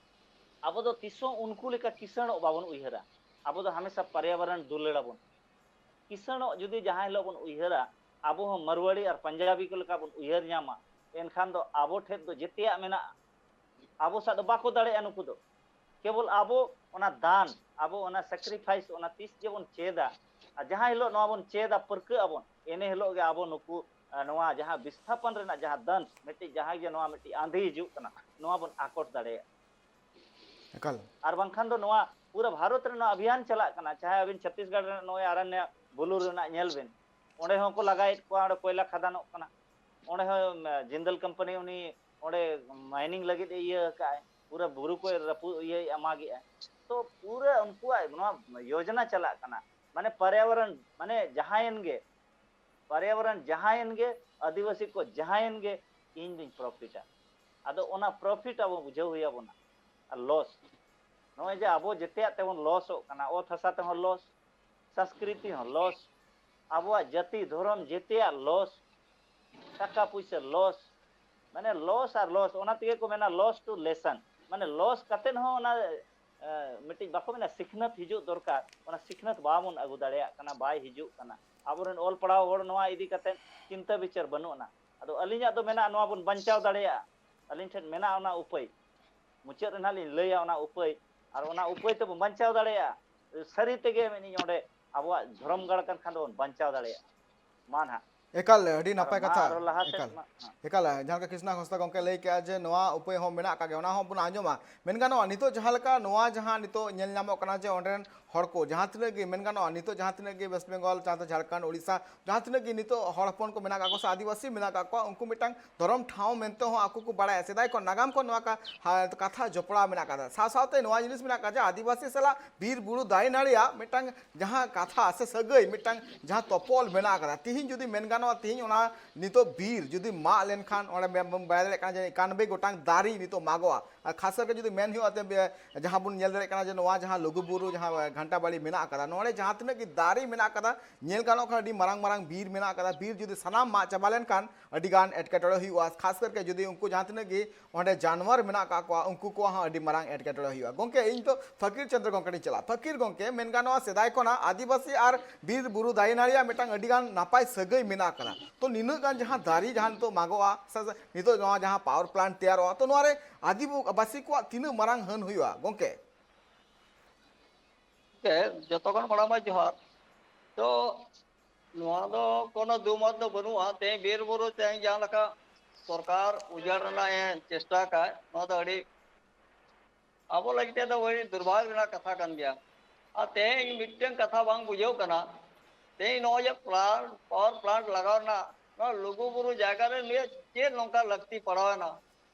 ᱟᱵᱚ ᱫᱚ ᱛᱤᱥ ᱦᱚᱸ ᱩᱱᱠᱩ ᱞᱮᱠᱟ ᱠᱤᱥᱟᱹᱬᱚᱜ ᱵᱟᱵᱚᱱ ᱩᱭᱦᱟᱹᱨᱟ᱾ ᱟᱵᱚ ᱫᱚ ᱦᱟᱢᱮᱥᱟ ᱯᱚᱨᱭᱟᱵᱚᱨᱚᱱ ᱫᱩᱞᱟᱹᱲ ᱟᱵᱚᱱ᱾ ᱠᱤᱥᱟᱹᱬᱚᱜ ᱡᱩᱫᱤ ᱡᱟᱦᱟᱸ ᱦᱤᱞᱳᱜ ᱵᱚᱱ ᱩᱭᱦᱟᱹᱨᱟ, ᱟᱵᱚ ᱦᱚᱸ ᱢᱟᱨᱣᱟᱲᱤ ᱟᱨ ᱯᱟᱧᱡᱟᱵᱤ ᱠᱚ ᱞᱮᱠᱟ ᱵᱚᱱ ᱩᱭᱦᱟᱹᱨ ᱧᱟᱢᱟ, ᱮᱱᱠᱷᱟᱱ ᱫᱚ ᱟᱵᱚ ᱴᱷᱮᱱ ᱫᱚ ᱡᱮᱛᱮᱭᱟᱜ ᱢᱮᱱᱟᱜᱼᱟ᱾ ᱟᱵᱚ ᱥᱟᱶ ᱫᱚ ᱵᱟᱠᱚ ᱫᱟᱲᱮᱭᱟᱜᱼᱟ ᱱᱩᱠᱩ ᱫᱚ᱾ ᱠᱮᱵᱚᱞ ᱟᱵᱚ ᱚᱱᱟ ᱫᱟᱱ, ᱟᱵᱚ ᱚᱱᱟ ᱥᱮᱠᱨᱤᱯᱷᱟᱭᱤᱥ, ᱚᱱᱟ ᱛᱤᱥ ᱡᱮᱵᱚᱱ ᱪᱮᱫᱟ, ᱟᱨ ᱡᱟᱦᱟᱸ ᱦᱤᱞᱳᱜ ᱱᱚᱣᱟ ᱵᱚᱱ ᱪᱮᱫᱟ, ᱯᱟᱹᱨᱠᱟᱹᱜ ᱟᱵᱚᱱ, ᱮᱱᱮ ᱦᱤᱞᱳᱜ ᱜᱮ ᱟᱵᱚ ᱱᱩᱠᱩ, ᱟᱨ ᱱᱚᱣᱟ ᱡᱟᱦᱟᱸ ᱵᱤᱥᱛᱷᱟᱯᱚᱱ ᱨᱮᱱᱟᱜ ᱡᱟᱦᱟᱸ ᱫᱟᱱ, ᱢᱤᱫᱴᱤᱡ ᱡᱟᱦᱟᱸ ᱜᱮ ᱱᱚᱣᱟ ᱢᱤᱫᱴᱤᱡ ᱟᱸᱫᱷᱤ ᱦᱤᱡᱩᱜ ᱠᱟᱱᱟ, ᱱᱚᱣᱟ ᱵᱚᱱ ᱟᱠᱚᱴ ᱫᱟᱲᱮᱭᱟᱜᱼᱟ᱾ ᱮᱠᱟᱞ᱾ ᱟᱨ ᱵᱟᱝᱠᱷᱟᱱ ᱫᱚ ᱱᱚᱣᱟ ᱯᱩᱨᱟᱹ ᱵᱷᱟᱨᱚᱛ ᱨᱮ ᱱᱚᱣᱟ ᱚᱵᱷᱤᱭᱟᱱ ᱪᱟᱞᱟᱜ ᱠᱟᱱᱟ, ᱪᱟᱦᱮ ᱟᱹᱵᱤᱱ ᱪᱷᱚᱛᱤᱥᱜᱚᱲ ᱨᱮᱱᱟᱜ ᱱᱚᱜᱼᱚᱭ ᱟᱨᱟᱱᱭᱟ ᱵᱩᱞᱩ ᱨᱮᱱᱟᱜ ᱧᱮᱞ ᱵᱤᱱ, ᱚᱸᱰᱮ ᱦᱚᱸᱠᱚ ᱞᱟᱜᱟᱭᱮᱫ ᱠᱚᱣᱟ, ᱚᱸᱰᱮ ᱠᱚᱭᱞᱟ ᱠᱷᱟᱫᱟᱱᱚᱜ ᱠᱟᱱᱟ, ᱚᱸᱰᱮ ᱦᱚᱸ ᱡᱤᱱᱫᱟᱞ ᱠᱳᱢᱯᱟᱱᱤ ᱩᱱᱤ ᱚᱸᱰᱮ ᱢᱟᱭᱱᱤᱝ ᱞᱟᱹᱜᱤᱫ ᱮ ᱤᱭᱟᱹ ᱟᱠᱟᱫᱼᱟᱭ, ᱯᱩᱨᱟᱹ ᱵᱩᱨᱩ ᱠᱚᱭ ᱨᱟᱹᱯᱩᱫ ᱤᱭᱟᱹᱭᱮᱫᱼᱟ, ᱢᱟᱜᱮᱫᱼᱟᱭ᱾ ᱛᱚ ᱯᱩᱨᱟᱹ ᱩᱱᱠᱩᱣᱟᱜ ᱱᱚᱣᱟ ᱭᱳᱡᱚᱱᱟ ᱪᱟᱞᱟᱜ ᱠᱟᱱᱟ, ᱢᱟᱱᱮ ᱯᱚᱨᱭᱟᱵᱚᱨᱚᱱ, ᱢᱟᱱᱮ ᱡᱟᱦᱟᱸᱭᱮᱱ ᱜᱮ ᱯᱚᱨᱭᱟᱵᱚᱨᱚᱱ, ᱡᱟᱦᱟᱸᱭᱮᱱ ᱜᱮ ᱟᱹᱫᱤᱵᱟᱹᱥᱤ ᱠᱚ, ᱡᱟᱦᱟᱸᱭᱮᱱ ᱜᱮ, ᱤᱧ ᱫᱩᱧ ᱯᱨᱚᱯᱷᱤᱴᱟ᱾ ᱟᱫᱚ ᱚᱱᱟ ᱯᱨᱚᱯᱷᱤᱴ ᱟᱵᱚ ᱵᱩᱡᱷᱟᱹᱣ ᱦᱩᱭ ᱟᱵᱚᱱᱟ᱾ ᱟᱨ ᱞᱚᱥ, ᱱᱚᱜᱼᱚᱭ ᱡᱮ ᱟᱵᱚ ᱡᱮᱛᱮᱭᱟᱜ ᱛᱮᱵᱚᱱ ᱞᱚᱥᱚᱜ ᱠᱟᱱᱟ, ᱚᱛ ᱦᱟᱥᱟ ᱛᱮᱦᱚᱸ ᱞᱚᱥ, ᱥᱚᱝᱥᱠᱨᱤᱛᱤ ᱦᱚᱸ ᱞᱚᱥ, ᱟᱵᱚᱣᱟᱜ ᱡᱟᱹᱛᱤ ᱫᱷᱚᱨᱚᱢ ᱡᱮᱛᱮᱭᱟᱜ ᱞᱚᱥ, ᱴᱟᱠᱟ ᱯᱩᱭᱥᱟᱹ ᱞᱚᱥ, ᱢᱟᱱᱮ ᱞᱚᱥ ᱟᱨ ᱞᱚᱥ᱾ ᱚᱱᱟ ᱛᱮᱜᱮ ᱠᱚ ᱢᱮᱱᱟ loss to lesson, ᱢᱟᱱᱮ ᱞᱚᱥ ᱠᱟᱛᱮᱫ ᱦᱚᱸ ᱚᱱᱟ ᱮ, ᱢᱤᱫᱴᱤᱡ ᱵᱟᱠᱚ ᱢᱮᱱᱟ ᱥᱤᱠᱷᱱᱟᱹᱛ ᱦᱤᱡᱩᱜ ᱫᱚᱨᱠᱟᱨ, ᱚᱱᱟ ᱥᱤᱠᱷᱱᱟᱹᱛ ᱵᱟᱵᱚᱱ ᱟᱹᱜᱩ ᱫᱟᱲᱮᱭᱟᱜ ᱠᱟᱱᱟ, ᱵᱟᱭ ᱦᱤᱡᱩᱜ ᱠᱟᱱᱟ᱾ ᱟᱵᱚᱨᱮᱱ ᱚᱞ ᱯᱟᱲᱦᱟᱣ ᱦᱚᱲ ᱱᱚᱣᱟ ᱤᱫᱤ ᱠᱟᱛᱮ ᱪᱤᱱᱛᱟᱹ ᱵᱤᱪᱟᱹᱨ ᱵᱟᱹᱱᱩᱜ ᱟᱱᱟ᱾ ᱟᱫᱚ ᱟᱹᱞᱤᱧᱟᱜ ᱫᱚ ᱢᱮᱱᱟᱜᱼᱟ, ᱱᱚᱣᱟ ᱵᱚᱱ ᱵᱟᱧᱪᱟᱣ ᱫᱟᱲᱮᱭᱟᱜᱼᱟ᱾ ᱟᱹᱞᱤᱧ ᱴᱷᱮᱱ ᱢᱮᱱᱟᱜᱼᱟ ᱚᱱᱟ ᱩᱯᱟᱹᱭ, ᱢᱩᱪᱟᱹᱫ ᱨᱮ ᱱᱟᱦᱟᱜ ᱞᱤᱧ ᱞᱟᱹᱭᱟ ᱚᱱᱟ ᱩᱯᱟᱹᱭ, ᱟᱨ ᱚᱱᱟ ᱩᱯᱟᱹᱭ ᱛᱮᱵᱚᱱ ᱵᱟᱧᱪᱟᱣ ᱫᱟᱲᱮᱭᱟᱜᱼᱟ᱾ ᱥᱟᱹᱨᱤ ᱛᱮᱜᱮ ᱢᱮᱱᱮᱫ ᱚᱸᱰᱮ ᱟᱵᱚᱣᱟᱜ ᱫᱷᱚᱨᱚᱢ ᱜᱟᱲ ᱠᱟᱱ ᱠᱷᱟᱱ ᱫᱚᱵᱚᱱ ᱵᱟᱧᱪᱟᱣ ᱫᱟᱲᱮᱭᱟᱜᱼᱟ᱾ ᱢᱟ ᱱᱟᱦᱟᱜ᱾ ᱮᱠᱟᱞ, ᱟᱹᱰᱤ ᱟᱨ ᱱᱟᱯᱟᱭ ᱢᱟ ᱠᱟᱛᱷᱟ᱾ ᱟᱨᱚ ᱞᱟᱦᱟ ᱥᱮᱫ ᱮᱠᱟᱞ, ᱢᱟ, ᱦᱮᱸ᱾ ᱮᱠᱟᱞ, ᱡᱟᱦᱟᱸ ᱞᱮᱠᱟ ᱠᱨᱤᱥᱱᱟ ᱦᱟᱸᱥᱫᱟ ᱜᱚᱢᱠᱮ ᱞᱟᱹᱭ ᱠᱮᱜᱼᱟ ᱡᱮ ᱱᱚᱣᱟ ᱩᱯᱟᱹᱭ ᱦᱚᱸ ᱢᱮᱱᱟᱜ ᱟᱠᱟᱫ ᱜᱮᱭᱟ, ᱚᱱᱟ ᱦᱚᱸ ᱵᱚᱱ ᱟᱸᱡᱚᱢᱟ᱾ ᱢᱮᱱ ᱜᱟᱱᱚᱜᱼᱟ, ᱱᱤᱛᱚᱜ ᱡᱟᱦᱟᱸ ᱞᱮᱠᱟ ᱱᱚᱣᱟ ᱡᱟᱦᱟᱸ ᱱᱤᱛᱚᱜ ᱧᱮᱞ ᱧᱟᱢᱚᱜ ᱠᱟᱱᱟ ᱡᱮ ᱚᱸᱰᱮ ᱨᱮᱱ ᱦᱚᱲ ᱠᱚ ᱡᱟᱦᱟᱸ ᱛᱤᱱᱟᱹᱜ ᱜᱮ, ᱢᱮᱱ ᱜᱟᱱᱚᱜᱼᱟ, ᱱᱤᱛᱚᱜ ᱡᱟᱦᱟᱸ ᱛᱤᱱᱟᱹᱜ ᱜᱮ ᱣᱮᱥᱴ ᱵᱮᱝᱜᱚᱞ, ᱡᱟᱦᱟᱸ ᱫᱚ ᱡᱷᱟᱲᱠᱷᱚᱸᱰ, ᱳᱰᱤᱥᱟ, ᱡᱟᱦᱟᱸ ᱛᱤᱱᱟᱹᱜ ᱜᱮ ᱱᱤᱛᱚᱜ ᱦᱚᱲ ᱦᱚᱯᱚᱱ ᱠᱚ ᱢᱮᱱᱟᱜ ᱟᱠᱟᱫ ᱠᱚᱣᱟ ᱥᱮ ᱟᱹᱫᱤᱵᱟᱹᱥᱤ ᱢᱮᱱᱟᱜ ᱟᱠᱟᱫ ᱠᱚᱣᱟ, ᱩᱱᱠᱩ ᱢᱤᱫᱴᱟᱝ ᱫᱷᱚᱨᱚᱢ ᱴᱷᱟᱶ ᱢᱮᱱᱛᱮ ᱦᱚᱸ ᱟᱠᱚ ᱠᱚ ᱵᱟᱲᱟᱭᱟ᱾ ᱥᱮᱫᱟᱭ ᱠᱷᱚᱱ ᱱᱟᱜᱟᱢ ᱠᱷᱚᱱ ᱱᱚᱣᱟ ᱠᱟ-, ᱦᱟ-, ᱠᱟᱛᱷᱟ ᱡᱚᱯᱲᱟᱣ ᱢᱮᱱᱟᱜ ᱟᱠᱟᱫᱟ᱾ ᱥᱟᱶ ᱥᱟᱶᱛᱮ ᱱᱚᱣᱟ ᱡᱤᱱᱤᱥ ᱢᱮᱱᱟᱜ ᱟᱠᱟᱫᱟ ᱡᱮ ᱟᱹᱫᱤᱵᱟᱹᱥᱤ ᱥᱟᱞᱟᱜ ᱵᱤᱨ ᱵᱩᱨᱩ ᱫᱟᱨᱮ ᱱᱟᱹᱲᱤᱭᱟᱜ ᱢᱤᱫᱴᱟᱝ ᱡᱟᱦᱟᱸ ᱠᱟᱛᱷᱟ ᱥᱮ ᱥᱟᱹᱜᱟᱹᱭ, ᱢᱤᱫᱴᱟᱝ ᱡᱟᱦᱟᱸ ᱛᱚᱯᱚᱞ ᱢᱮᱱᱟᱜ ᱟᱠᱟᱫᱟ᱾ ᱛᱤᱦᱤᱧ ᱡᱩᱫᱤ ᱢᱮᱱ ᱜᱟᱱᱚᱜᱼᱟ, ᱛᱤᱦᱤᱧ ᱚᱱᱟ ᱱᱤᱛᱚᱜ ᱵᱤᱨ ᱡᱩᱫᱤ ᱢᱟᱜ ᱞᱮᱱᱠᱷᱟᱱ ᱚᱸᱰᱮ ᱵᱚᱱ ᱵᱟᱲᱟᱭ ᱫᱟᱲᱮᱭᱟᱜ ᱠᱟᱱᱟ ᱡᱮ ᱮᱠᱟᱱᱵᱚᱭ ᱜᱚᱴᱟᱝ ᱫᱟᱨᱮ ᱱᱤᱛᱚᱜ ᱢᱟᱜᱚᱜᱼᱟ᱾ ᱟᱨ ᱠᱷᱟᱥ ᱠᱟᱨᱛᱮ ᱡᱩᱫᱤ ᱢᱮᱱ ᱦᱩᱭᱩᱜᱼᱟ, ᱛᱮ ᱵᱮ-, ᱡᱟᱦᱟᱸ ᱵᱚᱱ ᱧᱮᱞ ᱫᱟᱲᱮᱭᱟᱜ ᱠᱟᱱᱟ ᱡᱮ ᱱᱚᱣᱟ ᱡᱟᱦᱟᱸ ᱞᱩᱜᱩᱵᱩᱨᱩ ᱡᱟᱦᱟᱸ ᱜᱷᱟᱱᱴᱟ ᱵᱟᱲᱤ ᱢᱮᱱᱟᱜ ᱟᱠᱟᱫᱟ, ᱱᱚᱰᱮ ᱡᱟᱦᱟᱸ ᱛᱤᱱᱟᱹᱜ ᱜᱮ ᱫᱟᱨᱮ ᱢᱮᱱᱟᱜ ᱟᱠᱟᱫᱟ, ᱧᱮᱞ ᱜᱟᱱᱚᱜ ᱠᱷᱟᱱ ᱟᱹᱰᱤ ᱢᱟᱨᱟᱝ ᱢᱟᱨᱟᱝ ᱵᱤᱨ ᱢᱮᱱᱟᱜ ᱟᱠᱟᱫᱟ᱾ ᱵᱤᱨ ᱡᱩᱫᱤ ᱥᱟᱱᱟᱢ ᱢᱟᱜ ᱪᱟᱵᱟ ᱞᱮᱱᱠᱷᱟᱱ ᱟᱹᱰᱤ ᱜᱟᱱ ᱮᱴᱠᱮᱴᱚᱬᱮ ᱦᱩᱭᱩᱜᱼᱟ, ᱠᱷᱟᱥ ᱠᱟᱨᱠᱮ ᱡᱩᱫᱤ ᱩᱱᱠᱩ ᱡᱟᱦᱟᱸ ᱛᱤᱱᱟᱹᱜ ᱜᱮ ᱚᱸᱰᱮ ᱡᱟᱱᱣᱟᱨ ᱢᱮᱱᱟᱜ ᱟᱠᱟᱫ ᱠᱚᱣᱟ, ᱩᱱᱠᱩ ᱠᱚᱣᱟᱜ ᱦᱚᱸ ᱟᱹᱰᱤ ᱢᱟᱨᱟᱝ ᱮᱴᱠᱮᱴᱚᱬᱮ ᱦᱩᱭᱩᱜᱼᱟ᱾ ᱜᱚᱢᱠᱮ, ᱤᱧ ᱫᱚ ᱯᱷᱟᱹᱠᱤᱨ ᱪᱚᱸᱫᱽᱨᱚ ᱜᱚᱢᱠᱮ ᱴᱷᱮᱱ ᱤᱧ ᱪᱟᱞᱟᱜᱼᱟ᱾ ᱯᱷᱟᱹᱠᱤᱨ ᱜᱚᱢᱠᱮ, ᱢᱮᱱ ᱜᱟᱱᱚᱜᱼᱟ ᱥᱮᱫᱟᱭ ᱠᱷᱚᱱᱟᱜ ᱟᱹᱫᱤᱵᱟᱹᱥᱤ ᱟᱨ ᱵᱤᱨ ᱵᱩᱨᱩ ᱫᱟᱨᱮ ᱱᱟᱹᱲᱤᱭᱟᱜ ᱢᱤᱫᱴᱟᱝ ᱟᱹᱰᱤ ᱜᱟᱱ ᱱᱟᱯᱟᱭ ᱥᱟᱹᱜᱟᱹᱭ ᱢᱮᱱᱟᱜ ᱟᱠᱟᱫᱟ᱾ ᱛᱚ, ᱱᱤᱱᱟᱹᱜ ᱜᱟᱱ ᱡᱟᱦᱟᱸ ᱫᱟᱨᱮ ᱡᱟᱦᱟᱸ ᱱᱤᱛᱚᱜ ᱢᱟᱜᱚᱜᱼᱟ, ᱥᱮ ᱥᱮ ᱱᱤᱛᱚᱜ ᱱᱚᱣᱟ ᱡᱟᱦᱟᱸ ᱯᱟᱣᱟᱨ ᱯᱞᱟᱱᱴ ᱛᱮᱭᱟᱨᱚᱜᱼᱟ, ᱛᱚ ᱱᱚᱣᱟ ᱨᱮ ᱟᱹᱫᱤᱵᱟᱹᱥᱤ ᱠᱚᱣᱟᱜ ᱛᱤᱱᱟᱹᱜ ᱢᱟᱨᱟᱝ ᱦᱟᱹᱱ ᱦᱩᱭᱩᱜᱼᱟ ᱜᱚᱢᱠᱮ? ᱜᱚᱢᱠᱮ, ᱡᱚᱛᱚ ᱠᱷᱚᱱ ᱢᱟᱲᱟᱝ ᱢᱟ ᱡᱚᱦᱟᱨ᱾ ᱛᱚ, ᱱᱚᱣᱟ ᱫᱚ ᱠᱳᱱᱳ ᱫᱩᱢᱟᱹᱛ ᱫᱚ ᱵᱟᱹᱱᱩᱜᱼᱟ᱾ ᱛᱮᱦᱮᱧ ᱵᱤᱨ ᱵᱩᱨᱩ ᱛᱮᱦᱮᱧ ᱡᱟᱦᱟᱸ ᱞᱮᱠᱟ ᱥᱚᱨᱠᱟᱨ ᱩᱡᱟᱹᱲ ᱨᱮᱱᱟᱜ ᱮ ᱪᱮᱥᱴᱟ ᱟᱠᱟᱫ, ᱱᱚᱣᱟ ᱫᱚ ᱟᱹᱰᱤ ᱟᱵᱚ ᱞᱟᱹᱜᱤᱫ ᱛᱮᱫᱚ ᱟᱹᱰᱤ ᱫᱩᱨᱵᱷᱟᱜᱽ ᱨᱮᱱᱟᱜ ᱠᱟᱛᱷᱟ ᱠᱟᱱ ᱜᱮᱭᱟ᱾ ᱟᱨ ᱛᱮᱦᱮᱧ ᱢᱤᱫᱴᱮᱱ ᱠᱟᱛᱷᱟ ᱵᱟᱝ ᱵᱩᱡᱷᱟᱹᱣ ᱠᱟᱱᱟ, ᱛᱮᱦᱮᱧ ᱱᱚᱜᱼᱚᱭ ᱡᱮ ᱯᱞᱟᱱᱴ, ᱯᱟᱣᱟᱨ ᱯᱞᱟᱱᱴ ᱞᱟᱜᱟᱣ ᱨᱮᱱᱟᱜ ᱱᱚᱣᱟ ᱞᱩᱜᱩ ᱵᱩᱨᱩ ᱡᱟᱭᱜᱟ ᱨᱮ ᱱᱩᱭᱟᱜ ᱪᱮᱫ ᱱᱚᱝᱠᱟ ᱞᱟᱹᱠᱛᱤ ᱯᱟᱲᱟᱣ ᱮᱱᱟ?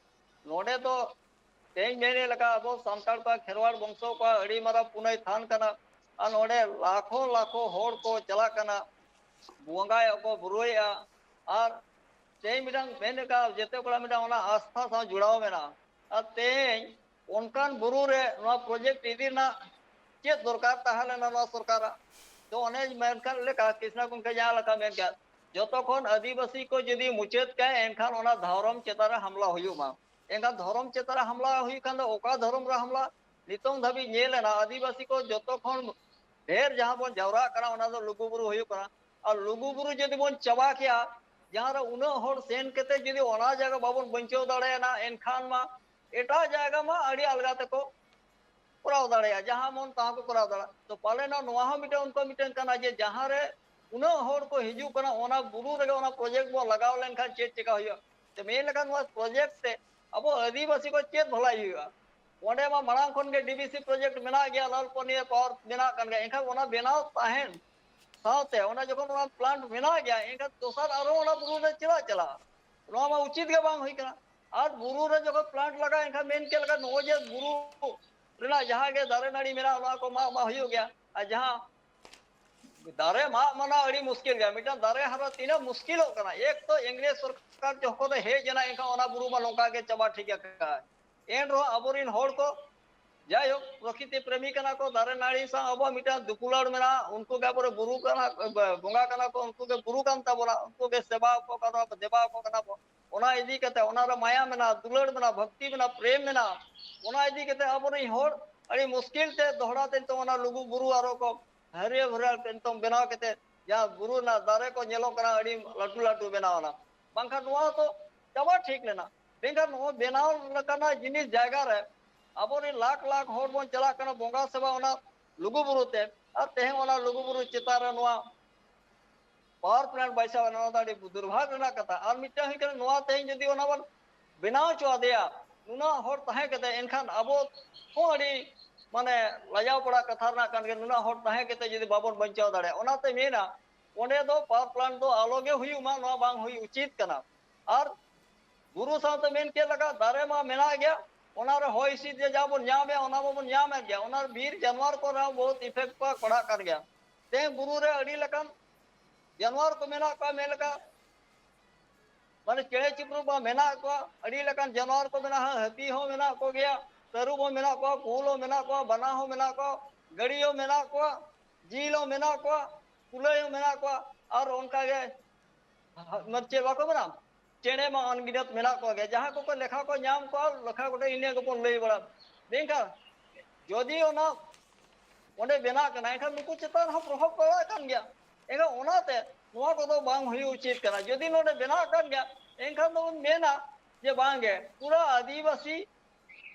ᱱᱚᱰᱮ ᱫᱚ ᱛᱮᱦᱮᱧ ᱢᱮᱱᱮᱫ ᱞᱮᱠᱟ ᱟᱵᱚ ᱥᱟᱱᱛᱟᱲ ᱠᱚᱣᱟᱜ, ᱠᱷᱮᱨᱣᱟᱲ ᱵᱚᱝᱥᱚ ᱠᱚᱣᱟᱜ ᱟᱹᱰᱤ ᱢᱟᱨᱟᱝ ᱯᱩᱱᱟᱹᱭ ᱛᱷᱟᱱ ᱠᱟᱱᱟ᱾ ᱟᱨ ᱱᱚᱰᱮ ᱞᱟᱠᱷᱚ ᱞᱟᱠᱷᱚ ᱦᱚᱲ ᱠᱚ ᱪᱟᱞᱟᱜ ᱠᱟᱱᱟ, ᱵᱚᱸᱜᱟᱭᱮᱫ ᱠᱚ, ᱵᱩᱨᱩᱭᱮᱫᱼᱟ᱾ ᱟᱨ ᱛᱮᱦᱮᱧ ᱢᱤᱫᱴᱟᱝ ᱢᱮᱱ ᱞᱮᱠᱟ ᱡᱮᱛᱮ ᱠᱚᱲᱟ ᱢᱤᱫᱴᱟᱝ ᱚᱱᱟ ᱟᱥᱛᱷᱟ ᱥᱟᱶ ᱡᱩᱲᱟᱣ ᱢᱮᱱᱟᱜᱼᱟ᱾ ᱟᱨ ᱛᱮᱦᱮᱧ ᱚᱱᱠᱟᱱ ᱵᱩᱨᱩ ᱨᱮ ᱱᱚᱣᱟ ᱯᱨᱚᱡᱮᱠᱴ ᱤᱫᱤ ᱨᱮᱱᱟᱜ ᱪᱮᱫ ᱫᱚᱨᱠᱟᱨ ᱛᱟᱦᱮᱸ ᱞᱮᱱᱟ ᱱᱚᱣᱟ ᱥᱚᱨᱠᱟᱨᱟᱜ? ᱛᱚ, ᱚᱱᱮ ᱢᱮᱱ ᱠᱟᱜ ᱞᱮᱠᱟ, ᱠᱨᱤᱥᱱᱟ ᱜᱚᱢᱠᱮ ᱡᱟᱦᱟᱸ ᱞᱮᱠᱟ ᱢᱮᱱ ᱠᱮᱫ, ᱡᱚᱛᱚ ᱠᱷᱚᱱ ᱟᱹᱫᱤᱵᱟᱹᱥᱤ ᱠᱚ ᱡᱩᱫᱤ ᱢᱩᱪᱟᱹᱫ ᱠᱟᱭ, ᱮᱱᱠᱷᱟᱱ ᱚᱱᱟ ᱫᱷᱚᱨᱚᱢ ᱪᱮᱛᱟᱱ ᱨᱮ ᱦᱟᱢᱞᱟ ᱦᱩᱭᱩᱜ ᱢᱟ᱾ ᱮᱱᱠᱷᱟᱱ ᱫᱷᱚᱨᱚᱢ ᱪᱮᱛᱟᱱ ᱨᱮ ᱦᱟᱢᱞᱟ ᱦᱩᱭᱩᱜ ᱠᱷᱟᱱ ᱫᱚ ᱚᱠᱟ ᱫᱷᱚᱨᱚᱢ ᱨᱮ ᱦᱟᱢᱞᱟ? ᱱᱤᱛᱚᱝ ᱫᱷᱟᱹᱵᱤᱡ ᱧᱮᱞ ᱮᱱᱟ, ᱟᱹᱫᱤᱵᱟᱹᱥᱤ ᱠᱚ ᱡᱚᱛᱚ ᱠᱷᱚᱱ ᱰᱷᱮᱨ ᱡᱟᱦᱟᱸ ᱵᱚᱱ ᱡᱟᱣᱨᱟᱜ ᱠᱟᱱᱟ, ᱚᱱᱟ ᱫᱚ ᱞᱩᱜᱩᱵᱩᱨᱩ ᱦᱩᱭᱩᱜ ᱠᱟᱱᱟ᱾ ᱟᱨ ᱞᱩᱜᱩᱵᱩᱨᱩ ᱡᱩᱫᱤ ᱵᱚᱱ ᱪᱟᱵᱟ ᱠᱮᱭᱟ, ᱡᱟᱦᱟᱸ ᱨᱮ ᱩᱱᱟᱹᱜ ᱦᱚᱲ ᱥᱮᱱ ᱠᱟᱛᱮ ᱡᱩᱫᱤ ᱚᱱᱟ ᱡᱟᱭᱜᱟ ᱵᱟᱵᱚᱱ ᱵᱟᱧᱪᱟᱣ ᱫᱟᱲᱮᱭᱟᱜᱼᱟ, ᱮᱱᱠᱷᱟᱱ ᱢᱟ ᱮᱴᱟᱜ ᱡᱟᱭᱜᱟ ᱢᱟ ᱟᱹᱰᱤ ᱟᱞᱜᱟ ᱛᱮᱠᱚ ᱠᱚᱨᱟᱣ ᱫᱟᱲᱮᱭᱟᱜᱼᱟ, ᱡᱟᱦᱟᱸ ᱢᱚᱱ ᱛᱟᱦᱟᱸ ᱠᱚ ᱠᱚᱨᱟᱣ ᱫᱟᱲᱮᱭᱟᱜᱼᱟ᱾ ᱛᱚ, ᱯᱟᱞᱮᱱ ᱱᱚᱣᱟ ᱦᱚᱸ ᱢᱤᱫᱴᱮᱱ ᱚᱱᱠᱟ ᱢᱤᱫᱴᱮᱱ ᱠᱟᱱᱟ ᱡᱮ ᱡᱟᱦᱟᱸ ᱨᱮ ᱩᱱᱟᱹᱜ ᱦᱚᱲ ᱠᱚ ᱦᱤᱡᱩᱜ ᱠᱟᱱᱟ, ᱚᱱᱟ ᱵᱩᱨᱩ ᱨᱮᱜᱮ ᱚᱱᱟ ᱯᱨᱚᱡᱮᱠᱴ ᱵᱚᱱ ᱞᱟᱜᱟᱣ ᱞᱮᱱᱠᱷᱟᱱ ᱪᱮᱫ ᱪᱮᱠᱟ ᱦᱩᱭᱩᱜᱼᱟ? ᱛᱚ, ᱢᱮᱱ ᱞᱮᱠᱷᱟᱱ ᱱᱚᱣᱟ ᱯᱨᱚᱡᱮᱠᱴ ᱛᱮ ᱟᱵᱚ ᱟᱹᱫᱤᱵᱟᱹᱥᱤ ᱠᱚ ᱪᱮᱫ ᱵᱷᱟᱞᱟᱭ ᱦᱩᱭᱩᱜᱼᱟ? ᱚᱸᱰᱮ ᱢᱟ ᱢᱟᱲᱟᱝ ᱠᱷᱚᱱ ᱜᱮ ᱰᱤ ᱵᱤ ᱥᱤ ᱯᱨᱚᱡᱮᱠᱴ ᱢᱮᱱᱟᱜ ᱜᱮᱭᱟ, ᱞᱟᱞ ᱯᱟᱹᱱᱤᱭᱟᱹ ᱯᱟᱣᱟᱨ ᱵᱮᱱᱟᱜ ᱠᱟᱱ ᱜᱮᱭᱟ, ᱮᱱᱠᱷᱟᱱ ᱚᱱᱟ ᱵᱮᱱᱟᱣ ᱛᱟᱦᱮᱱ ᱥᱟᱶᱛᱮ ᱚᱸᱰᱮ ᱡᱚᱠᱷᱚᱱ ᱚᱱᱟ ᱯᱞᱟᱱᱴ ᱢᱮᱱᱟᱜ ᱜᱮᱭᱟ, ᱮᱱᱠᱷᱟᱱ ᱫᱚᱥᱟᱨ ᱟᱨᱦᱚᱸ ᱚᱱᱟ ᱵᱩᱨᱩ ᱨᱮ ᱪᱮᱫᱟᱜ ᱪᱟᱞᱟᱜᱼᱟ? ᱱᱚᱣᱟ ᱢᱟ ᱩᱪᱤᱛ ᱜᱮ ᱵᱟᱝ ᱦᱩᱭ ᱠᱟᱱᱟ᱾ ᱟᱨ ᱵᱩᱨᱩ ᱨᱮ ᱡᱚᱠᱷᱚᱱ ᱯᱞᱟᱱᱴ ᱞᱟᱜᱟᱜᱼᱟ, ᱮᱱᱠᱷᱟᱱ ᱢᱮᱱ ᱠᱮᱫ ᱞᱮᱠᱟ ᱱᱚᱜᱼᱚᱭ ᱡᱮ ᱵᱩᱨᱩ ᱨᱮᱱᱟᱜ ᱡᱟᱦᱟᱸ ᱜᱮ ᱫᱟᱨᱮ ᱱᱟᱹᱲᱤ ᱢᱮᱱᱟᱜᱼᱟ, ᱱᱚᱣᱟ ᱠᱚ ᱢᱟᱜ ᱢᱟ ᱦᱩᱭᱩᱜ ᱜᱮᱭᱟ᱾ ᱟᱨ ᱡᱟᱦᱟᱸ ᱫᱟᱨᱮ ᱢᱟᱜ ᱢᱟᱱᱟ ᱟᱹᱰᱤ ᱢᱩᱥᱠᱤᱞ ᱜᱮᱭᱟ᱾ ᱢᱤᱫᱴᱟᱝ ᱫᱟᱨᱮ ᱦᱟᱨᱟ ᱛᱤᱱᱟᱹᱜ ᱢᱩᱥᱠᱤᱞᱚᱜ ᱠᱟᱱᱟ᱾ ᱮᱠ ᱛᱚ ᱤᱝᱨᱮᱡᱽ ᱥᱚᱨᱠᱟᱨ ᱡᱚᱠᱷᱚᱱ ᱮ ᱦᱮᱡ ᱮᱱᱟ, ᱮᱱᱠᱷᱟᱱ ᱚᱱᱟ ᱵᱩᱨᱩ ᱢᱟ ᱱᱚᱝᱠᱟ ᱜᱮ ᱪᱟᱵᱟ ᱴᱷᱤᱠ ᱟᱠᱟᱫ᱾ ᱮᱱ ᱨᱮᱦᱚᱸ ᱟᱵᱚᱨᱮᱱ ᱦᱚᱲ ᱠᱚ ᱡᱟᱭᱦᱳᱠ, ᱯᱨᱚᱠᱨᱤᱛᱤ ᱯᱨᱮᱢᱤ ᱠᱟᱱᱟ ᱠᱚ, ᱫᱟᱨᱮ ᱱᱟᱹᱲᱤ ᱥᱟᱶ ᱟᱵᱚᱣᱟᱜ ᱢᱤᱫᱴᱟᱝ ᱫᱩᱯᱩᱞᱟᱹᱲ ᱢᱮᱱᱟᱜᱼᱟ᱾ ᱩᱱᱠᱩ ᱜᱮ ᱟᱵᱚᱨᱮ ᱵᱩᱨᱩ ᱠᱟᱱᱟ, ᱵᱚᱸᱜᱟ ᱠᱟᱱᱟ ᱠᱚ, ᱩᱱᱠᱩ ᱜᱮ ᱵᱩᱨᱩ ᱠᱟᱱ ᱛᱟᱵᱚᱱᱟ, ᱩᱱᱠᱩ ᱜᱮ ᱥᱮᱵᱟ ᱠᱚ ᱠᱟᱱᱟ, ᱫᱮᱵᱟ ᱠᱚ ᱠᱟᱱᱟ ᱵᱚ᱾ ᱚᱱᱟ ᱤᱫᱤ ᱠᱟᱛᱮ ᱚᱱᱟᱨᱮ ᱢᱟᱭᱟ ᱢᱮᱱᱟᱜᱼᱟ, ᱫᱩᱞᱟᱹᱲ ᱢᱮᱱᱟᱜᱼᱟ, ᱵᱷᱚᱠᱛᱤ ᱢᱮᱱᱟᱜᱼᱟ, ᱯᱨᱮᱢ ᱢᱮᱱᱟᱜᱼᱟ᱾ ᱚᱱᱟ ᱤᱫᱤ ᱠᱟᱛᱮ ᱟᱵᱚᱨᱮᱱ ᱦᱚᱲ ᱟᱹᱰᱤ ᱢᱩᱥᱠᱤᱞ ᱛᱮ ᱫᱚᱦᱲᱟ ᱛᱮ ᱱᱤᱛᱚᱝ ᱚᱱᱟ ᱞᱩᱜᱩ ᱵᱩᱨᱩ ᱟᱨᱚ ᱠᱚ ᱦᱟᱹᱨᱭᱟᱹ ᱵᱷᱟᱹᱨᱭᱟᱹ ᱛᱮ ᱱᱤᱛᱚᱝ ᱵᱮᱱᱟᱣ ᱠᱟᱛᱮ ᱡᱟᱦᱟᱸ ᱵᱩᱨᱩ ᱨᱮᱱᱟᱜ ᱫᱟᱨᱮ ᱠᱚ ᱧᱮᱞᱚᱜ ᱠᱟᱱᱟ ᱟᱹᱰᱤ ᱞᱟᱹᱴᱩ ᱞᱟᱹᱴᱩ ᱵᱮᱱᱟᱣ ᱮᱱᱟ, ᱵᱟᱝᱠᱷᱟᱱ ᱱᱚᱣᱟ ᱫᱚ ᱪᱟᱵᱟ ᱴᱷᱤᱠ ᱞᱮᱱᱟ᱾ ᱢᱮᱱᱠᱷᱟᱱ ᱱᱚᱣᱟ ᱵᱮᱱᱟᱣ ᱞᱮᱠᱟᱱᱟᱜ ᱡᱤᱱᱤᱥ ᱡᱟᱭᱜᱟ ᱨᱮ ᱟᱵᱚᱨᱮᱱ ᱞᱟᱠᱷ ᱞᱟᱠᱷ ᱦᱚᱲ ᱵᱚᱱ ᱪᱟᱞᱟᱜ ᱠᱟᱱᱟ ᱵᱚᱸᱜᱟ ᱥᱮᱵᱟ ᱚᱱᱟ ᱞᱩᱜᱩ ᱵᱩᱨᱩ ᱛᱮ, ᱟᱨ ᱛᱮᱦᱮᱧ ᱚᱱᱟ ᱞᱩᱜᱩ ᱵᱩᱨᱩ ᱪᱮᱛᱟᱱ ᱨᱮ ᱱᱚᱣᱟ ᱯᱟᱣᱟᱨ ᱯᱞᱟᱱᱴ ᱵᱟᱹᱭᱥᱟᱹᱣ ᱮᱱᱟ, ᱱᱚᱣᱟ ᱫᱚ ᱟᱹᱰᱤ ᱫᱩᱨᱵᱷᱟᱜᱽ ᱨᱮᱱᱟᱜ ᱠᱟᱛᱷᱟ᱾ ᱟᱨ ᱢᱤᱫᱴᱟᱝ ᱦᱩᱭᱩᱜ ᱠᱟᱱᱟ, ᱱᱚᱣᱟ ᱛᱮᱦᱮᱧ ᱡᱩᱫᱤ ᱚᱱᱟ ᱵᱚᱱ ᱵᱮᱱᱟᱣ ᱦᱚᱪᱚ ᱟᱫᱮᱭᱟ, ᱱᱩᱱᱟᱹᱜ ᱦᱚᱲ ᱛᱟᱦᱮᱸ ᱠᱟᱛᱮ, ᱮᱱᱠᱷᱟᱱ ᱟᱵᱚ ᱦᱚᱸ ᱟᱹᱰᱤ ᱢᱟᱱᱮ ᱞᱟᱡᱟᱣ ᱯᱟᱲᱟᱜ ᱠᱟᱛᱷᱟ ᱨᱮᱱᱟᱜ ᱠᱟᱱ ᱜᱮᱭᱟ, ᱱᱩᱱᱟᱹᱜ ᱦᱚᱲ ᱛᱟᱦᱮᱸ ᱠᱟᱛᱮ ᱡᱩᱫᱤ ᱵᱟᱵᱚᱱ ᱵᱟᱧᱪᱟᱣ ᱫᱟᱲᱮᱭᱟᱜᱼᱟ᱾ ᱚᱱᱟᱛᱮ ᱢᱮᱱᱟ, ᱚᱸᱰᱮ ᱫᱚ ᱯᱟᱣᱟᱨ ᱯᱞᱟᱱᱴ ᱫᱚ ᱟᱞᱚ ᱜᱮ ᱦᱩᱭᱩᱜ ᱢᱟ, ᱱᱚᱣᱟ ᱵᱟᱝ ᱦᱩᱭ ᱩᱪᱤᱛ ᱠᱟᱱᱟ᱾ ᱟᱨ ᱵᱩᱨᱩ ᱥᱟᱶᱛᱮ ᱢᱮᱱ ᱠᱮᱫ ᱞᱮᱠᱟ, ᱫᱟᱨᱮ ᱢᱟ ᱢᱮᱱᱟᱜ ᱜᱮᱭᱟ, ᱚᱱᱟ ᱨᱮ ᱦᱚᱭ ᱦᱤᱸᱥᱤᱫ ᱡᱮ ᱡᱟ ᱵᱚᱱ ᱧᱟᱢᱮᱫ, ᱚᱱᱟ ᱢᱟᱵᱚᱱ ᱧᱟᱢᱮᱫ ᱜᱮᱭᱟ, ᱚᱱᱟ ᱵᱤᱨ ᱡᱟᱱᱣᱟᱨ ᱠᱚ ᱨᱮᱦᱚᱸ ᱵᱚᱦᱩᱛ ᱤᱯᱷᱮᱠᱴ ᱠᱚ ᱯᱟᱲᱟᱜ ᱠᱟᱱ ᱜᱮᱭᱟ᱾ ᱛᱮᱦᱮᱧ ᱵᱩᱨᱩ ᱨᱮ ᱟᱹᱰᱤ ᱞᱮᱠᱟᱱ ᱡᱟᱱᱣᱟᱨ ᱠᱚ ᱢᱮᱱᱟᱜ ᱠᱚᱣᱟ, ᱢᱮᱱ ᱞᱮᱠᱟ ᱢᱟᱱᱮ ᱪᱮᱬᱮ ᱪᱤᱯᱨᱩ ᱠᱚ ᱢᱮᱱᱟᱜ ᱠᱚᱣᱟ, ᱟᱹᱰᱤ ᱞᱮᱠᱟᱱ ᱡᱟᱱᱣᱟᱨ ᱠᱚ ᱢᱮᱱᱟᱜᱼᱟ, ᱦᱟᱹᱛᱤ ᱦᱚᱸ ᱢᱮᱱᱟᱜ ᱠᱚᱜᱮᱭᱟ, ᱛᱟᱹᱨᱩᱵ ᱦᱚᱸ ᱢᱮᱱᱟᱜ ᱠᱚᱣᱟ, ᱠᱩᱞ ᱦᱚᱸ ᱢᱮᱱᱟᱜ ᱠᱚᱣᱟ, ᱵᱟᱱᱟ ᱦᱚᱸ ᱢᱮᱱᱟᱜ ᱠᱚᱣᱟ, ᱜᱟᱹᱲᱤ ᱦᱚᱸ ᱢᱮᱱᱟᱜ ᱠᱚᱣᱟ, ᱡᱤᱞ ᱦᱚᱸ ᱢᱮᱱᱟᱜ ᱠᱚᱣᱟ, ᱠᱩᱞᱟᱹᱭ ᱦᱚᱸ ᱢᱮᱱᱟᱜ ᱠᱚᱣᱟ, ᱟᱨ ᱚᱱᱠᱟᱜᱮ ᱢᱟᱱᱮ ᱪᱮᱫ ᱵᱟᱠᱚ ᱢᱮᱱᱟ, ᱪᱮᱬᱮ ᱢᱟ ᱚᱱᱜᱤᱱᱟᱹᱛ ᱢᱮᱱᱟᱜ ᱠᱚᱜᱮ, ᱡᱟᱦᱟᱸ ᱠᱚᱠᱚ ᱞᱮᱠᱷᱟ ᱠᱚ ᱧᱟᱢ ᱠᱚᱣᱟ, ᱞᱮᱠᱷᱟ ᱠᱚᱫᱚ ᱤᱱᱟᱹ ᱜᱮᱵᱚᱱ ᱞᱟᱹᱭ ᱵᱟᱲᱟ᱾ ᱢᱮᱱᱠᱷᱟᱱ ᱡᱩᱫᱤ ᱚᱱᱟ ᱚᱸᱰᱮ ᱵᱮᱱᱟᱜ ᱠᱟᱱᱟ, ᱮᱱᱠᱷᱟᱱ ᱱᱩᱠᱩ ᱪᱮᱛᱟᱱ ᱦᱚᱸ ᱯᱨᱚᱵᱷᱟᱵᱽ ᱯᱟᱲᱟᱜ ᱠᱟᱱ ᱜᱮᱭᱟ᱾ ᱮᱱᱠᱷᱟᱱ ᱚᱱᱟᱛᱮ ᱱᱚᱣᱟ ᱠᱚᱫᱚ ᱵᱟᱝ ᱦᱩᱭᱩᱜ ᱩᱪᱤᱛ ᱠᱟᱱᱟ᱾ ᱡᱩᱫᱤ ᱱᱚᱰᱮ ᱵᱮᱱᱟᱜ ᱠᱟᱱ ᱜᱮᱭᱟ, ᱮᱱᱠᱷᱟᱱ ᱫᱚᱵᱚᱱ ᱢᱮᱱᱟ ᱡᱮ ᱵᱟᱝᱜᱮ, ᱯᱩᱨᱟᱹ ᱟᱹᱫᱤᱵᱟᱹᱥᱤ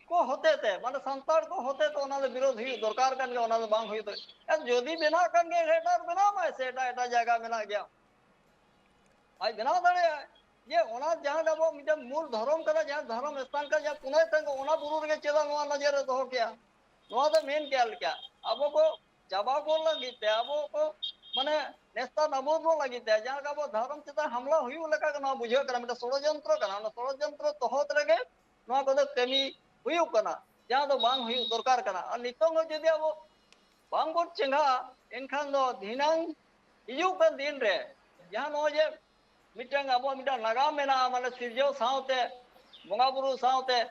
ᱠᱚ ᱦᱚᱛᱮ ᱛᱮ, ᱢᱟᱱᱮ ᱥᱟᱱᱛᱟᱲ ᱠᱚ ᱦᱚᱛᱮ ᱛᱮ ᱚᱱᱟ ᱫᱚ ᱵᱤᱨᱳᱫᱷ ᱦᱩᱭᱩᱜ ᱫᱚᱨᱠᱟᱨ ᱠᱟᱱ ᱜᱮᱭᱟ, ᱚᱱᱟ ᱫᱚ ᱵᱟᱝ ᱦᱩᱭᱩᱜ ᱫᱚᱨᱠᱟᱨ᱾ ᱟᱨ ᱡᱩᱫᱤ ᱵᱮᱱᱟᱜ ᱠᱟᱱ ᱜᱮᱭᱟ, ᱮᱴᱟᱜ ᱨᱮ ᱵᱮᱱᱟᱣ ᱢᱟᱭ ᱥᱮ, ᱮᱴᱟᱜ ᱮᱴᱟᱜ ᱡᱟᱭᱜᱟ ᱢᱮᱱᱟᱜ ᱜᱮᱭᱟ, ᱟᱡ ᱵᱮᱱᱟᱣ ᱫᱟᱲᱮᱭᱟᱜᱼᱟᱭ᱾ ᱡᱮ ᱚᱱᱟ ᱡᱟᱦᱟᱸ ᱟᱵᱚ ᱢᱤᱫᱴᱮᱱ ᱢᱩᱞ ᱫᱷᱚᱨᱚᱢ ᱠᱟᱱᱟ, ᱡᱟᱦᱟᱸ ᱫᱷᱚᱨᱚᱢ ᱥᱛᱷᱟᱱ ᱠᱟᱱᱟ, ᱡᱟᱦᱟᱸ ᱯᱩᱱᱟᱹᱭ ᱛᱟᱦᱮᱸ ᱠᱚᱜ, ᱚᱱᱟ ᱵᱩᱨᱩ ᱨᱮᱜᱮ ᱪᱮᱫᱟᱜ ᱱᱚᱣᱟ ᱱᱚᱡᱚᱨ ᱨᱮ ᱫᱚᱦᱚ ᱠᱮᱭᱟ? ᱱᱚᱣᱟ ᱫᱚ ᱢᱮᱱ ᱠᱮᱭᱟ ᱞᱮᱠᱟ, ᱟᱵᱚ ᱠᱚ ᱪᱟᱵᱟ ᱵᱚᱱ ᱞᱟᱹᱜᱤᱫ ᱛᱮ, ᱟᱵᱚ ᱠᱚ ᱢᱟᱱᱮ ᱱᱮᱥᱛᱟ ᱱᱟᱵᱩᱫ ᱵᱚᱱ ᱞᱟᱹᱜᱤᱫ ᱛᱮ, ᱡᱟᱦᱟᱸ ᱞᱮᱠᱟ ᱟᱵᱚ ᱫᱷᱚᱨᱚᱢ ᱪᱮᱛᱟᱱ ᱦᱟᱢᱞᱟ ᱦᱩᱭᱩᱜ ᱞᱮᱠᱟ ᱜᱮ ᱱᱚᱣᱟ ᱵᱩᱡᱷᱟᱹᱜ ᱠᱟᱱᱟ, ᱢᱤᱫᱴᱮᱱ ᱥᱚᱲᱚᱡᱚᱱᱛᱨᱚ ᱠᱟᱱᱟ᱾ ᱚᱱᱟ ᱥᱚᱲᱚᱡᱚᱱᱛᱨᱚ ᱛᱚᱦᱚᱫ ᱨᱮᱜᱮ ᱱᱚᱣᱟ ᱠᱚᱫᱚ ᱠᱟᱹᱢᱤ ᱦᱩᱭᱩᱜ ᱠᱟᱱᱟ, ᱡᱟᱦᱟᱸ ᱫᱚ ᱵᱟᱝ ᱦᱩᱭᱩᱜ ᱫᱚᱨᱠᱟᱨ ᱠᱟᱱᱟ᱾ ᱟᱨ ᱱᱤᱛᱚᱝ ᱦᱚᱸ ᱡᱩᱫᱤ ᱟᱵᱚ ᱵᱟᱝ ᱵᱚᱱ ᱪᱮᱸᱜᱷᱟᱜᱼᱟ, ᱮᱱᱠᱷᱟᱱ ᱫᱚ ᱫᱷᱤᱱᱟᱹᱝ ᱦᱤᱡᱩᱜ ᱠᱟᱱ ᱫᱤᱱ ᱨᱮ ᱡᱟᱦᱟᱸ ᱱᱚᱜᱼᱚᱭ ᱡᱮ ᱢᱤᱫᱴᱟᱝ ᱟᱵᱚᱣᱟᱜ ᱢᱤᱫᱴᱟᱝ ᱱᱟᱜᱟᱢ ᱢᱮᱱᱟᱜᱼᱟ, ᱢᱟᱱᱮ ᱥᱤᱨᱡᱟᱹᱣ ᱥᱟᱶᱛᱮ, ᱵᱚᱸᱜᱟ ᱵᱩᱨᱩ ᱥᱟᱶᱛᱮ,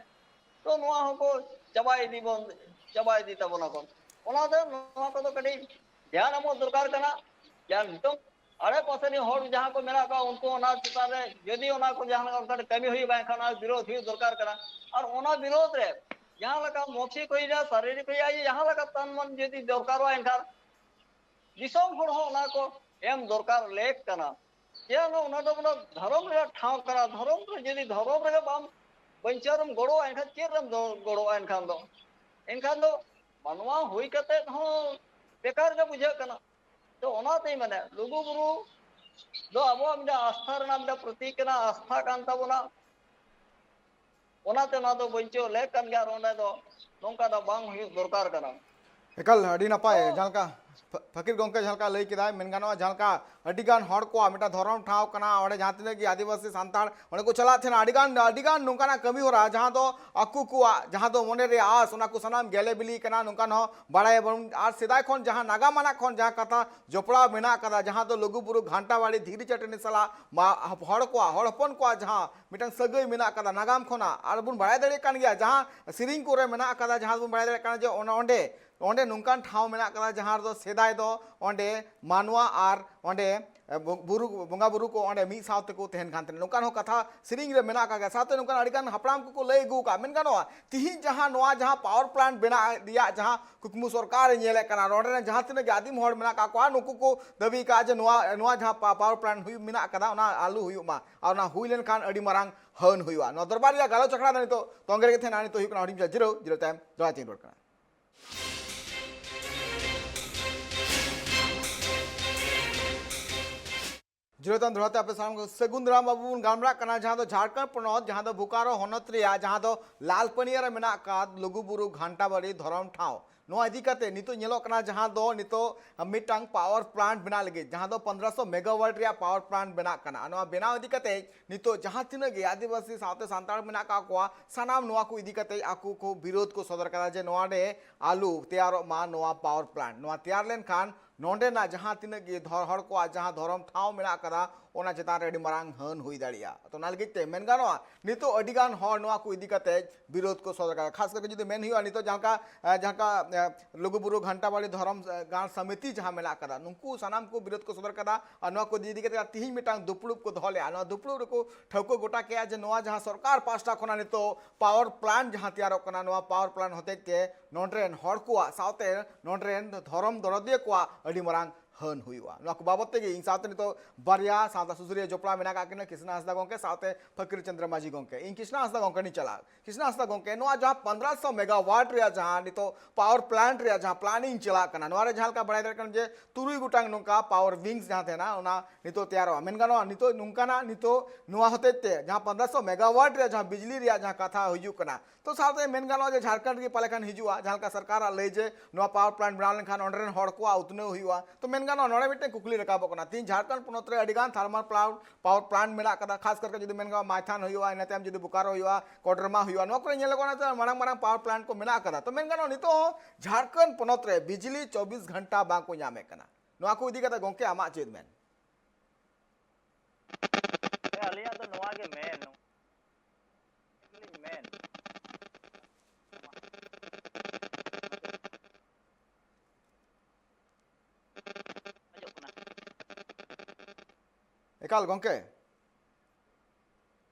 ᱛᱚ ᱱᱚᱣᱟ ᱦᱚᱸᱠᱚ ᱪᱟᱵᱟ ᱤᱫᱤ ᱵᱚᱱ ᱪᱟᱵᱟ ᱤᱫᱤ ᱛᱟᱵᱚᱱᱟ ᱠᱚ᱾ ᱚᱱᱟᱛᱮ ᱱᱚᱣᱟ ᱠᱚᱫᱚ ᱠᱟᱹᱴᱤᱡ ᱫᱷᱮᱭᱟᱱ ᱮᱢᱚᱜ ᱫᱚᱨᱠᱟᱨ ᱠᱟᱱᱟ᱾ ᱡᱟᱦᱟᱸ ᱱᱤᱛᱚᱝ ᱟᱲᱮ ᱯᱟᱥᱮ ᱨᱮᱱ ᱦᱚᱲ ᱡᱟᱦᱟᱸ ᱠᱚ ᱢᱮᱱᱟᱜ ᱠᱚᱣᱟ, ᱩᱱᱠᱩ ᱚᱱᱟ ᱪᱮᱛᱟᱱ ᱨᱮ ᱡᱩᱫᱤ ᱚᱱᱟ ᱠᱚ ᱡᱟᱦᱟᱸ ᱞᱮᱠᱟ ᱚᱱᱠᱟᱱ ᱠᱟᱹᱢᱤ ᱦᱩᱭᱩᱜᱼᱟ, ᱮᱱᱠᱷᱟᱱ ᱚᱱᱟ ᱵᱤᱨᱳᱫ ᱦᱩᱭᱩᱜ ᱫᱚᱨᱠᱟᱨ ᱠᱟᱱᱟ᱾ ᱟᱨ ᱚᱱᱟ ᱵᱤᱨᱳᱫ ᱨᱮ ᱡᱟᱦᱟᱸ ᱞᱮᱠᱟ ᱢᱚᱥᱤᱠ ᱦᱩᱭᱱᱟ, ᱥᱟᱨᱤᱨᱤᱠ ᱦᱩᱭᱱᱟ, ᱡᱟᱦᱟᱸ ᱞᱮᱠᱟ ᱛᱟᱱ ᱢᱚᱱ ᱡᱩᱫᱤ ᱫᱚᱨᱠᱟᱨᱚᱜᱼᱟ, ᱮᱱᱠᱷᱟᱱ ᱫᱤᱥᱚᱢ ᱦᱚᱲ ᱦᱚᱸ ᱚᱱᱟ ᱠᱚ ᱮᱢ ᱫᱚᱨᱠᱟᱨ ᱞᱮᱠ ᱠᱟᱱᱟ᱾ ᱪᱮᱫᱟᱜ ᱚᱱᱟ ᱫᱚ ᱵᱚᱞᱮ ᱫᱷᱚᱨᱚᱢ ᱨᱮᱭᱟᱜ ᱴᱷᱟᱶ ᱠᱟᱱᱟ᱾ ᱫᱷᱚᱨᱚᱢ ᱨᱮ ᱡᱩᱫᱤ ᱫᱷᱚᱨᱚᱢ ᱨᱮᱜᱮ ᱵᱟᱢ ᱵᱟᱧᱪᱟᱣ ᱨᱮᱢ ᱜᱚᱲᱚᱜᱼᱟ, ᱮᱱᱠᱷᱟᱱ ᱪᱮᱫ ᱨᱮᱢ ᱫᱚ ᱜᱚᱲᱚᱜᱼᱟ? ᱮᱱᱠᱷᱟᱱ ᱫᱚ, ᱮᱱᱠᱷᱟᱱ ᱫᱚ ᱢᱟᱱᱣᱟ ᱦᱩᱭ ᱠᱟᱛᱮ ᱦᱚᱸ ᱵᱮᱠᱟᱨ ᱜᱮ ᱵᱩᱡᱷᱟᱹᱜ ᱠᱟᱱᱟ᱾ ᱛᱚ ᱚᱱᱟᱛᱮᱧ ᱢᱮᱱᱟ, ᱞᱩᱜᱩ ᱵᱩᱨᱩ ᱫᱚ ᱟᱵᱚᱣᱟᱜ ᱢᱤᱫᱴᱟᱝ ᱟᱥᱛᱷᱟ ᱨᱮᱱᱟᱜ ᱢᱤᱫᱴᱟᱝ ᱯᱨᱚᱛᱤᱠ ᱠᱟᱱᱟ, ᱟᱥᱛᱷᱟ ᱠᱟᱱ ᱛᱟᱵᱚᱱᱟ᱾ ᱚᱱᱟᱛᱮ ᱱᱚᱣᱟ ᱫᱚ ᱵᱟᱧᱪᱟᱣ ᱞᱮᱠ ᱠᱟᱱ ᱜᱮᱭᱟ, ᱟᱨ ᱚᱸᱰᱮ ᱫᱚ ᱱᱚᱝᱠᱟ ᱫᱚ ᱵᱟᱝ ᱦᱩᱭᱩᱜ ᱫᱚᱨᱠᱟᱨ ᱠᱟᱱᱟ᱾ ᱮᱠᱟᱞ, ᱟᱹᱰᱤ ᱱᱟᱯᱟᱭ᱾ ᱛᱚ ᱡᱟᱦᱟᱸ ᱞᱮᱠᱟ ᱯᱷᱟ-, ᱯᱷᱟᱹᱠᱤᱨ ᱜᱚᱢᱠᱮ ᱡᱟᱦᱟᱸ ᱞᱮᱠᱟ ᱞᱟᱹᱭ ᱠᱮᱫᱟᱭ, ᱢᱮᱱ ᱜᱟᱱᱚᱜᱼᱟ, ᱡᱟᱦᱟᱸ ᱞᱮᱠᱟ ᱟᱹᱰᱤ ᱜᱟᱱ ᱦᱚᱲ ᱠᱚᱣᱟᱜ ᱢᱤᱫᱴᱟᱝ ᱫᱷᱚᱨᱚᱢ ᱴᱷᱟᱶ ᱠᱟᱱᱟ, ᱚᱸᱰᱮ ᱡᱟᱦᱟᱸ ᱛᱤᱱᱟᱹᱜ ᱜᱮ ᱟᱹᱫᱤᱵᱟᱹᱥᱤ ᱥᱟᱱᱛᱟᱲ ᱚᱸᱰᱮ ᱠᱚ ᱪᱟᱞᱟᱜ ᱛᱟᱦᱮᱱᱟ, ᱟᱹᱰᱤ ᱜᱟᱱ, ᱟᱹᱰᱤ ᱜᱟᱱ ᱱᱚᱝᱠᱟᱱᱟᱜ ᱠᱟᱹᱢᱤ ᱦᱚᱨᱟ ᱡᱟᱦᱟᱸ ᱫᱚ ᱟᱠᱚ ᱠᱚᱣᱟᱜ ᱡᱟᱦᱟᱸ ᱫᱚ ᱢᱚᱱᱮ ᱨᱮᱭᱟᱜ ᱟᱥ, ᱚᱱᱟ ᱠᱚ ᱥᱟᱱᱟᱢ ᱜᱮᱞᱮ ᱵᱤᱞᱤ ᱠᱟᱱᱟ, ᱱᱚᱝᱠᱟᱱ ᱦᱚᱸ ᱵᱟᱲᱟᱭ ᱟᱵᱚᱱ᱾ ᱟᱨ ᱥᱮᱫᱟᱭ ᱠᱷᱚᱱ ᱡᱟᱦᱟᱸ ᱱᱟᱜᱟᱢ ᱟᱱᱟᱜ ᱠᱷᱚᱱ ᱡᱟᱦᱟᱸ ᱠᱟᱛᱷᱟ ᱡᱚᱯᱲᱟᱣ ᱢᱮᱱᱟᱜ ᱠᱟᱫᱟ, ᱡᱟᱦᱟᱸ ᱫᱚ ᱞᱩᱜᱩ ᱵᱩᱨᱩ ᱜᱷᱟᱱᱴᱟ ᱵᱟᱲᱤ ᱫᱷᱤᱨᱤ ᱪᱟᱹᱴᱟᱹᱱᱤ ᱥᱟᱞᱟᱜ ᱢᱟ-, ᱦᱚᱲ ᱠᱚᱣᱟᱜ, ᱦᱚᱲ ᱦᱚᱯᱚᱱ ᱠᱚᱣᱟᱜ ᱡᱟᱦᱟᱸ ᱢᱤᱫᱴᱟᱝ ᱥᱟᱹᱜᱟᱹᱭ ᱢᱮᱱᱟᱜ ᱠᱟᱫᱟ ᱱᱟᱜᱟᱢ ᱠᱷᱚᱱᱟᱜ᱾ ᱟᱨ ᱵᱚᱱ ᱵᱟᱲᱟᱭ ᱫᱟᱲᱮᱭᱟᱜ ᱠᱟᱱ ᱜᱮᱭᱟ, ᱡᱟᱦᱟᱸ ᱥᱮᱨᱮᱧ ᱠᱚᱨᱮ ᱢᱮᱱᱟᱜ ᱠᱟᱫᱟ, ᱡᱟᱦᱟᱸ ᱵᱚᱱ ᱵᱟᱲᱟᱭ ᱫᱟᱲᱮᱭᱟᱜ ᱠᱟᱱᱟ ᱡᱮ ᱚᱱᱟ ᱚᱸᱰᱮ, ᱚᱸᱰᱮ ᱱᱚᱝᱠᱟᱱ ᱴᱷᱟᱶ ᱢᱮᱱᱟᱜ ᱠᱟᱫᱟ, ᱡᱟᱦᱟᱸ ᱨᱮᱫᱚ ᱥᱮᱫᱟᱭ ᱫᱚ ᱚᱸᱰᱮ ᱢᱟᱱᱣᱟ ᱟᱨ ᱚᱸᱰᱮ, ᱮ, ᱵᱚ-, ᱵᱩᱨᱩ, ᱵᱚᱸᱜᱟ ᱵᱩᱨᱩ ᱠᱚ ᱚᱸᱰᱮ ᱢᱤᱫ ᱥᱟᱶ ᱛᱮᱠᱚ ᱛᱟᱦᱮᱱ ᱠᱟᱱ ᱛᱟᱦᱮᱱᱟ, ᱱᱚᱝᱠᱟᱱ ᱦᱚᱸ ᱠᱟᱛᱷᱟ ᱥᱮᱨᱮᱧ ᱨᱮ ᱢᱮᱱᱟᱜ ᱟᱠᱟᱫ ᱜᱮᱭᱟ᱾ ᱥᱟᱶᱛᱮ ᱱᱚᱝᱠᱟᱱ ᱟᱹᱰᱤᱜᱟᱱ ᱦᱟᱯᱲᱟᱢ ᱠᱚᱠᱚ ᱞᱟᱹᱭ ᱟᱹᱜᱩ ᱟᱠᱟᱫ᱾ ᱢᱮᱱ ᱜᱟᱱᱚᱜᱼᱟ, ᱛᱤᱦᱤᱧ ᱡᱟᱦᱟᱸ ᱱᱚᱣᱟ ᱡᱟᱦᱟᱸ power plant ᱵᱮᱱᱟᱜ ᱨᱮᱭᱟᱜ ᱡᱟᱦᱟᱸ ᱠᱩᱠᱢᱩ ᱥᱚᱨᱠᱟᱨᱮ ᱧᱮᱞᱮᱫ ᱠᱟᱱᱟ, ᱱᱚᱰᱮ ᱨᱮᱱ ᱡᱟᱦᱟᱸ ᱛᱤᱱᱟᱹᱜ ᱜᱮ ᱟᱹᱫᱤᱢ ᱦᱚᱲ ᱢᱮᱱᱟᱜ ᱟᱠᱟᱫ ᱠᱚᱣᱟ, ᱱᱩᱠᱩ ᱠᱚ ᱫᱟᱹᱵᱤ ᱟᱠᱟᱫᱼᱟ ᱡᱮ ᱱᱚᱣᱟ, ᱱᱚᱣᱟ ᱡᱟᱦᱟᱸ ᱯᱟ-, power plant ᱦᱩᱭᱩᱜ ᱢᱮᱱᱟᱜ ᱟᱠᱟᱫᱟ, ᱚᱱᱟ ᱟᱞᱚ ᱦᱩᱭᱩᱜ ᱢᱟ, ᱟᱨ ᱚᱱᱟ ᱦᱩᱭ ᱞᱮᱱᱠᱷᱟᱱ ᱟᱹᱰᱤ ᱢᱟᱨᱟᱝ ᱦᱟᱹᱱ ᱦᱩᱭᱩᱜᱼᱟ᱾ ᱱᱚᱣᱟ ᱫᱚᱨᱵᱟᱨ ᱨᱮᱭᱟᱜ ᱜᱟᱞᱚᱪ ᱟᱠᱷᱲᱟ ᱫᱚ ᱱᱤᱛᱚᱜ ᱛᱚᱸᱜᱮ ᱨᱮᱜᱮ ᱛᱟᱦᱮᱱᱟ᱾ ᱱᱤᱛᱚᱜ ᱦᱩᱭᱩᱜ ᱠᱟᱱᱟ ᱦᱩᱰᱤᱧ ᱢᱟᱪᱷᱟ ᱡᱤᱨᱟᱹᱣ, ᱡᱤᱨᱟᱹᱣ ᱛᱟᱭᱚᱢ ᱫᱚᱦᱲᱟ ᱛᱮᱧ ᱨᱩᱣᱟᱹᱲ ᱠᱟᱱᱟ᱾ ᱡᱤᱨᱟᱹᱣ ᱛᱟᱭᱚᱢ ᱫᱚᱦᱲᱟ ᱛᱮ ᱟᱯᱮ ᱥᱟᱱᱟᱢ ᱠᱚ ᱥᱟᱹᱜᱩᱱ ᱫᱟᱨᱟᱢ᱾ ᱟᱵᱚ ᱵᱚᱱ ᱜᱟᱞᱢᱟᱨᱟᱜ ᱠᱟᱱᱟ ᱡᱟᱦᱟᱸ ᱫᱚ ᱡᱷᱟᱲᱠᱷᱚᱸᱰ ᱯᱚᱱᱚᱛ, ᱡᱟᱦᱟᱸ ᱫᱚ ᱵᱳᱠᱟᱨᱳ ᱦᱚᱱᱚᱛ ᱨᱮᱭᱟᱜ ᱡᱟᱦᱟᱸ ᱫᱚ ᱞᱟᱞᱯᱟᱹᱱᱤᱭᱟ ᱨᱮ ᱢᱮᱱᱟᱜ ᱟᱠᱟᱫ ᱞᱩᱜᱩᱵᱩᱨᱩ ᱜᱷᱟᱱᱴᱟᱵᱟᱲᱤ ᱫᱷᱚᱨᱚᱢ ᱴᱷᱟᱶ᱾ ᱱᱚᱣᱟ ᱤᱫᱤ ᱠᱟᱛᱮ ᱱᱤᱛᱚᱜ ᱧᱮᱞᱚᱜ ᱠᱟᱱᱟ ᱡᱟᱦᱟᱸ ᱫᱚ ᱱᱤᱛᱚᱜ ᱢᱤᱫᱴᱟᱝ power plant ᱵᱮᱱᱟᱣ ᱞᱟᱹᱜᱤᱫ, ᱡᱟᱦᱟᱸ ᱫᱚ ᱯᱚᱱᱫᱽᱨᱚᱥᱚ megawatt ᱨᱮᱭᱟᱜ power plant ᱵᱮᱱᱟᱜ ᱠᱟᱱᱟ᱾ ᱟᱨ ᱱᱚᱣᱟ ᱵᱮᱱᱟᱣ ᱤᱫᱤ ᱠᱟᱛᱮ ᱱᱤᱛᱚᱜ ᱡᱟᱦᱟᱸ ᱛᱤᱱᱟᱹᱜ ᱜᱮ ᱟᱹᱫᱤᱵᱟᱹᱥᱤ ᱥᱟᱶᱛᱮ ᱥᱟᱱᱛᱟᱲ ᱢᱮᱱᱟᱜ ᱟᱠᱟᱫ ᱠᱚᱣᱟ, ᱥᱟᱱᱟᱢ ᱱᱚᱣᱟ ᱠᱚ ᱤᱫᱤ ᱠᱟᱛᱮ ᱟᱠᱚ ᱠᱚ ᱵᱤᱨᱳᱫ ᱠᱚ ᱥᱚᱫᱚᱨ ᱠᱟᱫᱟ ᱡᱮ ᱱᱚᱣᱟ ᱨᱮ ᱟᱞᱚ ᱛᱮᱭᱟᱨᱚᱜ ᱢᱟ ᱱᱚᱣᱟ power plant᱾ ᱱᱚᱣᱟ ᱛᱮᱭᱟᱨ ᱞᱮᱱᱠᱷᱟᱱ ᱱᱚᱰᱮᱱᱟᱜ ᱡᱟᱦᱟᱸ ᱛᱤᱱᱟᱹᱜ ᱜᱮ ᱫᱷᱚᱨ-, ᱦᱚᱲ ᱠᱚᱣᱟᱜ ᱡᱟᱦᱟᱸ ᱫᱷᱚᱨᱚᱢ ᱴᱷᱟᱶ ᱢᱮᱱᱟᱜ ᱟᱠᱟᱫᱟ, ᱚᱱᱟ ᱪᱮᱛᱟᱱ ᱨᱮ ᱟᱹᱰᱤ ᱢᱟᱨᱟᱝ ᱦᱟᱹᱱ ᱦᱩᱭ ᱫᱟᱲᱮᱭᱟᱜᱼᱟ᱾ ᱛᱚ, ᱚᱱᱟ ᱞᱟᱹᱜᱤᱫ ᱛᱮ ᱢᱮᱱ ᱜᱟᱱᱚᱜᱼᱟ, ᱱᱤᱛᱚᱜ ᱟᱹᱰᱤ ᱜᱟᱱ ᱦᱚᱲ ᱱᱚᱣᱟ ᱠᱚ ᱤᱫᱤ ᱠᱟᱛᱮ ᱵᱤᱨᱳᱫᱷ ᱠᱚ ᱥᱚᱫᱚᱨ ᱠᱟᱫᱟ᱾ ᱠᱷᱟᱥ ᱠᱟᱨᱛᱮ ᱡᱩᱫᱤ ᱢᱮᱱ ᱦᱩᱭᱩᱜᱼᱟ, ᱱᱤᱛᱚᱜ ᱡᱟᱦᱟᱸ ᱞᱮᱠᱟ, ᱮ, ᱡᱟᱦᱟᱸ ᱞᱮᱠᱟ, ᱮ, ᱞᱩᱜᱩᱵᱩᱨᱩ ᱜᱷᱟᱱᱴᱟᱵᱟᱲᱤ ᱫᱷᱚᱨᱚᱢ, ᱮ, ᱜᱟᱲ ᱥᱚᱢᱤᱛᱤ ᱡᱟᱦᱟᱸ ᱢᱮᱱᱟᱜ ᱟᱠᱟᱫᱟ, ᱱᱩᱠᱩ ᱥᱟᱱᱟᱢ ᱠᱚ ᱵᱤᱨᱳᱫᱷ ᱠᱚ ᱥᱚᱫᱚᱨ ᱠᱟᱫᱟ᱾ ᱟᱨ ᱱᱚᱣᱟ ᱠᱚ ᱤᱫᱤ ᱠᱟᱛᱮ ᱛᱤᱦᱤᱧ ᱢᱤᱫᱴᱟᱝ ᱫᱩᱯᱲᱩᱵ ᱠᱚ ᱫᱚᱦᱚ ᱞᱮᱫᱼᱟ᱾ ᱱᱚᱣᱟ ᱫᱩᱯᱲᱩᱵ ᱨᱮᱠᱚ ᱴᱷᱟᱹᱣᱠᱟᱹ ᱜᱚᱴᱟ ᱠᱮᱫᱼᱟ ᱡᱮ ᱱᱚᱣᱟ ᱡᱟᱦᱟᱸ ᱥᱚᱨᱠᱟᱨ ᱯᱟᱦᱴᱟ ᱠᱷᱚᱱᱟᱜ ᱱᱤᱛᱚᱜ power plant ᱡᱟᱦᱟᱸ ᱛᱮᱭᱟᱨᱚᱜ ᱠᱟᱱᱟ, ᱱᱚᱣᱟ power plant ᱦᱚᱛᱮᱡ ᱛᱮ ᱱᱚᱰᱮ ᱨᱮᱱ ᱦᱚᱲ ᱠᱚᱣᱟᱜ ᱥᱟᱶᱛᱮ ᱱᱚᱰᱮ ᱨᱮᱱ ᱫᱷᱚᱨᱚᱢ ᱫᱚᱨᱚᱫᱤᱭᱟᱹ ᱠᱚᱣᱟᱜ ᱟᱹᱰᱤ ᱢᱟᱨᱟᱝ ᱦᱟᱹᱱ ᱦᱩᱭᱩᱜᱼᱟ᱾ ᱱᱚᱣᱟ ᱠᱚ ᱵᱟᱵᱚᱫ ᱛᱮᱜᱮ ᱤᱧ ᱥᱟᱶᱛᱮ ᱱᱤᱛᱚᱜ ᱵᱟᱨᱭᱟ ᱥᱟᱶᱛᱟ ᱥᱩᱥᱟᱹᱨᱤᱭᱟᱹ ᱡᱚᱯᱲᱟᱣ ᱢᱮᱱᱟᱜ ᱟᱠᱟᱫ ᱠᱤᱱᱟ, ᱠᱨᱤᱥᱱᱟ ᱦᱟᱸᱥᱫᱟ ᱜᱚᱢᱠᱮ ᱥᱟᱶᱛᱮ ᱯᱷᱚᱠᱤᱨ ᱪᱚᱸᱫᱽᱨᱚ ᱢᱟᱹᱡᱷᱤ ᱜᱚᱢᱠᱮ᱾ ᱤᱧ ᱠᱨᱤᱥᱱᱟ ᱦᱟᱸᱥᱫᱟ ᱜᱚᱢᱠᱮ ᱴᱷᱮᱱᱤᱧ ᱪᱟᱞᱟᱜᱼᱟ᱾ ᱠᱨᱤᱥᱱᱟ ᱦᱟᱸᱥᱫᱟ ᱜᱚᱢᱠᱮ, ᱱᱚᱣᱟ ᱡᱟᱦᱟᱸ ᱯᱚᱱᱫᱽᱨᱚᱥᱚ megawatt ᱨᱮᱭᱟᱜ ᱡᱟᱦᱟᱸ ᱱᱤᱛᱚᱜ power plant ᱨᱮᱭᱟᱜ ᱡᱟᱦᱟᱸ planning ᱪᱟᱞᱟᱜ ᱠᱟᱱᱟ, ᱱᱚᱣᱟ ᱨᱮ ᱡᱟᱦᱟᱸ ᱞᱮᱠᱟ ᱵᱟᱲᱟᱭ ᱫᱟᱲᱮᱭᱟᱜ ᱠᱟᱱᱟ ᱡᱮ ᱛᱩᱨᱩᱭ ᱜᱚᱴᱟᱝ ᱱᱚᱝᱠᱟ power wings ᱡᱟᱦᱟᱸ ᱛᱟᱦᱮᱱᱟ, ᱚᱱᱟ ᱱᱤᱛᱚᱜ ᱛᱮᱭᱟᱨᱚᱜᱼᱟ᱾ ᱢᱮᱱ ᱜᱟᱱᱚᱜᱼᱟ, ᱱᱤᱛᱚᱜ ᱱᱚᱝᱠᱟᱱᱟᱜ ᱱᱤᱛᱚᱜ ᱱᱚᱣᱟ ᱦᱚᱛᱮᱡ ᱛᱮ ᱡᱟᱦᱟᱸ ᱯᱚᱱᱫᱽᱨᱚᱥᱚ megawatt ᱨᱮᱭᱟᱜ ᱡᱟᱦᱟᱸ ᱵᱤᱡᱽᱞᱤ ᱨᱮᱭᱟᱜ ᱡᱟᱦᱟᱸ ᱠᱟᱛᱷᱟ ᱦᱤᱡᱩᱜ ᱠᱟᱱᱟ, ᱛᱚ ᱥᱟᱶᱛᱮ ᱢᱮᱱ ᱜᱟᱱᱚᱜᱼᱟ ᱡᱮ ᱡᱷᱟᱲᱠᱷᱚᱸᱰ ᱨᱮᱜᱮ ᱯᱟᱞᱮ ᱠᱷᱟᱱ ᱦᱤᱡᱩᱜᱼᱟ, ᱡᱟᱦᱟᱸ ᱞᱮᱠᱟ ᱥᱚᱨᱠᱟᱨᱟᱜ ᱞᱟᱹᱭ ᱡᱮ ᱱᱚᱣᱟ power plant ᱵᱮᱱᱟᱣ ᱞᱮᱱᱠᱷᱟᱱ ᱚᱸᱰᱮ ᱨᱮᱱ ᱦᱚᱲ ᱠᱚᱣᱟᱜ ᱩᱛᱱᱟᱹᱣ ᱦᱩᱭᱩᱜᱼᱟ᱾ ᱛᱚ ᱢᱮᱱ ᱜᱟᱱᱚᱜᱼᱟ, ᱱᱚᱰᱮ ᱢᱤᱫᱴᱮᱱ ᱠᱩᱠᱞᱤ ᱨᱟᱠᱟᱵᱚᱜ ᱠᱟᱱᱟ, ᱛᱮᱦᱮᱧ ᱡᱷᱟᱲᱠᱷᱚᱸᱰ ᱯᱚᱱᱚᱛ ᱨᱮ ᱟᱹᱰᱤ ᱜᱟᱱ thermal power, power plant ᱢᱮᱱᱟᱜ ᱟᱠᱟᱫᱟ, ᱠᱷᱟᱥ ᱠᱟᱨᱠᱮ ᱡᱩᱫᱤ ᱢᱮᱱ ᱜᱟᱱᱚᱜᱼᱟ ᱢᱟᱭᱛᱷᱟᱱ ᱦᱩᱭᱩᱜᱼᱟ, ᱤᱱᱟᱹ ᱛᱟᱭᱚᱢ ᱡᱩᱫᱤ ᱵᱳᱠᱟᱨᱳ ᱦᱩᱭᱩᱜᱼᱟ, ᱠᱚᱰᱨᱢᱟ ᱦᱩᱭᱩᱜᱼᱟ, ᱱᱚᱣᱟ ᱠᱚᱨᱮ ᱧᱮᱞᱚᱜ ᱠᱟᱱᱟ ᱡᱮ ᱢᱟᱨᱟᱝ ᱢᱟᱨᱟᱝ power plant ᱠᱚ ᱢᱮᱱᱟᱜ ᱟᱠᱟᱫᱟ᱾ ᱛᱚ ᱢᱮᱱ ᱜᱟᱱᱚᱜᱼᱟ, ᱱᱤᱛᱚᱜ ᱦᱚᱸ ᱡᱷᱟᱲᱠᱷᱚᱸᱰ ᱯᱚᱱᱚᱛ ᱨᱮ ᱵᱤᱡᱽᱞᱤ ᱪᱚᱵᱵᱤᱥ ᱜᱷᱚᱱᱴᱟ ᱵᱟᱝ ᱠᱚ ᱧᱟᱢᱮᱫ ᱠᱟᱱᱟ᱾ ᱱᱚᱣᱟ ᱠᱚ ᱤᱫᱤ ᱠᱟᱛᱮ ᱜᱚᱢᱠᱮ, ᱟᱢᱟᱜ ᱪᱮᱫ ᱢᱮᱱ? ᱦᱮᱸ, ᱟᱹᱞᱤᱧᱟᱜ ᱫᱚ ᱱᱚᱣᱟ ᱜᱮ ᱢᱮᱱ, ᱱᱚᱣᱟ ᱜᱮᱞᱤᱧ ᱢᱮᱱ᱾ ᱟᱸᱡᱚᱢᱚᱜ ᱠᱟᱱᱟ? ᱮᱠᱟᱞ ᱜᱚᱢᱠᱮ,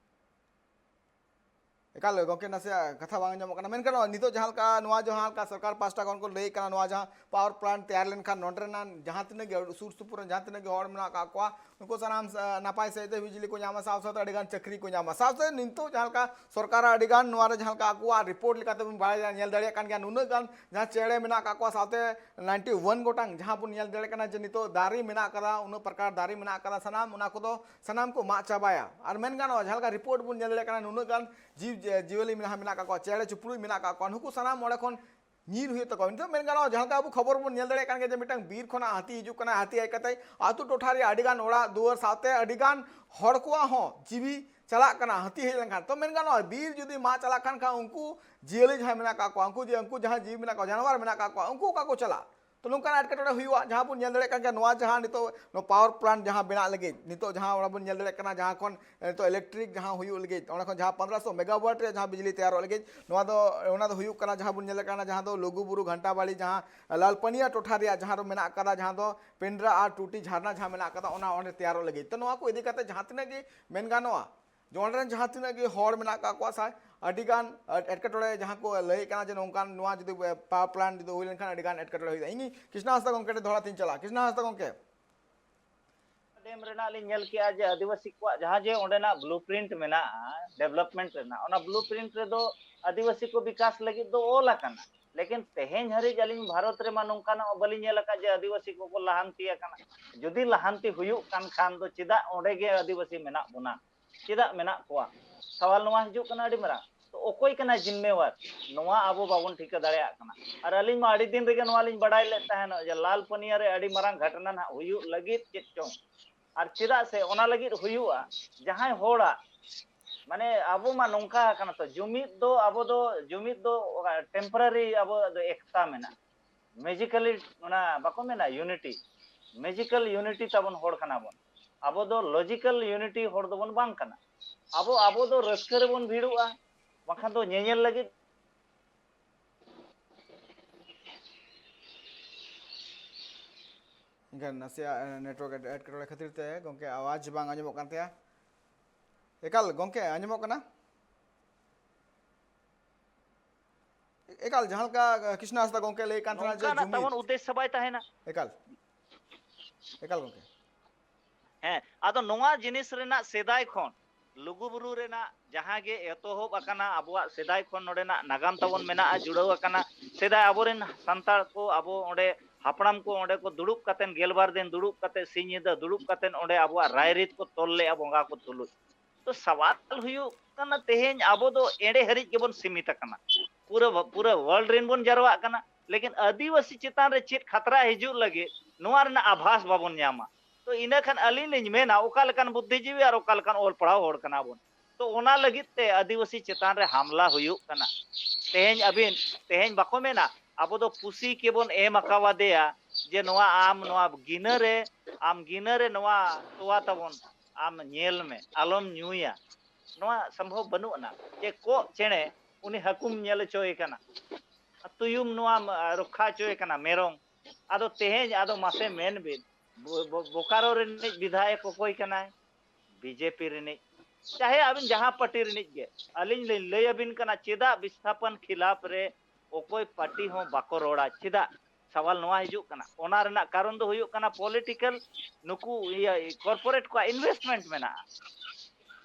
ᱮᱠᱟᱞ ᱜᱚᱢᱠᱮ, ᱱᱟᱥᱮᱭᱟᱜ ᱠᱟᱛᱷᱟ ᱵᱟᱝ ᱟᱸᱡᱚᱢᱚᱜ ᱠᱟᱱᱟ᱾ ᱢᱮᱱᱠᱷᱟᱱ ᱱᱤᱛᱚᱜ ᱡᱟᱦᱟᱸ ᱞᱮᱠᱟ, ᱱᱚᱣᱟ ᱡᱟᱦᱟᱸ ᱞᱮᱠᱟ ᱥᱚᱨᱠᱟᱨ ᱯᱟᱦᱴᱟ ᱠᱷᱚᱱ ᱠᱚ ᱞᱟᱹᱭᱮᱫ ᱠᱟᱱᱟ, ᱱᱚᱣᱟ ᱡᱟᱦᱟᱸ power plant ᱛᱮᱭᱟᱨ ᱞᱮᱱᱠᱷᱟᱱ ᱱᱚᱸᱰᱮ ᱨᱮᱱᱟᱜ ᱡᱟᱦᱟᱸ ᱛᱤᱱᱟᱹᱜ ᱜᱮ ᱥᱩᱨ ᱥᱩᱯᱩᱨ ᱨᱮᱱ ᱡᱟᱦᱟᱸ ᱛᱤᱱᱟᱹᱜ ᱜᱮ ᱦᱚᱲ ᱢᱮᱱᱟᱜ ᱟᱠᱟᱫ ᱠᱚᱣᱟ, ᱱᱩᱠᱩ ᱥᱟᱱᱟᱢ ᱥᱟ-, ᱱᱟᱯᱟᱭ ᱥᱟᱺᱦᱤᱡ ᱛᱮ ᱵᱤᱡᱽᱞᱤ ᱠᱚ ᱧᱟᱢᱟ, ᱥᱟᱶ ᱥᱟᱶᱛᱮ ᱟᱹᱰᱤ ᱜᱟᱱ ᱪᱟᱹᱠᱨᱤ ᱠᱚ ᱧᱟᱢᱟ᱾ ᱥᱟᱶᱛᱮ ᱱᱤᱛᱚᱜ ᱡᱟᱦᱟᱸ ᱞᱮᱠᱟ ᱥᱚᱨᱠᱟᱨᱟᱜ ᱟᱹᱰᱤ ᱜᱟᱱ ᱱᱚᱣᱟ ᱨᱮ ᱡᱟᱦᱟᱸ ᱞᱮᱠᱟ ᱟᱠᱚᱣᱟᱜ report ᱞᱮᱠᱟᱛᱮ ᱵᱚᱱ ᱵᱟᱲᱟᱭ ᱧᱮᱞ ᱫᱟᱲᱮᱭᱟᱜ ᱠᱟᱱ ᱜᱮᱭᱟ, ᱱᱩᱱᱟᱹᱜ ᱜᱟᱱ ᱡᱟᱦᱟᱸ ᱪᱮᱬᱮ ᱢᱮᱱᱟᱜ ᱟᱠᱟᱫ ᱠᱚᱣᱟ, ᱥᱟᱶᱛᱮ ninety one ᱜᱚᱴᱟᱝ ᱡᱟᱦᱟᱸ ᱵᱚᱱ ᱧᱮᱞ ᱫᱟᱲᱮᱭᱟᱜ ᱠᱟᱱᱟ ᱡᱮ ᱱᱤᱛᱚᱜ ᱫᱟᱨᱮ ᱢᱮᱱᱟᱜ ᱟᱠᱟᱫᱟ, ᱩᱱᱟᱹᱜ ᱯᱨᱚᱠᱟᱨ ᱫᱟᱨᱮ ᱢᱮᱱᱟᱜ ᱟᱠᱟᱫᱟ, ᱥᱟᱱᱟᱢ ᱚᱱᱟ ᱠᱚᱫᱚ ᱥᱟᱱᱟᱢ ᱠᱚ ᱢᱟᱜ ᱪᱟᱵᱟᱭᱟ᱾ ᱟᱨ ᱢᱮᱱ ᱜᱟᱱᱚᱜᱼᱟ, ᱡᱟᱦᱟᱸ ᱞᱮᱠᱟ report ᱵᱚᱱ ᱧᱮᱞ ᱫᱟᱲᱮᱭᱟᱜ ᱠᱟᱱᱟ, ᱱᱩᱱᱟᱹᱜ ᱜᱟᱱ ᱡᱤᱵᱽ ᱡᱤᱭᱟᱹᱞᱤ ᱢᱮᱱᱟᱜ, ᱢᱮᱱᱟᱜ ᱟᱠᱟᱫ ᱠᱚᱣᱟ, ᱪᱮᱬᱮ ᱪᱤᱯᱨᱩᱡ ᱢᱮᱱᱟᱜ ᱟᱠᱟᱫ ᱠᱚᱣᱟ, ᱱᱩᱠᱩ ᱥᱟᱱᱟᱢ ᱚᱸᱰᱮ ᱠᱷᱚᱱ ᱧᱤᱨ ᱦᱩᱭᱩᱜ ᱛᱟᱠᱚᱣᱟ᱾ ᱱᱤᱛᱚᱜ ᱢᱮᱱ ᱜᱟᱱᱚᱜᱼᱟ, ᱡᱟᱦᱟᱸ ᱞᱮᱠᱟ ᱟᱵᱚ ᱠᱷᱚᱵᱚᱨ ᱵᱚᱱ ᱧᱮᱞ ᱫᱟᱲᱮᱭᱟᱜ ᱠᱟᱱ ᱜᱮᱭᱟ ᱡᱮ ᱢᱤᱫᱴᱟᱝ ᱵᱤᱨ ᱠᱷᱚᱱᱟᱜ ᱦᱟᱹᱛᱤ ᱦᱤᱡᱩᱜ ᱠᱟᱱᱟ, ᱦᱟᱹᱛᱤ ᱦᱮᱡ ᱠᱟᱛᱮ ᱟᱛᱳ ᱴᱚᱴᱷᱟ ᱨᱮᱭᱟᱜ ᱟᱹᱰᱤ ᱜᱟᱱ ᱚᱲᱟᱜ ᱫᱩᱣᱟᱹᱨ ᱥᱟᱶᱛᱮ ᱟᱹᱰᱤ ᱜᱟᱱ ᱦᱚᱲ ᱠᱚᱣᱟᱜ ᱦᱚᱸ ᱡᱤᱣᱤ ᱪᱟᱞᱟᱜ ᱠᱟᱱᱟ ᱦᱟᱹᱛᱤ ᱦᱮᱡ ᱞᱮᱱᱠᱷᱟᱱ᱾ ᱛᱚ ᱢᱮᱱ ᱜᱟᱱᱚᱜᱼᱟ, ᱵᱤᱨ ᱡᱩᱫᱤ ᱢᱟᱜ ᱪᱟᱞᱟᱜ ᱠᱷᱟᱱ, ᱠᱷᱟᱱ ᱩᱱᱠᱩ ᱡᱤᱭᱟᱹᱞᱤ ᱡᱟᱦᱟᱸᱭ ᱢᱮᱱᱟᱜ ᱠᱟᱜ ᱠᱚᱣᱟ, ᱩᱱᱠᱩ ᱡᱮ, ᱩᱱᱠᱩ ᱡᱟᱦᱟᱸᱭ ᱡᱤᱣᱤ ᱢᱮᱱᱟᱜ ᱠᱚᱣᱟ, ᱡᱟᱱᱣᱟᱨ ᱢᱮᱱᱟᱜ ᱠᱟᱜ ᱠᱚᱣᱟ, ᱩᱱᱠᱩ ᱚᱠᱟ ᱠᱚ ᱪᱟᱞᱟᱜ? ᱛᱚ ᱱᱚᱝᱠᱟᱱ ᱮᱴᱠᱮᱴᱚᱬᱮ ᱦᱩᱭᱩᱜᱼᱟ, ᱡᱟᱦᱟᱸ ᱵᱚᱱ ᱧᱮᱞ ᱫᱟᱲᱮᱭᱟᱜ ᱠᱟᱱ ᱜᱮᱭᱟ, ᱱᱚᱣᱟ ᱡᱟᱦᱟᱸ ᱱᱤᱛᱚᱜ ᱱᱚᱣᱟ power plant ᱡᱟᱦᱟᱸ ᱵᱮᱱᱟᱜ ᱞᱟᱹᱜᱤᱫ, ᱱᱤᱛᱚᱜ ᱡᱟᱦᱟᱸ ᱚᱱᱟ ᱵᱚᱱ ᱧᱮᱞ ᱫᱟᱲᱮᱭᱟᱜ ᱠᱟᱱᱟ, ᱡᱟᱦᱟᱸ ᱠᱷᱚᱱ ᱱᱤᱛᱚᱜ electric ᱡᱟᱦᱟᱸ ᱦᱩᱭᱩᱜ ᱞᱟᱹᱜᱤᱫ, ᱚᱸᱰᱮ ᱠᱷᱚᱱ ᱡᱟᱦᱟᱸ ᱯᱚᱱᱨᱚᱥᱚ megawatt ᱨᱮᱭᱟᱜ ᱡᱟᱦᱟᱸ ᱵᱤᱡᱽᱞᱤ ᱛᱮᱭᱟᱨᱚᱜ ᱞᱟᱹᱜᱤᱫ, ᱱᱚᱣᱟ ᱫᱚ, ᱚᱱᱟ ᱫᱚ ᱦᱩᱭᱩᱜ ᱠᱟᱱᱟ ᱡᱟᱦᱟᱸ ᱵᱚᱱ ᱧᱮᱞ ᱠᱟᱱᱟ, ᱡᱟᱦᱟᱸ ᱫᱚ ᱞᱩᱜᱩᱵᱩᱨᱩ ᱜᱷᱟᱱᱴᱟᱵᱟᱲᱤ, ᱡᱟᱦᱟᱸ ᱞᱟᱞᱯᱟᱹᱱᱤᱭᱟ ᱴᱚᱴᱷᱟ ᱨᱮᱭᱟᱜ ᱡᱟᱦᱟᱸ ᱫᱚ ᱢᱮᱱᱟᱜ ᱟᱠᱟᱫᱟ, ᱡᱟᱦᱟᱸ ᱫᱚ ᱯᱮᱱᱰᱨᱟ ᱟᱨ ᱴᱩᱴᱤ ᱡᱷᱟᱨᱱᱟ ᱡᱟᱦᱟᱸ ᱢᱮᱱᱟᱜ ᱟᱠᱟᱫᱟ, ᱚᱱᱟ ᱚᱸᱰᱮ ᱛᱮᱭᱟᱨᱚᱜ ᱞᱟᱹᱜᱤᱫ᱾ ᱛᱚ ᱱᱚᱣᱟ ᱠᱚ ᱤᱫᱤ ᱠᱟᱛᱮ ᱡᱟᱦᱟᱸ ᱛᱤᱱᱟᱹᱜ ᱜᱮ ᱢᱮᱱ ᱜᱟᱱᱚᱜᱼᱟ, ᱡᱮ ᱚᱸᱰᱮ ᱨᱮᱱ ᱡᱟᱦᱟᱸ ᱛᱤᱱᱟᱹᱜ ᱜᱮ ᱦᱚᱲ ᱢᱮᱱᱟᱜ ᱟᱠᱟᱫ ᱠᱚᱣᱟ, ᱥᱟᱭ ᱟᱹᱰᱤ ᱜᱟᱱ ᱮᱴᱠᱮᱴᱚᱬᱮ, ᱡᱟᱦᱟᱸ ᱠᱚ ᱞᱟᱹᱭᱮᱫ ᱠᱟᱱᱟ ᱡᱮ ᱱᱚᱝᱠᱟᱱ ᱱᱚᱣᱟ ᱡᱩᱫᱤ power plant ᱡᱩᱫᱤ ᱦᱩᱭ ᱞᱮᱱᱠᱷᱟᱱ ᱟᱹᱰᱤ ᱜᱟᱱ ᱮᱴᱠᱮᱴᱚᱬᱮ ᱦᱩᱭᱩᱜᱼᱟ᱾ ᱤᱧ ᱠᱨᱤᱥᱱᱟ ᱦᱟᱸᱥᱫᱟ ᱜᱚᱢᱠᱮ ᱴᱷᱮᱱ ᱫᱚᱦᱲᱟ ᱛᱤᱧ ᱪᱟᱞᱟᱜᱼᱟ᱾ ᱠᱨᱤᱥᱱᱟ ᱦᱟᱸᱥᱫᱟ ᱜᱚᱢᱠᱮ᱾ ᱰᱮᱢ ᱨᱮᱱᱟᱜ ᱞᱤᱧ ᱧᱮᱞ ᱠᱮᱜᱼᱟ ᱡᱮ ᱟᱹᱫᱤᱵᱟᱹᱥᱤ ᱠᱚᱣᱟᱜ ᱡᱟᱦᱟᱸ ᱡᱮ ᱚᱸᱰᱮᱱᱟᱜ blueprint ᱢᱮᱱᱟᱜᱼᱟ development ᱨᱮᱱᱟᱜ, ᱚᱱᱟ blueprint ᱨᱮᱫᱚ ᱟᱹᱫᱤᱵᱟᱹᱥᱤ ᱠᱚ ᱵᱤᱠᱟᱥ ᱞᱟᱹᱜᱤᱫ ᱫᱚ ᱚᱞ ᱟᱠᱟᱱᱟ᱾ ᱞᱮᱠᱤᱱ ᱛᱮᱦᱮᱧ ᱦᱟᱹᱨᱤᱡ ᱟᱹᱞᱤᱧ ᱵᱷᱟᱨᱚᱛ ᱨᱮᱢᱟ ᱱᱚᱝᱠᱟᱱᱟᱜ ᱵᱟᱹᱞᱤᱧ ᱧᱮᱞ ᱟᱠᱟᱫ ᱡᱮ ᱟᱹᱫᱤᱵᱟᱹᱥᱤ ᱠᱚᱠᱚ ᱞᱟᱦᱟᱱᱛᱤ ᱟᱠᱟᱱᱟ᱾ ᱡᱩᱫᱤ ᱞᱟᱦᱟᱱᱛᱤ ᱦᱩᱭᱩᱜ ᱠᱟᱱ ᱠᱷᱟᱱ ᱫᱚ ᱪᱮᱫᱟᱜ ᱚᱸᱰᱮ ᱜᱮ ᱟᱹᱫᱤᱵᱟᱹᱥᱤ ᱢᱮᱱᱟᱜ ᱵᱚᱱᱟ? ᱪᱮᱫᱟᱜ ᱢᱮᱱᱟᱜ ᱠᱚᱣᱟ? ᱥᱟᱣᱟᱞ ᱱᱚᱣᱟ ᱦᱤᱡᱩᱜ ᱠᱟᱱᱟ ᱟᱹᱰᱤ ᱢᱟᱨᱟᱝ᱾ ᱛᱚ ᱚᱠᱚᱭ ᱠᱟᱱᱟᱭ ᱡᱤᱢᱢᱮᱣᱟᱨ? ᱱᱚᱣᱟ ᱟᱵᱚ ᱵᱟᱵᱚᱱ ᱴᱷᱤᱠᱟᱹ ᱫᱟᱲᱮᱭᱟᱜ ᱠᱟᱱᱟ᱾ ᱟᱨ ᱟᱹᱞᱤᱧ ᱢᱟ ᱟᱹᱰᱤ ᱫᱤᱱ ᱨᱮᱜᱮ ᱱᱚᱣᱟ ᱞᱤᱧ ᱵᱟᱰᱟᱭ ᱞᱮᱫ ᱛᱟᱦᱮᱱᱚᱜ ᱡᱮ ᱞᱟᱞ ᱯᱟᱹᱱᱤᱭᱟ ᱨᱮ ᱟᱹᱰᱤ ᱢᱟᱨᱟᱝ ᱜᱷᱟᱴᱱᱟ ᱱᱟᱦᱟᱜ ᱦᱩᱭᱩᱜ ᱞᱟᱹᱜᱤᱫ ᱪᱮᱫ ᱪᱚᱝ᱾ ᱟᱨ ᱪᱮᱫᱟᱜ ᱥᱮ ᱚᱱᱟ ᱞᱟᱹᱜᱤᱫ ᱦᱩᱭᱩᱜᱼᱟ, ᱡᱟᱦᱟᱸᱭ ᱦᱚᱲᱟᱜ, ᱢᱟᱱᱮ ᱟᱵᱚ ᱢᱟ ᱱᱚᱝᱠᱟ ᱟᱠᱟᱱᱟ ᱛᱚ, ᱡᱩᱢᱤᱫ ᱫᱚ ᱟᱵᱚ ᱫᱚ, ᱡᱩᱢᱤᱫ ᱫᱚ temporary ᱟᱵᱚ ᱫᱚ ᱮᱠᱛᱟ ᱢᱮᱱᱟᱜᱼᱟ᱾ Magically ᱚᱱᱟ ᱵᱟᱠᱚ ᱢᱮᱱᱟ unity, magical unity ᱛᱟᱵᱚᱱ ᱦᱚᱲ ᱠᱟᱱᱟ ᱵᱚᱱ᱾ ᱟᱵᱚ ᱫᱚ logical unity ᱦᱚᱲ ᱫᱚᱵᱚᱱ ᱵᱟᱝ ᱠᱟᱱᱟ᱾ ᱟᱵᱚ, ᱟᱵᱚ ᱫᱚ ᱨᱟᱹᱥᱠᱟᱹ ᱨᱮᱵᱚᱱ ᱵᱷᱤᱲᱚᱜᱼᱟ, ᱵᱟᱝᱠᱷᱟᱱ ᱫᱚ ᱧᱮᱧᱮᱞ ᱞᱟᱹᱜᱤᱫ᱾ ᱮᱱᱠᱷᱟᱱ ᱱᱟᱥᱮᱭᱟᱜ network ᱮᱴᱠᱮᱴᱚᱬᱮ ᱠᱷᱟᱹᱛᱤᱨ ᱛᱮ ᱜᱚᱢᱠᱮ ᱟᱣᱟᱡᱽ ᱵᱟᱝ ᱟᱸᱡᱚᱢᱚᱜ ᱠᱟᱱ ᱛᱟᱭᱟ᱾ ᱮᱠᱟᱞ ᱜᱚᱢᱠᱮ ᱟᱸᱡᱚᱢᱚᱜ ᱠᱟᱱᱟ? ᱮᱠᱟᱞ ᱡᱟᱦᱟᱸ ᱞᱮᱠᱟ ᱠᱨᱤᱥᱱᱟ ᱦᱟᱸᱥᱫᱟ ᱜᱚᱢᱠᱮ ᱞᱟᱹᱭᱮᱫ ᱠᱟᱱ ᱛᱟᱦᱮᱱᱟ ᱡᱮ ᱱᱚᱝᱠᱟᱱᱟᱜ ᱡᱩᱢᱤᱫ᱾ ᱛᱟᱵᱚᱱ ᱩᱫᱽᱫᱮᱥᱥᱚ ᱵᱟᱭ ᱛᱟᱦᱮᱱᱟ᱾ ᱮᱠᱟᱞ, ᱮᱠᱟᱞ ᱜᱚᱢᱠᱮ᱾ ᱦᱮᱸ, ᱟᱫᱚ ᱱᱚᱣᱟ ᱡᱤᱱᱤᱥ ᱨᱮᱱᱟᱜ ᱥᱮᱫᱟᱭ ᱠᱷᱚᱱ ᱞᱩᱜᱩᱵᱩᱨᱩ ᱨᱮᱱᱟᱜ ᱡᱟᱦᱟᱸ ᱜᱮ ᱮᱛᱚᱦᱚᱵ ᱟᱠᱟᱱᱟ, ᱟᱵᱚᱣᱟᱜ ᱥᱮᱫᱟᱭ ᱠᱷᱚᱱ ᱱᱚᱰᱮᱱᱟᱜ ᱱᱟᱜᱟᱢ ᱛᱟᱵᱚᱱ ᱢᱮᱱᱟᱜᱼᱟ, ᱡᱩᱲᱟᱹᱣ ᱟᱠᱟᱱᱟ᱾ ᱥᱮᱫᱟᱭ ᱟᱵᱚᱨᱮᱱ ᱥᱟᱱᱛᱟᱲ ᱠᱚ, ᱟᱵᱚ ᱚᱸᱰᱮ ᱦᱟᱯᱲᱟᱢ ᱠᱚ ᱚᱸᱰᱮ ᱠᱚ ᱫᱩᱲᱩᱵ ᱠᱟᱛᱮᱱ, ᱜᱮᱞᱵᱟᱨ ᱫᱤᱱ ᱫᱩᱲᱩᱵ ᱠᱟᱛᱮ, ᱥᱤᱧ ᱧᱤᱫᱟᱹ ᱫᱩᱲᱩᱵ ᱠᱟᱛᱮᱱ ᱚᱸᱰᱮ ᱟᱵᱚᱣᱟᱜ ᱨᱟᱭᱨᱤᱛ ᱠᱚ ᱛᱚᱞ ᱞᱮᱜᱼᱟ ᱵᱚᱸᱜᱟ ᱠᱚ ᱛᱩᱞᱩᱡ᱾ ᱛᱚ ᱥᱟᱣᱟᱞ ᱦᱩᱭᱩᱜ ᱠᱟᱱᱟ, ᱛᱮᱦᱮᱧ ᱟᱵᱚ ᱫᱚ ᱮᱲᱮ ᱦᱟᱹᱨᱤᱡ ᱜᱮᱵᱚᱱ ᱥᱤᱢᱤᱛ ᱟᱠᱟᱱᱟ᱾ ᱯᱩᱨᱟᱹ, ᱯᱩᱨᱟᱹ world ᱨᱮᱱ ᱵᱚᱱ ᱡᱟᱨᱣᱟᱜ ᱠᱟᱱᱟ, ᱞᱮᱠᱤᱱ ᱟᱹᱫᱤᱵᱟᱹᱥᱤ ᱪᱮᱛᱟᱱ ᱨᱮ ᱪᱮᱫ ᱠᱷᱟᱛᱨᱟ ᱦᱤᱡᱩᱜ ᱞᱟᱹᱜᱤᱫ, ᱱᱚᱣᱟ ᱨᱮᱱᱟᱜ ᱟᱵᱷᱟᱥ ᱵᱟᱵᱚᱱ ᱧᱟᱢᱟ᱾ ᱛᱚ ᱤᱱᱟᱹ ᱠᱷᱟᱱ ᱟᱹᱞᱤᱧ ᱞᱤᱧ ᱢᱮᱱᱟ, ᱚᱠᱟ ᱞᱮᱠᱟᱱ ᱵᱩᱫᱽᱫᱷᱤᱡᱤᱵᱤ ᱟᱨ ᱚᱠᱟ ᱞᱮᱠᱟᱱ ᱚᱞ ᱯᱟᱲᱦᱟᱣ ᱦᱚᱲ ᱠᱟᱱᱟ ᱵᱚᱱ? ᱛᱚ ᱚᱱᱟ ᱞᱟᱹᱜᱤᱫ ᱛᱮ ᱟᱹᱫᱤᱵᱟᱹᱥᱤ ᱪᱮᱛᱟᱱ ᱨᱮ ᱦᱟᱢᱞᱟ ᱦᱩᱭᱩᱜ ᱠᱟᱱᱟ᱾ ᱛᱮᱦᱮᱧ ᱟᱹᱵᱤᱱ, ᱛᱮᱦᱮᱧ ᱵᱟᱠᱚ ᱢᱮᱱᱟ, ᱟᱵᱚ ᱫᱚ ᱯᱩᱥᱤ ᱠᱮᱵᱚᱱ ᱮᱢ ᱟᱠᱟᱣᱟᱫᱮᱭᱟ ᱡᱮ ᱱᱚᱣᱟ ᱟᱢ ᱱᱚᱣᱟ ᱜᱤᱱᱟᱹ ᱨᱮ, ᱟᱢ ᱜᱤᱱᱟᱹ ᱨᱮ ᱱᱚᱣᱟ ᱛᱚᱣᱟ ᱛᱟᱵᱚᱱ ᱟᱢ ᱧᱮᱞ ᱢᱮ, ᱟᱞᱚᱢ ᱧᱩᱭᱟ᱾ ᱱᱚᱣᱟ ᱥᱚᱢᱵᱷᱚᱵ ᱵᱟᱹᱱᱩᱜ ᱟᱱᱟ᱾ ᱡᱮ ᱠᱚᱜ ᱪᱮᱬᱮ ᱩᱱᱤ ᱦᱟᱹᱠᱩᱢ ᱧᱮᱞ ᱦᱚᱪᱚᱭᱮ ᱠᱟᱱᱟ, ᱛᱩᱭᱩᱢ ᱱᱚᱣᱟᱢ ᱨᱚᱠᱠᱷᱟ ᱦᱚᱪᱚᱭᱮ ᱠᱟᱱᱟ, ᱢᱮᱨᱚᱢ᱾ ᱟᱫᱚ ᱛᱮᱦᱮᱧ ᱟᱫᱚ ᱢᱟᱥᱮ ᱢᱮᱱ ᱵᱤᱱ, ᱵᱚ- ᱵᱚ- ᱵᱳᱠᱟᱨᱳ ᱨᱤᱱᱤᱡ ᱵᱤᱫᱷᱟᱭᱚᱠ ᱚᱠᱚᱭ ᱠᱟᱱᱟᱭ? ᱵᱤᱡᱮᱯᱤ ᱨᱤᱱᱤᱡ᱾ ᱪᱟᱦᱮ ᱟᱹᱵᱤᱱ ᱡᱟᱦᱟᱸ ᱯᱟᱨᱴᱤ ᱨᱤᱱᱤᱡ ᱜᱮ, ᱟᱹᱞᱤᱧ ᱞᱤᱧ ᱞᱟᱹᱭ ᱟᱹᱵᱤᱱ ᱠᱟᱱᱟ, ᱪᱮᱫᱟᱜ ᱵᱤᱥᱛᱷᱟᱯᱚᱱ ᱠᱷᱤᱞᱟᱯ ᱨᱮ ᱚᱠᱚᱭ ᱯᱟᱨᱴᱤ ᱦᱚᱸ ᱵᱟᱠᱚ ᱨᱚᱲᱟ? ᱪᱮᱫᱟᱜ? ᱥᱟᱣᱟᱞ ᱱᱚᱣᱟ ᱦᱤᱡᱩᱜ ᱠᱟᱱᱟ᱾ ᱚᱱᱟ ᱨᱮᱱᱟᱜ ᱠᱟᱨᱚᱱ ᱫᱚ ᱦᱩᱭᱩᱜ ᱠᱟᱱᱟ ᱯᱚᱞᱤᱴᱤᱠᱟᱞ, ᱱᱩᱠᱩ ᱤᱭᱟᱹ ᱠᱚᱨᱯᱳᱨᱮᱴ ᱠᱚᱣᱟᱜ ᱤᱱᱵᱷᱮᱥᱴᱢᱮᱱᱴ ᱢᱮᱱᱟᱜᱼᱟ᱾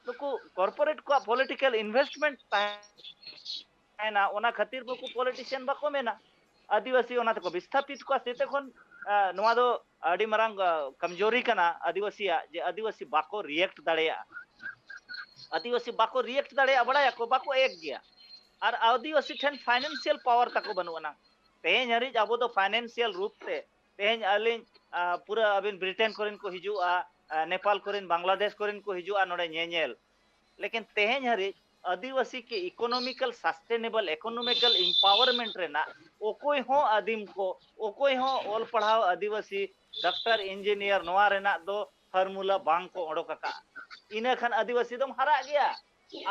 ᱱᱩᱠᱩ ᱠᱚᱨᱯᱳᱨᱮᱴ ᱠᱚᱣᱟᱜ ᱯᱚᱞᱤᱴᱤᱠᱟᱞ ᱤᱱᱵᱷᱮᱥᱴᱢᱮᱱᱴ ᱛᱟᱦᱮᱸ ᱛᱟᱦᱮᱱᱟ, ᱚᱱᱟ ᱠᱷᱟᱹᱛᱤᱨ ᱵᱟᱠᱚ ᱯᱚᱞᱤᱴᱤᱥᱤᱭᱟᱱ ᱵᱟᱠᱚ ᱢᱮᱱᱟ᱾ ᱟᱹᱫᱤᱵᱟᱹᱥᱤ ᱚᱱᱟ ᱛᱮᱠᱚ ᱵᱤᱥᱛᱷᱟᱯᱤᱛ ᱠᱚᱣᱟ, ᱥᱮ ᱛᱚᱠᱷᱚᱱ ᱱᱚᱣᱟ ᱫᱚ ᱟᱹᱰᱤ ᱢᱟᱨᱟᱝ ᱠᱚᱢᱡᱳᱨᱤ ᱠᱟᱱᱟ ᱟᱹᱫᱤᱵᱟᱹᱥᱤᱭᱟᱜ, ᱡᱮ ᱟᱹᱫᱤᱵᱟᱹᱥᱤ ᱵᱟᱠᱚ ᱨᱤᱭᱮᱠᱴ ᱫᱟᱲᱮᱭᱟᱜᱼᱟ᱾ ᱟᱹᱫᱤᱵᱟᱹᱥᱤ ᱵᱟᱠᱚ ᱨᱤᱭᱮᱠᱴ ᱫᱟᱲᱮᱭᱟᱜᱼᱟ, ᱵᱟᱲᱟᱭᱟᱠᱚ, ᱵᱟᱠᱚ ᱮᱠ ᱜᱮᱭᱟ᱾ ᱟᱨ ᱟᱹᱫᱤᱵᱟᱹᱥᱤ ᱴᱷᱮᱱ ᱯᱷᱟᱭᱱᱟᱱᱥᱤᱭᱟᱞ ᱯᱟᱣᱟᱨ ᱛᱟᱠᱚ ᱵᱟᱹᱱᱩᱜ ᱟᱱᱟ᱾ ᱛᱮᱦᱮᱧ ᱦᱟᱹᱨᱤᱡ ᱟᱵᱚ ᱫᱚ ᱯᱷᱟᱭᱱᱟᱱᱥᱤᱭᱟᱞ ᱨᱩᱯ ᱛᱮ, ᱛᱮᱦᱮᱧ ᱟᱹᱞᱤᱧ ᱯᱩᱨᱟᱹ ᱟᱹᱵᱤᱱ ᱵᱨᱤᱴᱮᱱ ᱠᱚᱨᱮᱱ ᱠᱚ ᱦᱤᱡᱩᱜᱼᱟ, ᱱᱮᱯᱟᱞ ᱠᱚᱨᱮᱱ, ᱵᱟᱝᱞᱟᱫᱮᱥ ᱠᱚᱨᱮᱱ ᱠᱚ ᱦᱤᱡᱩᱜᱼᱟ ᱱᱚᱰᱮ ᱧᱮᱧᱮᱞ᱾ ᱞᱮᱠᱤᱱ ᱛᱮᱦᱮᱧ ᱦᱟᱹᱨᱤᱡ ᱟᱹᱫᱤᱵᱟᱹᱥᱤ ᱠᱮ ᱤᱠᱳᱱᱚᱢᱤᱠᱟᱞ ᱥᱟᱥᱴᱮᱱᱮᱵᱚᱞ ᱤᱠᱳᱱᱚᱢᱤᱠᱟᱞ ᱮᱢᱯᱟᱣᱟᱨᱢᱮᱱᱴ ᱨᱮᱱᱟᱜ ᱚᱠᱚᱭ ᱦᱚᱸ ᱟᱹᱫᱤᱢ ᱠᱚ, ᱚᱠᱚᱭ ᱦᱚᱸ ᱚᱞ ᱯᱟᱲᱦᱟᱣ ᱟᱹᱫᱤᱵᱟᱹᱥᱤ ᱰᱟᱠᱛᱟᱨ ᱤᱧᱡᱤᱱᱤᱭᱟᱨ ᱱᱚᱣᱟ ᱨᱮᱱᱟᱜ ᱫᱚ ᱯᱷᱚᱨᱢᱩᱞᱟ ᱵᱟᱝ ᱠᱚ ᱚᱰᱚᱠ ᱟᱠᱟᱫᱼᱟ᱾ ᱤᱱᱟᱹ ᱠᱷᱟᱱ ᱟᱹᱫᱤᱵᱟᱹᱥᱤ ᱫᱚᱢ ᱦᱟᱨᱟᱜ ᱜᱮᱭᱟ,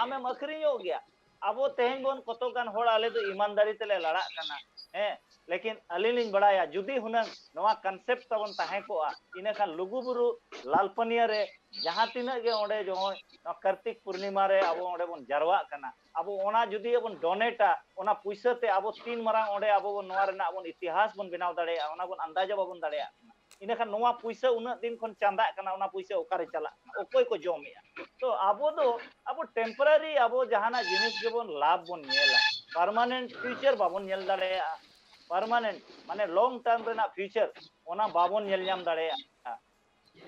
ᱟᱢᱮᱢ ᱟᱹᱠᱷᱨᱤᱧᱚᱜ ᱜᱮᱭᱟ᱾ ᱟᱵᱚ ᱛᱮᱦᱮᱧ ᱵᱚᱱ ᱠᱚᱛᱚ ᱜᱟᱱ ᱦᱚᱲ ᱟᱞᱮ ᱫᱚ ᱤᱢᱟᱱᱫᱟᱨᱤ ᱛᱮᱞᱮ ᱞᱟᱲᱟᱜ ᱠᱟᱱᱟ, ᱦᱮᱸ, ᱞᱮᱠᱤᱱ ᱟᱹᱞᱤᱧ ᱞᱤᱧ ᱵᱟᱲᱟᱭᱟ ᱡᱩᱫᱤ ᱦᱩᱱᱟᱹᱝ ᱱᱚᱣᱟ ᱠᱚᱱᱥᱮᱯᱴ ᱛᱟᱵᱚᱱ ᱛᱟᱦᱮᱸ ᱠᱚᱜᱼᱟ, ᱤᱱᱟᱹ ᱠᱷᱟᱱ ᱞᱩᱜᱩᱵᱩᱨᱩ ᱞᱟᱞᱯᱟᱹᱱᱤᱭᱟᱹ ᱨᱮ ᱡᱟᱦᱟᱸ ᱛᱤᱱᱟᱹᱜ ᱜᱮ ᱚᱸᱰᱮ ᱡᱮᱢᱚᱱ ᱱᱚᱣᱟ ᱠᱟᱨᱛᱤᱠ ᱯᱩᱨᱱᱤᱢᱟ ᱨᱮ ᱟᱵᱚ ᱚᱸᱰᱮ ᱵᱚᱱ ᱡᱟᱨᱣᱟᱜ ᱠᱟᱱᱟ, ᱟᱵᱚ ᱚᱱᱟ ᱡᱩᱫᱤ ᱵᱚᱱ ᱰᱚᱱᱮᱴᱟ, ᱚᱱᱟ ᱯᱩᱭᱥᱟᱹ ᱛᱮ ᱟᱵᱚ ᱛᱤᱱ ᱢᱟᱨᱟᱝ ᱚᱸᱰᱮ ᱟᱵᱚ ᱵᱚᱱ ᱱᱚᱣᱟ ᱨᱮᱱᱟᱜ ᱵᱚᱱ ᱤᱛᱤᱦᱟᱥ ᱵᱚᱱ ᱵᱮᱱᱟᱣ ᱫᱟᱲᱮᱭᱟᱜᱼᱟ, ᱚᱱᱟ ᱵᱚᱱ ᱟᱱᱫᱟᱡᱟ ᱵᱟᱵᱚᱱ ᱫᱟᱲᱮᱭᱟᱜ ᱠᱟᱱᱟ᱾ ᱤᱱᱟᱹ ᱠᱷᱟᱱ ᱱᱚᱣᱟ ᱯᱩᱭᱥᱟᱹ ᱩᱱᱟᱹᱜ ᱫᱤᱱ ᱠᱷᱚᱱ ᱪᱟᱸᱫᱟᱜ ᱠᱟᱱᱟ, ᱚᱱᱟ ᱯᱩᱭᱥᱟᱹ ᱚᱠᱟᱨᱮ ᱪᱟᱞᱟᱜ ᱠᱟᱱᱟ? ᱚᱠᱚᱭ ᱠᱚ ᱡᱚᱢᱮᱜᱼᱟ? ᱛᱚ ᱟᱵᱚ ᱫᱚ, ᱟᱵᱚ ᱴᱮᱢᱯᱳᱨᱟᱨᱤ ᱟᱵᱚ ᱡᱟᱦᱟᱱᱟᱜ ᱡᱤᱱᱤᱥ ᱜᱮᱵᱚᱱ ᱞᱟᱵᱷ ᱵᱚᱱ ᱧᱮᱞᱟ, ᱯᱟᱨᱢᱟᱱᱮᱱᱴ ᱯᱷᱤᱭᱩᱪᱟᱨ ᱵᱟᱵᱚᱱ ᱧᱮᱞ ᱫᱟᱲᱮᱭᱟᱜᱼᱟ᱾ ᱯᱟᱨᱢᱟᱱᱮᱱᱴ ᱢᱟᱱᱮ ᱞᱚᱝ ᱴᱟᱨᱢ ᱨᱮᱱᱟᱜ ᱯᱷᱤᱭᱩᱪᱟᱨ, ᱚᱱᱟ ᱵᱟᱵᱚᱱ ᱧᱮᱞ ᱧᱟᱢ ᱫᱟᱲᱮᱭᱟᱜᱼᱟ᱾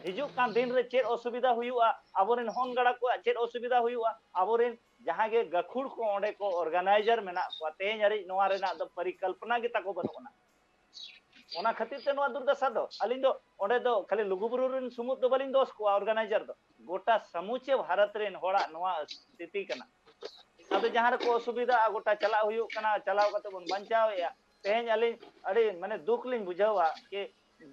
ᱦᱤᱡᱩᱜ ᱠᱟᱱ ᱫᱤᱱ ᱨᱮ ᱪᱮᱫ ᱚᱥᱩᱵᱤᱫᱷᱟ ᱦᱩᱭᱩᱜᱼᱟ, ᱟᱵᱚᱨᱮᱱ ᱦᱚᱱ ᱜᱟᱲᱟ ᱠᱚᱣᱟᱜ ᱪᱮᱫ ᱚᱥᱩᱵᱤᱫᱷᱟ ᱦᱩᱭᱩᱜᱼᱟ, ᱟᱵᱚᱨᱮᱱ ᱡᱟᱦᱟᱸ ᱜᱮ ᱜᱟᱹᱠᱷᱩᱲ ᱠᱚ ᱚᱸᱰᱮ ᱠᱚ ᱚᱨᱜᱟᱱᱟᱭᱡᱟᱨ ᱢᱮᱱᱟᱜ ᱠᱚᱣᱟ, ᱛᱮᱦᱮᱧ ᱦᱟᱹᱨᱤᱡ ᱱᱚᱣᱟ ᱨᱮᱱᱟᱜ ᱫᱚ ᱯᱚᱨᱤᱠᱚᱞᱯᱚᱱᱟ ᱜᱮ ᱛᱟᱠᱚ ᱵᱟᱹᱱᱩᱜ ᱟᱱᱟ᱾ ᱚᱱᱟ ᱠᱷᱟᱹᱛᱤᱨ ᱛᱮ ᱱᱚᱣᱟ ᱫᱩᱨᱫᱟᱥᱟ ᱫᱚ᱾ ᱟᱹᱞᱤᱧ ᱫᱚ ᱚᱸᱰᱮ ᱫᱚ ᱠᱷᱟᱹᱞᱤ ᱞᱩᱜᱩᱵᱩᱨᱩ ᱨᱮᱱ ᱥᱩᱢᱩᱫ ᱫᱚ ᱵᱟᱹᱞᱤᱧ ᱫᱳᱥ ᱠᱚᱣᱟ, ᱚᱨᱜᱟᱱᱟᱭᱡᱟᱨ ᱫᱚ, ᱜᱚᱴᱟ ᱥᱟᱢᱩᱪᱮ ᱵᱷᱟᱨᱚᱛ ᱨᱮᱱ ᱦᱚᱲᱟᱜ ᱱᱚᱣᱟ ᱥᱛᱷᱤᱛᱤ ᱠᱟᱱᱟ᱾ ᱟᱫᱚ ᱡᱟᱦᱟᱸ ᱨᱮᱠᱚ ᱚᱥᱩᱵᱤᱫᱷᱟᱜᱼᱟ, ᱜᱚᱴᱟ ᱪᱟᱞᱟᱜ ᱦᱩᱭᱩᱜ ᱠᱟᱱᱟ, ᱪᱟᱞᱟᱣ ᱠᱟᱛᱮ ᱵᱚᱱ ᱵᱟᱧᱪᱟᱣᱮᱫᱼᱟ᱾ ᱛᱮᱦᱮᱧ ᱟᱹᱞᱤᱧ ᱟᱹᱰᱤ ᱢᱟᱱᱮ ᱫᱩᱠ ᱞᱤᱧ ᱵᱩᱡᱷᱟᱹᱣᱟ ᱡᱮ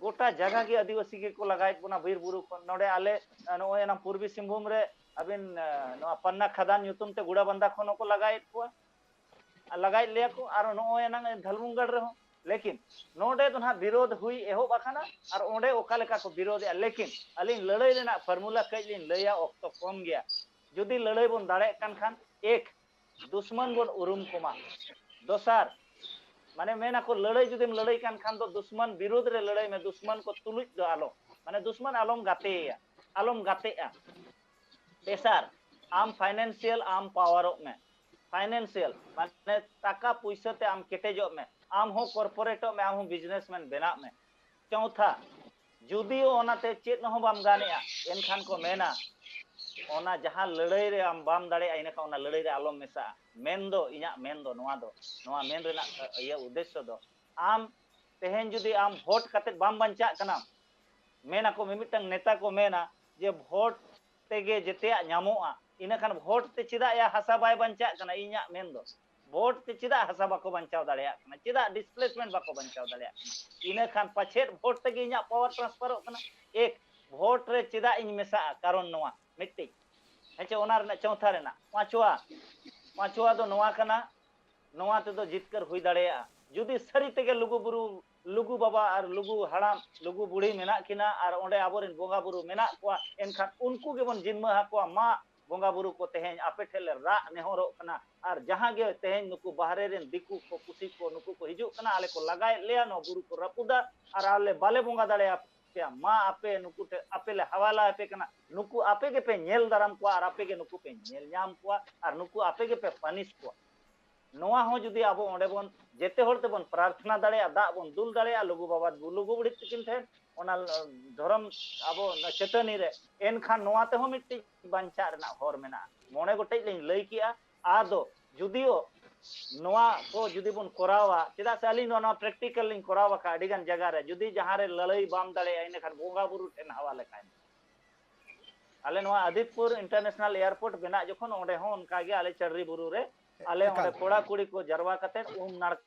ᱜᱚᱴᱟ ᱡᱟᱭᱜᱟ ᱜᱮ ᱟᱹᱫᱤᱵᱟᱹᱥᱤ ᱜᱮᱠᱚ ᱞᱟᱜᱟᱭᱮᱫ ᱵᱚᱱᱟ ᱵᱤᱨ ᱵᱩᱨᱩ ᱠᱷᱚᱱ᱾ ᱱᱚᱰᱮ ᱟᱞᱮ ᱱᱚᱜᱼᱚᱭ ᱮᱱᱟᱝ ᱯᱩᱨᱵᱤ ᱥᱤᱝᱵᱷᱩᱢ ᱨᱮ ᱟᱹᱵᱤᱱ ᱱᱚᱣᱟ ᱯᱟᱱᱱᱟ ᱠᱷᱟᱫᱟᱱ ᱧᱩᱛᱩᱢ ᱛᱮ ᱜᱩᱰᱟ ᱵᱟᱱᱫᱟ ᱠᱷᱚᱱ ᱦᱚᱸᱠᱚ ᱞᱟᱜᱟᱭᱮᱫ ᱠᱚᱣᱟ, ᱞᱟᱜᱟᱭᱮᱫ ᱞᱮᱭᱟ ᱠᱚ᱾ ᱟᱨ ᱱᱚᱜᱼᱚᱭ ᱮᱱᱟᱝ ᱫᱷᱟᱞᱢᱩᱝᱜᱟᱲ ᱨᱮᱦᱚᱸ, ᱞᱮᱠᱤᱱ ᱱᱚᱰᱮ ᱫᱚ ᱱᱟᱦᱟᱜ ᱵᱤᱨᱳᱫᱷ ᱦᱩᱭ ᱮᱦᱚᱵ ᱟᱠᱟᱱᱟ᱾ ᱟᱨ ᱚᱸᱰᱮ ᱚᱠᱟ ᱞᱮᱠᱟ ᱠᱚ ᱵᱤᱨᱳᱫᱷᱮᱜᱼᱟ, ᱞᱮᱠᱤᱱ ᱟᱹᱞᱤᱧ ᱞᱟᱹᱲᱟᱹᱭ ᱨᱮᱱᱟᱜ ᱯᱷᱚᱨᱢᱩᱞᱟ ᱠᱟᱹᱡ ᱞᱤᱧ ᱞᱟᱹᱭᱟ, ᱚᱠᱛᱚ ᱠᱚᱢ ᱜᱮᱭᱟ᱾ ᱡᱩᱫᱤ ᱞᱟᱹᱲᱟᱹᱭ ᱵᱚᱱ ᱫᱟᱲᱮᱭᱟᱜ ᱠᱟᱱ ᱠᱷᱟᱱ, ᱮᱠ, ᱫᱩᱥᱢᱟᱱ ᱵᱚᱱ ᱩᱨᱩᱢ ᱠᱚᱢᱟ᱾ ᱫᱚᱥᱟᱨ, ᱢᱟᱱᱮ ᱢᱮᱱᱟᱠᱚ ᱞᱟᱹᱲᱟᱹᱭ ᱡᱩᱫᱤᱢ ᱞᱟᱹᱲᱟᱹᱭ ᱠᱟᱱ ᱠᱷᱟᱱ ᱫᱚ ᱫᱩᱥᱢᱟᱱ ᱵᱤᱨᱩᱫᱷ ᱨᱮ ᱞᱟᱹᱲᱟᱹᱭ ᱢᱮ, ᱫᱩᱥᱢᱟᱱ ᱠᱚ ᱛᱩᱞᱩᱡ ᱫᱚ ᱟᱞᱚ, ᱢᱟᱱᱮ ᱫᱩᱥᱢᱟᱱ ᱟᱞᱚᱢ ᱜᱟᱛᱮᱭᱟ, ᱟᱞᱚᱢ ᱜᱟᱛᱮᱜᱼᱟ᱾ ᱛᱮᱥᱟᱨ, ᱟᱢ ᱯᱷᱟᱭᱱᱮᱱᱥᱤᱭᱟᱞ ᱟᱢ ᱯᱟᱣᱟᱨᱚᱜ ᱢᱮ, ᱯᱷᱟᱭᱱᱮᱱᱥᱤᱭᱟᱞ ᱢᱟᱱᱮ ᱴᱟᱠᱟ ᱯᱩᱭᱥᱟᱹ ᱛᱮ ᱟᱢ ᱠᱮᱴᱮᱡᱚᱜ ᱢᱮ, ᱟᱢ ᱦᱚᱸ ᱠᱚᱨᱯᱳᱨᱮᱴᱚᱜ ᱢᱮ, ᱟᱢ ᱦᱚᱸ ᱵᱤᱡᱽᱱᱮᱥᱢᱮᱱ ᱵᱮᱱᱟᱜ ᱢᱮ᱾ ᱪᱚᱣᱛᱷᱟ, ᱡᱩᱫᱤᱭᱳ ᱚᱱᱟᱛᱮ ᱪᱮᱫ ᱦᱚᱸ ᱵᱟᱢ ᱜᱟᱱᱮᱜᱼᱟ, ᱮᱱᱠᱷᱟᱱ ᱠᱚ ᱢᱮᱱᱟ, ᱚᱱᱟ ᱡᱟᱦᱟᱸ ᱞᱟᱹᱲᱟᱹᱭ ᱨᱮ ᱟᱢ ᱵᱟᱢ ᱫᱟᱲᱮᱭᱟᱜᱼᱟ, ᱤᱱᱟᱹᱠᱷᱟᱱ ᱚᱱᱟ ᱞᱟᱹᱲᱟᱹᱭ ᱨᱮ ᱟᱞᱚᱢ ᱢᱮᱥᱟᱜᱼᱟ᱾ ᱢᱮᱱ ᱫᱚ, ᱤᱧᱟᱹᱜ ᱢᱮᱱ ᱫᱚ ᱱᱚᱣᱟ ᱫᱚ, ᱱᱚᱣᱟ ᱢᱮᱱ ᱨᱮᱱᱟᱜ ᱤᱭᱟᱹ ᱩᱫᱽᱫᱮᱥᱥᱚ ᱫᱚ, ᱟᱢ ᱛᱮᱦᱮᱧ ᱡᱩᱫᱤ ᱟᱢ ᱵᱷᱳᱴ ᱠᱟᱛᱮ ᱵᱟᱢ ᱵᱟᱧᱪᱟᱜ ᱠᱟᱱᱟ, ᱢᱮᱱᱟᱠᱚ ᱢᱤᱢᱤᱫᱴᱟᱝ ᱱᱮᱛᱟ ᱠᱚ ᱢᱮᱱᱟ ᱡᱮ ᱵᱷᱳᱴ ᱛᱮᱜᱮ ᱡᱮᱛᱮᱭᱟᱜ ᱧᱟᱢᱚᱜᱼᱟ, ᱤᱱᱟᱹᱠᱷᱟᱱ ᱵᱷᱳᱴ ᱛᱮ ᱪᱮᱫᱟᱜ ᱭᱟ ᱦᱟᱥᱟ ᱵᱟᱭ ᱵᱟᱧᱪᱟᱜ ᱠᱟᱱᱟ? ᱤᱧᱟᱹᱜ ᱢᱮᱱ ᱫᱚ, ᱵᱷᱳᱴ ᱛᱮ ᱪᱮᱫᱟᱜ ᱦᱟᱥᱟ ᱵᱟᱠᱚ ᱵᱟᱧᱪᱟᱣ ᱫᱟᱲᱮᱭᱟᱜ ᱠᱟᱱᱟ? ᱪᱮᱫᱟᱜ ᱰᱤᱥᱯᱞᱮᱥᱢᱮᱱᱴ ᱵᱟᱠᱚ ᱵᱟᱧᱪᱟᱣ ᱫᱟᱲᱮᱭᱟᱜ ᱠᱟᱱᱟ? ᱤᱱᱟᱹ ᱠᱷᱟᱱ ᱯᱟᱪᱷᱮᱫ ᱵᱷᱳᱴ ᱛᱮᱜᱮ ᱤᱧᱟᱹᱜ ᱯᱟᱣᱟᱨ ᱴᱨᱟᱱᱥᱯᱷᱟᱨᱚᱜ ᱠᱟᱱᱟ᱾ ᱮᱠ, ᱵᱷᱳᱴ ᱨᱮ ᱪᱮᱫᱟᱜ ᱤᱧ ᱢᱮᱥᱟᱜᱼᱟ? ᱠᱟᱨᱚᱱ ᱱᱚᱣᱟ ᱢᱤᱫᱴᱤᱡ, ᱦᱮᱸ ᱪᱮ? ᱚᱱᱟ ᱨᱮᱱᱟᱜ ᱪᱚᱣᱛᱷᱟ ᱨᱮᱱᱟᱜ ᱯᱟᱸᱪᱣᱟ, ᱯᱟᱸᱪᱣᱟ ᱫᱚ ᱱᱚᱣᱟ ᱠᱟᱱᱟ, ᱱᱚᱣᱟ ᱛᱮᱫᱚ ᱡᱤᱛᱠᱟᱹᱨ ᱦᱩᱭ ᱫᱟᱲᱮᱭᱟᱜᱼᱟ᱾ ᱡᱩᱫᱤ ᱥᱟᱹᱨᱤ ᱛᱮᱜᱮ ᱞᱩᱜᱩ ᱵᱩᱨᱩ, ᱞᱩᱜᱩ ᱵᱟᱵᱟ ᱟᱨ ᱞᱩᱜᱩ ᱦᱟᱲᱟᱢ, ᱞᱩᱜᱩ ᱵᱩᱲᱦᱤ ᱢᱮᱱᱟᱜ ᱠᱤᱱᱟ ᱟᱨ ᱚᱸᱰᱮ ᱟᱵᱚᱨᱮᱱ ᱵᱚᱸᱜᱟ ᱵᱩᱨᱩ ᱢᱮᱱᱟᱜ ᱠᱚᱣᱟ, ᱮᱱᱠᱷᱟᱱ ᱩᱱᱠᱩ ᱜᱮᱵᱚᱱ ᱡᱤᱱᱢᱟᱹ ᱟᱠᱚᱣᱟ, ᱢᱟ ᱵᱚᱸᱜᱟ ᱵᱩᱨᱩ ᱠᱚ ᱛᱮᱦᱮᱧ ᱟᱯᱮ ᱴᱷᱮᱱ ᱞᱮ ᱨᱟᱜ ᱱᱮᱦᱚᱨᱚᱜ ᱠᱟᱱᱟ, ᱟᱨ ᱡᱟᱦᱟᱸ ᱜᱮ ᱛᱮᱦᱮᱧ ᱱᱩᱠᱩ ᱵᱟᱦᱨᱮ ᱨᱮᱱ ᱫᱤᱠᱩ ᱠᱚ ᱯᱩᱥᱤ ᱠᱚ ᱱᱩᱠᱩ ᱠᱚ ᱦᱤᱡᱩᱜ ᱠᱟᱱᱟ, ᱟᱞᱮ ᱠᱚ ᱞᱟᱜᱟᱭᱮᱫ ᱞᱮᱭᱟ, ᱱᱚᱣᱟ ᱵᱩᱨᱩ ᱠᱚ ᱨᱟᱹᱯᱩᱫᱟ ᱟᱨ ᱟᱞᱮ ᱵᱟᱞᱮ ᱵᱚᱸᱜᱟ ᱫᱟᱲᱮᱭᱟᱯᱮᱭᱟ, ᱢᱟ ᱟᱯᱮ ᱱᱩᱠᱩ ᱴᱷᱮᱱ ᱟᱯᱮ ᱞᱮ ᱦᱟᱣᱟᱞᱟ ᱟᱯᱮ ᱠᱟᱱᱟ, ᱱᱩᱠᱩ ᱟᱯᱮ ᱜᱮᱯᱮ ᱧᱮᱞ ᱫᱟᱨᱟᱢ ᱠᱚᱣᱟ ᱟᱨ ᱟᱯᱮ ᱜᱮ ᱱᱩᱠᱩ ᱯᱮ ᱧᱮᱞ ᱧᱟᱢ ᱠᱚᱣᱟ ᱟᱨ ᱱᱩᱠᱩ ᱟᱯᱮ ᱜᱮᱯᱮ ᱯᱟᱱᱤᱥ ᱠᱚᱣᱟ᱾ ᱱᱚᱣᱟ ᱦᱚᱸ ᱡᱩᱫᱤ ᱟᱵᱚ ᱚᱸᱰᱮ ᱵᱚᱱ ᱡᱮᱛᱮ ᱦᱚᱲ ᱛᱮᱵᱚᱱ ᱯᱨᱟᱨᱛᱷᱱᱟ ᱫᱟᱲᱮᱭᱟᱜᱼᱟ, ᱫᱟᱜ ᱵᱚᱱ ᱫᱩᱞ ᱫᱟᱲᱮᱭᱟᱜᱼᱟ ᱞᱩᱜᱩ ᱵᱟᱵᱟ, ᱞᱩᱜᱩ ᱵᱩᱲᱦᱤ ᱛᱟᱹᱠᱤᱱ ᱴᱷᱮᱱ, ᱚᱱᱟ ᱫᱷᱚᱨᱚᱢ ᱟᱵᱚ ᱪᱟᱹᱴᱟᱹᱱᱤ ᱨᱮ, ᱮᱱᱠᱷᱟᱱ ᱱᱚᱣᱟ ᱛᱮᱦᱚᱸ ᱢᱤᱫᱴᱤᱡ ᱵᱟᱧᱪᱟᱜ ᱨᱮᱱᱟᱜ ᱦᱚᱨ ᱢᱮᱱᱟᱜᱼᱟ᱾ ᱢᱚᱬᱮ ᱜᱚᱴᱮᱡ ᱞᱤᱧ ᱞᱟᱹᱭ ᱠᱮᱜᱼᱟ᱾ ᱟᱫᱚ ᱡᱩᱫᱤᱭᱳ ᱱᱚᱣᱟ ᱠᱚ ᱡᱩᱫᱤ ᱵᱚᱱ ᱠᱚᱨᱟᱣᱟ, ᱪᱮᱫᱟᱜ ᱥᱮ ᱟᱹᱞᱤᱧ ᱫᱚ ᱱᱚᱣᱟ ᱯᱨᱮᱠᱴᱤᱠᱟᱞ ᱞᱤᱧ ᱠᱚᱨᱟᱣ ᱟᱠᱟᱫᱼᱟ ᱟᱹᱰᱤ ᱜᱟᱱ ᱡᱟᱭᱜᱟ ᱨᱮ, ᱡᱩᱫᱤ ᱡᱟᱦᱟᱸ ᱨᱮ ᱞᱟᱹᱲᱟᱹᱭ ᱵᱟᱢ ᱫᱟᱲᱮᱭᱟᱜᱼᱟ, ᱤᱱᱟᱹᱠᱷᱟᱱ ᱵᱚᱸᱜᱟ ᱵᱩᱨᱩ ᱴᱷᱮᱱ ᱦᱟᱣᱟᱞᱮ ᱠᱟᱭ ᱢᱮ᱾ ᱟᱞᱮ ᱱᱚᱣᱟ ᱟᱫᱤᱛᱯᱩᱨ ᱤᱱᱴᱟᱨᱱᱮᱥᱱᱟᱞ ᱮᱭᱟᱨᱯᱳᱨᱴ ᱵᱮᱱᱟᱜ ᱡᱚᱠᱷᱚᱱ ᱚᱸᱰᱮ ᱦᱚᱸ ᱚᱱᱠᱟ ᱜᱮ ᱟᱞᱮ ᱪᱟᱹᱰᱨᱤ ᱵᱩᱨᱩ ᱨᱮ ᱟᱞᱮ ᱮᱠᱟᱞ᱾ ᱚᱸᱰᱮ ᱠᱚᱲᱟ ᱠᱩᱲᱤ ᱠᱚ ᱡᱟᱨᱣᱟ ᱠᱟᱛᱮ ᱩᱢ ᱱᱟᱲᱠᱟ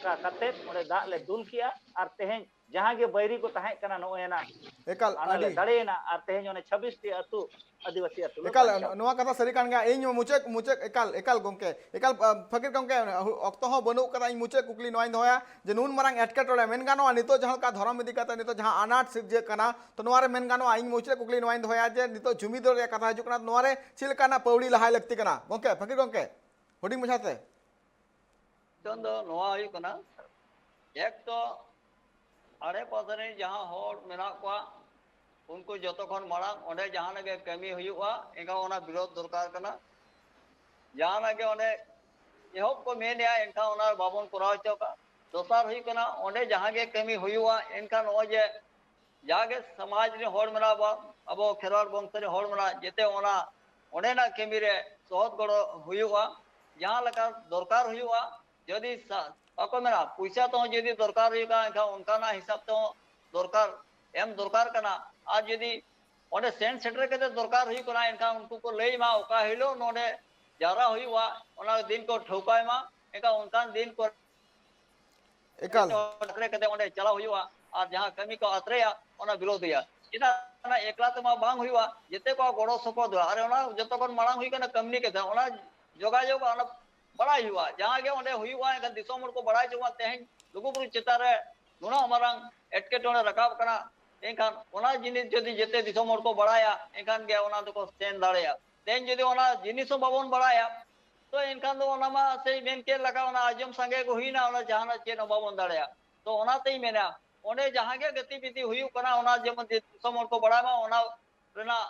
ᱠᱟᱛᱮᱫ ᱚᱸᱰᱮ ᱫᱟᱜ ᱞᱮ ᱫᱩᱞ ᱠᱮᱜᱼᱟ᱾ ᱟᱨ ᱛᱮᱦᱮᱧ ᱡᱟᱦᱟᱸ ᱜᱮ ᱵᱟᱹᱭᱨᱤ ᱠᱚ ᱛᱟᱦᱮᱸ ᱠᱟᱱᱟ, ᱱᱚᱜᱼᱚᱭ ᱮᱱᱟ ᱮᱠᱟᱞ ᱟᱞᱮ ᱞᱮ ᱟᱹᱰᱤ ᱫᱟᱲᱮᱭᱮᱱᱟ᱾ ᱟᱨ ᱛᱮᱦᱮᱧ ᱚᱱᱮ ᱪᱷᱟᱵᱵᱤᱥ ᱴᱤ ᱟᱹᱛᱩ ᱟᱹᱫᱤᱵᱟᱹᱥᱤ ᱟᱹᱛᱩ ᱞᱮ ᱮᱠᱟᱞ ᱵᱟᱧᱪᱟᱣ ᱱᱚᱣᱟ ᱠᱟᱛᱷᱟ ᱥᱟᱹᱨᱤ ᱠᱟᱱ ᱜᱮᱭᱟ᱾ ᱤᱧ ᱢᱩᱪᱟᱹᱫ ᱢᱩᱪᱟᱹᱫ ᱮᱠᱟᱞ ᱮᱠᱟᱞ ᱜᱚᱢᱠᱮ ᱮᱠᱟᱞ ᱯᱷᱟᱹᱠᱤᱨ ᱜᱚᱢᱠᱮ ᱚᱠᱛᱚ ᱦᱚᱸ ᱵᱟᱹᱱᱩᱜ ᱠᱟᱫᱟ᱾ ᱤᱧ ᱢᱩᱪᱟᱹᱫ ᱠᱩᱠᱞᱤ ᱱᱚᱣᱟᱧ ᱫᱚᱦᱚᱭᱟ ᱡᱮ ᱱᱩᱱ ᱢᱟᱨᱟᱝ ᱮᱴᱠᱮᱴᱚᱬᱮ ᱢᱮᱱ ᱜᱟᱱᱚᱜᱼᱟ ᱱᱤᱛᱚᱜ ᱡᱟᱦᱟᱸ ᱞᱮᱠᱟ ᱫᱷᱚᱨᱚᱢ ᱤᱫᱤ ᱠᱟᱛᱮ ᱱᱤᱛᱚᱜ ᱡᱟᱦᱟᱸ ᱟᱱᱟᱴ ᱥᱤᱨᱡᱟᱹᱜ ᱠᱟᱱᱟ, ᱛᱚ ᱱᱚᱣᱟ ᱨᱮ ᱢᱮᱱ ᱜᱟᱱᱚᱜᱼᱟ ᱤᱧ ᱢᱩᱪᱟᱹᱫ ᱠᱩᱠᱞᱤ ᱱᱚᱣᱟᱧ ᱫᱚᱦᱚᱭᱟ ᱡᱮ ᱱᱤᱛᱚᱜ ᱡᱩᱢᱤ ᱫᱚᱨ ᱨᱮᱭᱟᱜ ᱠᱟᱛᱷᱟ ᱦᱤᱡᱩᱜ ᱠᱟᱱᱟ, ᱱᱚᱣᱟ ᱨᱮ ᱪᱮᱫ ᱞᱮᱠᱟᱱᱟᱜ ᱯᱟᱹᱣᱲᱤ ᱞᱟᱦᱟᱭ ᱞᱟᱹᱠᱛᱤ ᱠᱟᱱᱟ ᱜᱚᱢᱠᱮ? ᱯᱷᱟᱹᱠᱤᱨ ᱜᱚᱢᱠᱮ ᱦᱩᱰᱤᱧ ᱢᱟᱪᱷᱟᱛᱮ᱾ ᱱᱤᱛᱚᱝ ᱫᱚ ᱱᱚᱣᱟ ᱦᱩᱭᱩᱜ ᱠᱟᱱᱟ, ᱮᱠ ᱛᱚ ᱟᱲᱮ ᱯᱟᱥᱮ ᱨᱮᱱ ᱡᱟᱦᱟᱸ ᱦᱚᱲ ᱢᱮᱱᱟᱜ ᱠᱚᱣᱟ, ᱩᱱᱠᱩ ᱡᱚᱛᱚ ᱠᱷᱚᱱ ᱢᱟᱲᱟᱝ ᱚᱸᱰᱮ ᱡᱟᱦᱟᱱᱟᱜ ᱜᱮ ᱠᱟᱹᱢᱤ ᱦᱩᱭᱩᱜᱼᱟ, ᱮᱱᱠᱷᱟᱱ ᱚᱱᱟ ᱵᱤᱨᱳᱫᱷ ᱫᱚᱨᱠᱟᱨ ᱠᱟᱱᱟ᱾ ᱡᱟᱦᱟᱱᱟᱜ ᱜᱮ ᱚᱸᱰᱮ ᱮᱦᱚᱵ ᱠᱚ ᱢᱮᱱᱮᱜᱼᱟ, ᱮᱱᱠᱷᱟᱱ ᱚᱱᱟ ᱵᱟᱵᱚᱱ ᱠᱚᱨᱟᱣ ᱦᱚᱪᱚ ᱠᱟᱜ᱾ ᱫᱚᱥᱟᱨ ᱦᱩᱭᱩᱜ ᱠᱟᱱᱟ, ᱚᱸᱰᱮ ᱡᱟᱦᱟᱸ ᱜᱮ ᱠᱟᱹᱢᱤ ᱦᱩᱭᱩᱜᱼᱟ, ᱮᱱᱠᱷᱟᱱ ᱱᱚᱜᱼᱚᱭ ᱡᱮ ᱡᱟᱜᱮ ᱥᱚᱢᱟᱡᱽ ᱨᱮᱱ ᱦᱚᱲ ᱢᱮᱱᱟᱜ ᱵᱚᱱ, ᱟᱵᱚ ᱠᱷᱮᱨᱣᱟᱲ ᱵᱚᱝᱥᱚ ᱨᱮᱱ ᱦᱚᱲ ᱢᱮᱱᱟᱜ, ᱡᱟᱛᱮ ᱚᱱᱟ ᱚᱸᱰᱮᱱᱟᱜ ᱠᱟᱹᱢᱤ ᱨᱮ ᱥᱚᱦᱚᱫ ᱜᱚᱲᱚ ᱦᱩᱭᱩᱜᱼᱟ᱾ ᱡᱟᱦᱟᱸ ᱞᱮᱠᱟ ᱫᱚᱨᱠᱟᱨ ᱦᱩᱭᱩᱜᱼᱟ, ᱡᱩᱫᱤ ᱥᱟ- ᱵᱟᱠᱚ ᱢᱮᱱᱟ, ᱯᱚᱭᱥᱟ ᱛᱮᱦᱚᱸ ᱡᱩᱫᱤ ᱫᱚᱨᱠᱟᱨ ᱦᱩᱭᱩᱜᱼᱟ, ᱮᱱᱠᱷᱟᱱ ᱚᱱᱠᱟᱱᱟᱜ ᱦᱤᱥᱟᱹᱵ ᱛᱮᱦᱚᱸ ᱫᱚᱨᱠᱟᱨ ᱮᱢ ᱫᱚᱨᱠᱟᱨ ᱠᱟᱱᱟ᱾ ᱟᱨ ᱡᱩᱫᱤ ᱚᱸᱰᱮ ᱥᱮᱱ ᱥᱮᱴᱮᱨ ᱠᱟᱛᱮ ᱫᱚᱨᱠᱟᱨ ᱦᱩᱭᱩᱜ ᱠᱟᱱᱟ, ᱮᱱᱠᱷᱟᱱ ᱩᱱᱠᱩ ᱠᱚ ᱞᱟᱹᱭ ᱢᱟ ᱚᱠᱟ ᱦᱤᱞᱳᱜ ᱱᱚᱰᱮ ᱡᱟᱣᱨᱟ ᱦᱩᱭᱩᱜᱼᱟ, ᱚᱱᱟ ᱫᱤᱱ ᱠᱚ ᱴᱷᱟᱹᱣᱠᱟᱭ ᱢᱟ᱾ ᱮᱱᱠᱷᱟᱱ ᱚᱱᱠᱟᱱ ᱫᱤᱱ ᱠᱚ ᱮᱠᱟᱞ ᱟᱛᱨᱮ ᱠᱟᱛᱮ ᱚᱸᱰᱮ ᱪᱟᱞᱟᱣ ᱦᱩᱭᱩᱜᱼᱟ᱾ ᱟᱨ ᱡᱟᱦᱟᱸ ᱠᱟᱹᱢᱤ ᱠᱚ ᱟᱛᱨᱮᱭᱟ, ᱚᱱᱟ ᱵᱤᱨᱳᱫᱷ ᱦᱩᱭᱩᱜᱼᱟ᱾ ᱪᱮᱫᱟᱜ? ᱚᱱᱟ ᱮᱠᱞᱟ ᱛᱮᱢᱟ ᱵᱟᱝ ᱦᱩᱭᱩᱜᱼᱟ, ᱡᱮᱛᱮ ᱠᱚᱣᱟᱜ ᱜᱚᱲᱚ ᱥᱚᱯᱚᱦᱚᱫ ᱦᱩᱭᱩᱜᱼᱟ᱾ ᱟᱨ ᱚᱱᱟ ᱡᱚᱛᱚ ᱠᱷᱚᱱ ᱢᱟᱲᱟᱝ ᱦᱩᱭᱩᱜ ᱠᱟᱱᱟ ᱠᱟᱹᱢᱱᱤ ᱠᱟᱛᱷᱟ, ᱚᱱᱟ ᱡᱳᱜᱟᱡᱳᱜᱽ, ᱚᱱᱟ ᱵᱟᱲᱟᱭ ᱦᱩᱭᱩᱜᱼᱟ᱾ ᱡᱟᱦᱟᱸ ᱜᱮ ᱚᱸᱰᱮ ᱦᱩᱭᱩᱜᱼᱟ, ᱮᱱᱠᱷᱟᱱ ᱫᱤᱥᱚᱢ ᱦᱚᱲ ᱠᱚ ᱵᱟᱲᱟᱭ ᱦᱚᱪᱚ ᱠᱚᱣᱟ, ᱛᱮᱦᱮᱧ ᱞᱩᱜᱩᱵᱩᱨᱩ ᱪᱮᱛᱟᱱ ᱨᱮ ᱱᱩᱱᱟᱹᱜ ᱢᱟᱨᱟᱝ ᱮᱴᱠᱮᱴᱚᱬᱮ ᱨᱟᱠᱟᱵ ᱠᱟᱱᱟ᱾ ᱮᱱᱠᱷᱟᱱ ᱚᱱᱟ ᱡᱤᱱᱤᱥ ᱡᱩᱫᱤ ᱡᱮᱛᱮ ᱫᱤᱥᱚᱢ ᱦᱚᱲ ᱠᱚ ᱵᱟᱲᱟᱭᱟ, ᱮᱱᱠᱷᱟᱱ ᱜᱮ ᱚᱱᱟ ᱫᱚᱠᱚ ᱥᱮᱱ ᱫᱟᱲᱮᱭᱟᱜᱼᱟ᱾ ᱛᱮᱦᱮᱧ ᱡᱩᱫᱤ ᱚᱱᱟ ᱡᱤᱱᱤᱥ ᱦᱚᱸ ᱵᱟᱵᱚᱱ ᱵᱟᱲᱟᱭᱟ, ᱛᱚ ᱮᱱᱠᱷᱟᱱ ᱫᱚ ᱚᱱᱟ ᱢᱟ ᱥᱮᱭ ᱢᱮᱱ ᱠᱮᱫ ᱞᱮᱠᱟ, ᱚᱱᱟ ᱟᱸᱡᱚᱢ ᱥᱟᱸᱜᱮ ᱜᱮ ᱦᱩᱭᱱᱟ, ᱚᱱᱟ ᱡᱟᱦᱟᱱᱟᱜ ᱪᱮᱫ ᱦᱚᱸ ᱵᱟᱵᱚᱱ ᱫᱟᱲᱮᱭᱟᱜᱼᱟ᱾ ᱛᱚ ᱚᱱᱟᱛᱮᱧ ᱢᱮᱱᱟ, ᱚᱸᱰᱮ ᱡᱟᱦᱟᱸ ᱜᱮ ᱜᱚᱛᱤᱵᱤᱫᱷᱤ ᱦᱩᱭᱩᱜ ᱠᱟᱱᱟ, ᱚᱱᱟ ᱡᱮᱢᱚᱱ ᱫᱤᱥᱚᱢ ᱦᱚᱲ ᱠᱚ ᱵᱟᱲᱟᱭ ᱢᱟ, ᱚᱱᱟ ᱨᱮᱱᱟᱜ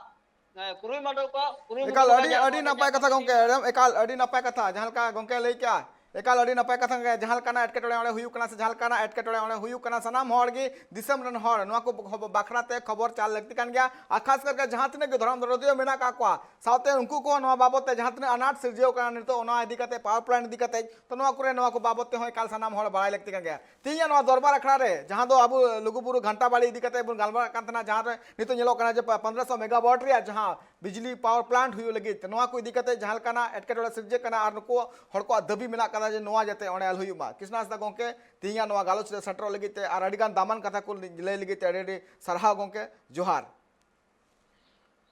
ᱮ, ᱠᱩᱨᱩᱢᱩᱴᱩ ᱠᱚ ᱠᱩᱨᱩᱢᱩᱴᱩ ᱮᱠᱟᱞ ᱠᱚ ᱟᱹᱰᱤ ᱡᱟᱦᱟᱸ ᱟᱹᱰᱤ ᱠᱚ ᱱᱟᱯᱟᱭ ᱡᱟᱦᱟᱸ ᱠᱟᱛᱷᱟ ᱠᱚ ᱜᱚᱢᱠᱮ, ᱮᱠᱟᱞ ᱟᱹᱰᱤ ᱱᱟᱯᱟᱭ ᱠᱟᱛᱷᱟ, ᱡᱟᱦᱟᱸ ᱞᱮᱠᱟ ᱜᱚᱢᱠᱮ ᱞᱟᱹᱭ ᱠᱮᱜᱼᱟ, ᱮᱠᱟᱞ ᱟᱹᱰᱤ ᱱᱟᱯᱟᱭ ᱠᱟᱛᱷᱟ ᱜᱮ᱾ ᱡᱟᱦᱟᱸ ᱞᱮᱠᱟᱱᱟᱜ ᱮᱴᱠᱮᱴᱚᱬᱮ ᱚᱸᱰᱮ ᱦᱩᱭᱩᱜ ᱠᱟᱱᱟ ᱥᱮ ᱡᱟᱦᱟᱸ ᱞᱮᱠᱟᱱᱟᱜ ᱮᱴᱠᱮᱴᱚᱬᱮ ᱚᱸᱰᱮ ᱦᱩᱭᱩᱜ ᱠᱟᱱᱟ, ᱥᱟᱱᱟᱢ ᱦᱚᱲ ᱜᱮ ᱫᱤᱥᱚᱢ ᱨᱮᱱ ᱦᱚᱲ ᱱᱚᱣᱟ ᱠᱚ ᱠᱷᱚᱵᱚ- ᱵᱟᱠᱷᱨᱟ ᱛᱮ ᱠᱷᱚᱵᱚᱨ ᱪᱟᱞ ᱞᱟᱹᱠᱛᱤ ᱠᱟᱱ ᱜᱮᱭᱟ᱾ ᱟᱨ ᱠᱷᱟᱥ ᱠᱟᱨᱠᱮ ᱡᱟᱦᱟᱸ ᱛᱤᱱᱟᱹᱜ ᱜᱮ ᱫᱷᱚᱨᱚᱢ ᱫᱚᱨᱚᱫᱤᱭᱟᱹ ᱢᱮᱱᱟᱜ ᱟᱠᱟᱫ ᱠᱚᱣᱟ, ᱥᱟᱶᱛᱮ ᱩᱱᱠᱩ ᱠᱚᱦᱚᱸ ᱱᱚᱣᱟ ᱵᱟᱵᱚᱫ ᱛᱮ ᱡᱟᱦᱟᱸ ᱛᱤᱱᱟᱹᱜ ᱟᱱᱟᱴ ᱥᱤᱨᱡᱟᱹᱣ ᱠᱟᱱᱟ ᱱᱤᱛᱚᱜ ᱚᱱᱟ ᱤᱫᱤ ᱠᱟᱛᱮ, ᱯᱟᱣᱟᱨ ᱯᱞᱟᱱᱴ ᱤᱫᱤ ᱠᱟᱛᱮ, ᱛᱚ ᱱᱚᱣᱟ ᱠᱚᱨᱮ ᱱᱚᱣᱟ ᱠᱚ ᱵᱟᱵᱚᱫ ᱛᱮᱦᱚᱸ ᱮᱠᱟᱞ ᱥᱟᱱᱟᱢ ᱦᱚᱲ ᱵᱟᱲᱟᱭ ᱞᱟᱹᱠᱛᱤ ᱠᱟᱱ ᱜᱮᱭᱟ᱾ ᱛᱮᱦᱮᱧᱟᱜ ᱱᱚᱣᱟ ᱫᱚᱨᱵᱟᱨ ᱟᱠᱷᱲᱟ ᱨᱮ ᱡᱟᱦᱟᱸ ᱫᱚ ᱟᱵᱚ ᱞᱩᱜᱩᱵᱩᱨᱩ ᱜᱷᱟᱱᱴᱟ ᱵᱟᱲᱤ ᱤᱫᱤ ᱠᱟᱛᱮ ᱵᱚᱱ ᱜᱟᱞᱢᱟᱨᱟᱜ ᱠᱟᱱ ᱛᱟᱦᱮᱱᱟ, ᱡᱟᱦᱟᱸ ᱨᱮ ᱱᱤᱛᱚᱜ ᱧᱮᱞᱚᱜ ᱠᱟᱱᱟ ᱡᱮ ᱯᱚᱱᱫᱽᱨᱚᱥᱚ ᱢᱮᱜᱟᱣᱟᱴ ᱨᱮᱭᱟᱜ ᱡᱟᱦᱟᱸ ᱵᱤᱡᱽᱞᱤ ᱯᱟᱣᱟᱨ ᱯᱞᱟᱱᱴ ᱦᱩᱭᱩᱜ ᱞᱟᱹᱜᱤᱫ ᱛᱮ, ᱱᱚᱣᱟ ᱠᱚ ᱤᱫᱤ ᱠᱟᱛᱮ ᱡᱟᱦᱟᱸ ᱞᱮᱠᱟᱱᱟᱜ ᱮᱴᱠᱮᱴᱚᱬᱮ ᱥᱤᱨᱡᱟᱹᱜ ᱠᱟᱱᱟ ᱟᱨ ᱱᱩᱠᱩ ᱦᱚᱲ ᱠᱚᱣᱟᱜ ᱫᱟᱹᱵᱤ ᱢᱮᱱᱟᱜ ᱠᱟᱫᱟ ᱡᱮ ᱱᱚᱣᱟ ᱡᱟᱛᱮ ᱚᱸᱰᱮ ᱟᱞᱚ ᱦᱩᱭᱩᱜ ᱢᱟ᱾ ᱠᱨᱤᱥᱱᱟᱥᱫᱟ ᱜᱚᱢᱠᱮ, ᱛᱮᱦᱮᱧᱟᱜ ᱱᱚᱣᱟ ᱜᱟᱞᱚᱪ ᱨᱮ ᱥᱮᱴᱮᱨᱚᱜ ᱞᱟᱹᱜᱤᱫ ᱛᱮ ᱟᱨ ᱟᱹᱰᱤᱜᱟᱱ ᱫᱟᱢᱟᱱ ᱠᱟᱛᱷᱟ ᱠᱚ ᱞᱟᱹᱭ ᱞᱟᱹᱜᱤᱫ ᱛᱮ ᱟᱹᱰᱤ ᱟᱹᱰᱤ ᱥᱟᱨᱦᱟᱣ ᱜᱚᱢᱠᱮ, ᱡᱚᱦᱟᱨ᱾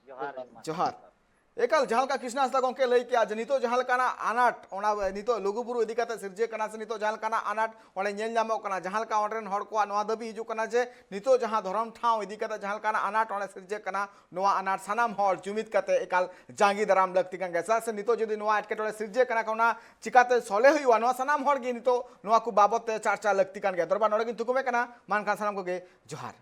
ᱡᱚᱦᱟᱨ᱾ ᱡᱚᱦᱟᱨ᱾ ᱮᱠᱟᱞ, ᱡᱟᱦᱟᱸ ᱞᱮᱠᱟ ᱠᱨᱤᱥᱱᱟᱥᱫᱟ ᱜᱚᱢᱠᱮ ᱞᱟᱹᱭ ᱠᱮᱜᱼᱟ ᱡᱮ ᱱᱤᱛᱚᱜ ᱡᱟᱦᱟᱸ ᱞᱮᱠᱟᱱᱟᱜ ᱟᱱᱟᱴ, ᱚᱱᱟ ᱱᱤᱛᱚᱜ ᱞᱩᱜᱩᱵᱩᱨᱩ ᱤᱫᱤ ᱠᱟᱛᱮ ᱥᱤᱨᱡᱟᱹᱜ ᱠᱟᱱᱟ ᱥᱮ ᱱᱤᱛᱚᱜ ᱡᱟᱦᱟᱸ ᱞᱮᱠᱟᱱᱟᱜ ᱟᱱᱟᱴ ᱚᱸᱰᱮ ᱧᱮᱞ ᱧᱟᱢᱚᱜ ᱠᱟᱱᱟ, ᱡᱟᱦᱟᱸ ᱞᱮᱠᱟ ᱚᱸᱰᱮ ᱨᱮᱱ ᱦᱚᱲ ᱠᱚᱣᱟᱜ ᱱᱚᱣᱟ ᱫᱟᱹᱵᱤ ᱦᱤᱡᱩᱜ ᱠᱟᱱᱟ ᱡᱮ ᱱᱤᱛᱚᱜ ᱡᱟᱦᱟᱸ ᱫᱷᱚᱨᱚᱢ ᱴᱷᱟᱶ ᱤᱫᱤ ᱠᱟᱛᱮ ᱡᱟᱦᱟᱸ ᱞᱮᱠᱟᱱᱟᱜ ᱟᱱᱟᱴ ᱚᱸᱰᱮ ᱥᱤᱨᱡᱟᱹᱜ ᱠᱟᱱᱟ, ᱱᱚᱣᱟ ᱟᱱᱟᱴ ᱥᱟᱱᱟᱢ ᱦᱚᱲ ᱡᱩᱢᱤᱫ ᱠᱟᱛᱮ ᱮᱠᱟᱞ ᱡᱟᱸᱜᱮ ᱫᱟᱨᱟᱢ ᱞᱟᱹᱠᱛᱤ ᱠᱟᱱ ᱜᱮᱭᱟ᱾ ᱪᱮᱫᱟᱜ ᱥᱮ ᱱᱤᱛᱚᱜ ᱡᱩᱫᱤ ᱱᱚᱣᱟ ᱮᱴᱠᱮᱴᱚᱬᱮ ᱥᱤᱨᱡᱟᱹᱜ ᱠᱟᱱᱟ, ᱚᱱᱟ ᱪᱤᱠᱟᱛᱮ ᱥᱚᱞᱦᱮ ᱦᱩᱭᱩᱜᱼᱟ, ᱱᱚᱣᱟ ᱥᱟᱱᱟᱢ ᱦᱚᱲ ᱜᱮ ᱱᱤᱛᱚᱜ ᱱᱚᱣᱟ ᱠᱚ ᱵᱟᱵᱚᱛ ᱛᱮ ᱪᱟᱨᱪᱟ ᱞᱟᱹᱠᱛᱤ ᱠᱟᱱ ᱜᱮᱭᱟ᱾ ᱫᱚᱨᱵᱟᱨ ᱱᱚᱰᱮ ᱜᱤᱧ ᱛᱷᱩᱠᱩᱢᱮᱫ ᱠᱟᱱᱟ, ᱢᱟ ᱮᱱᱠᱷᱟᱱ ᱥᱟᱱᱟᱢ ᱠᱚᱜᱮ ᱡᱚᱦᱟᱨ᱾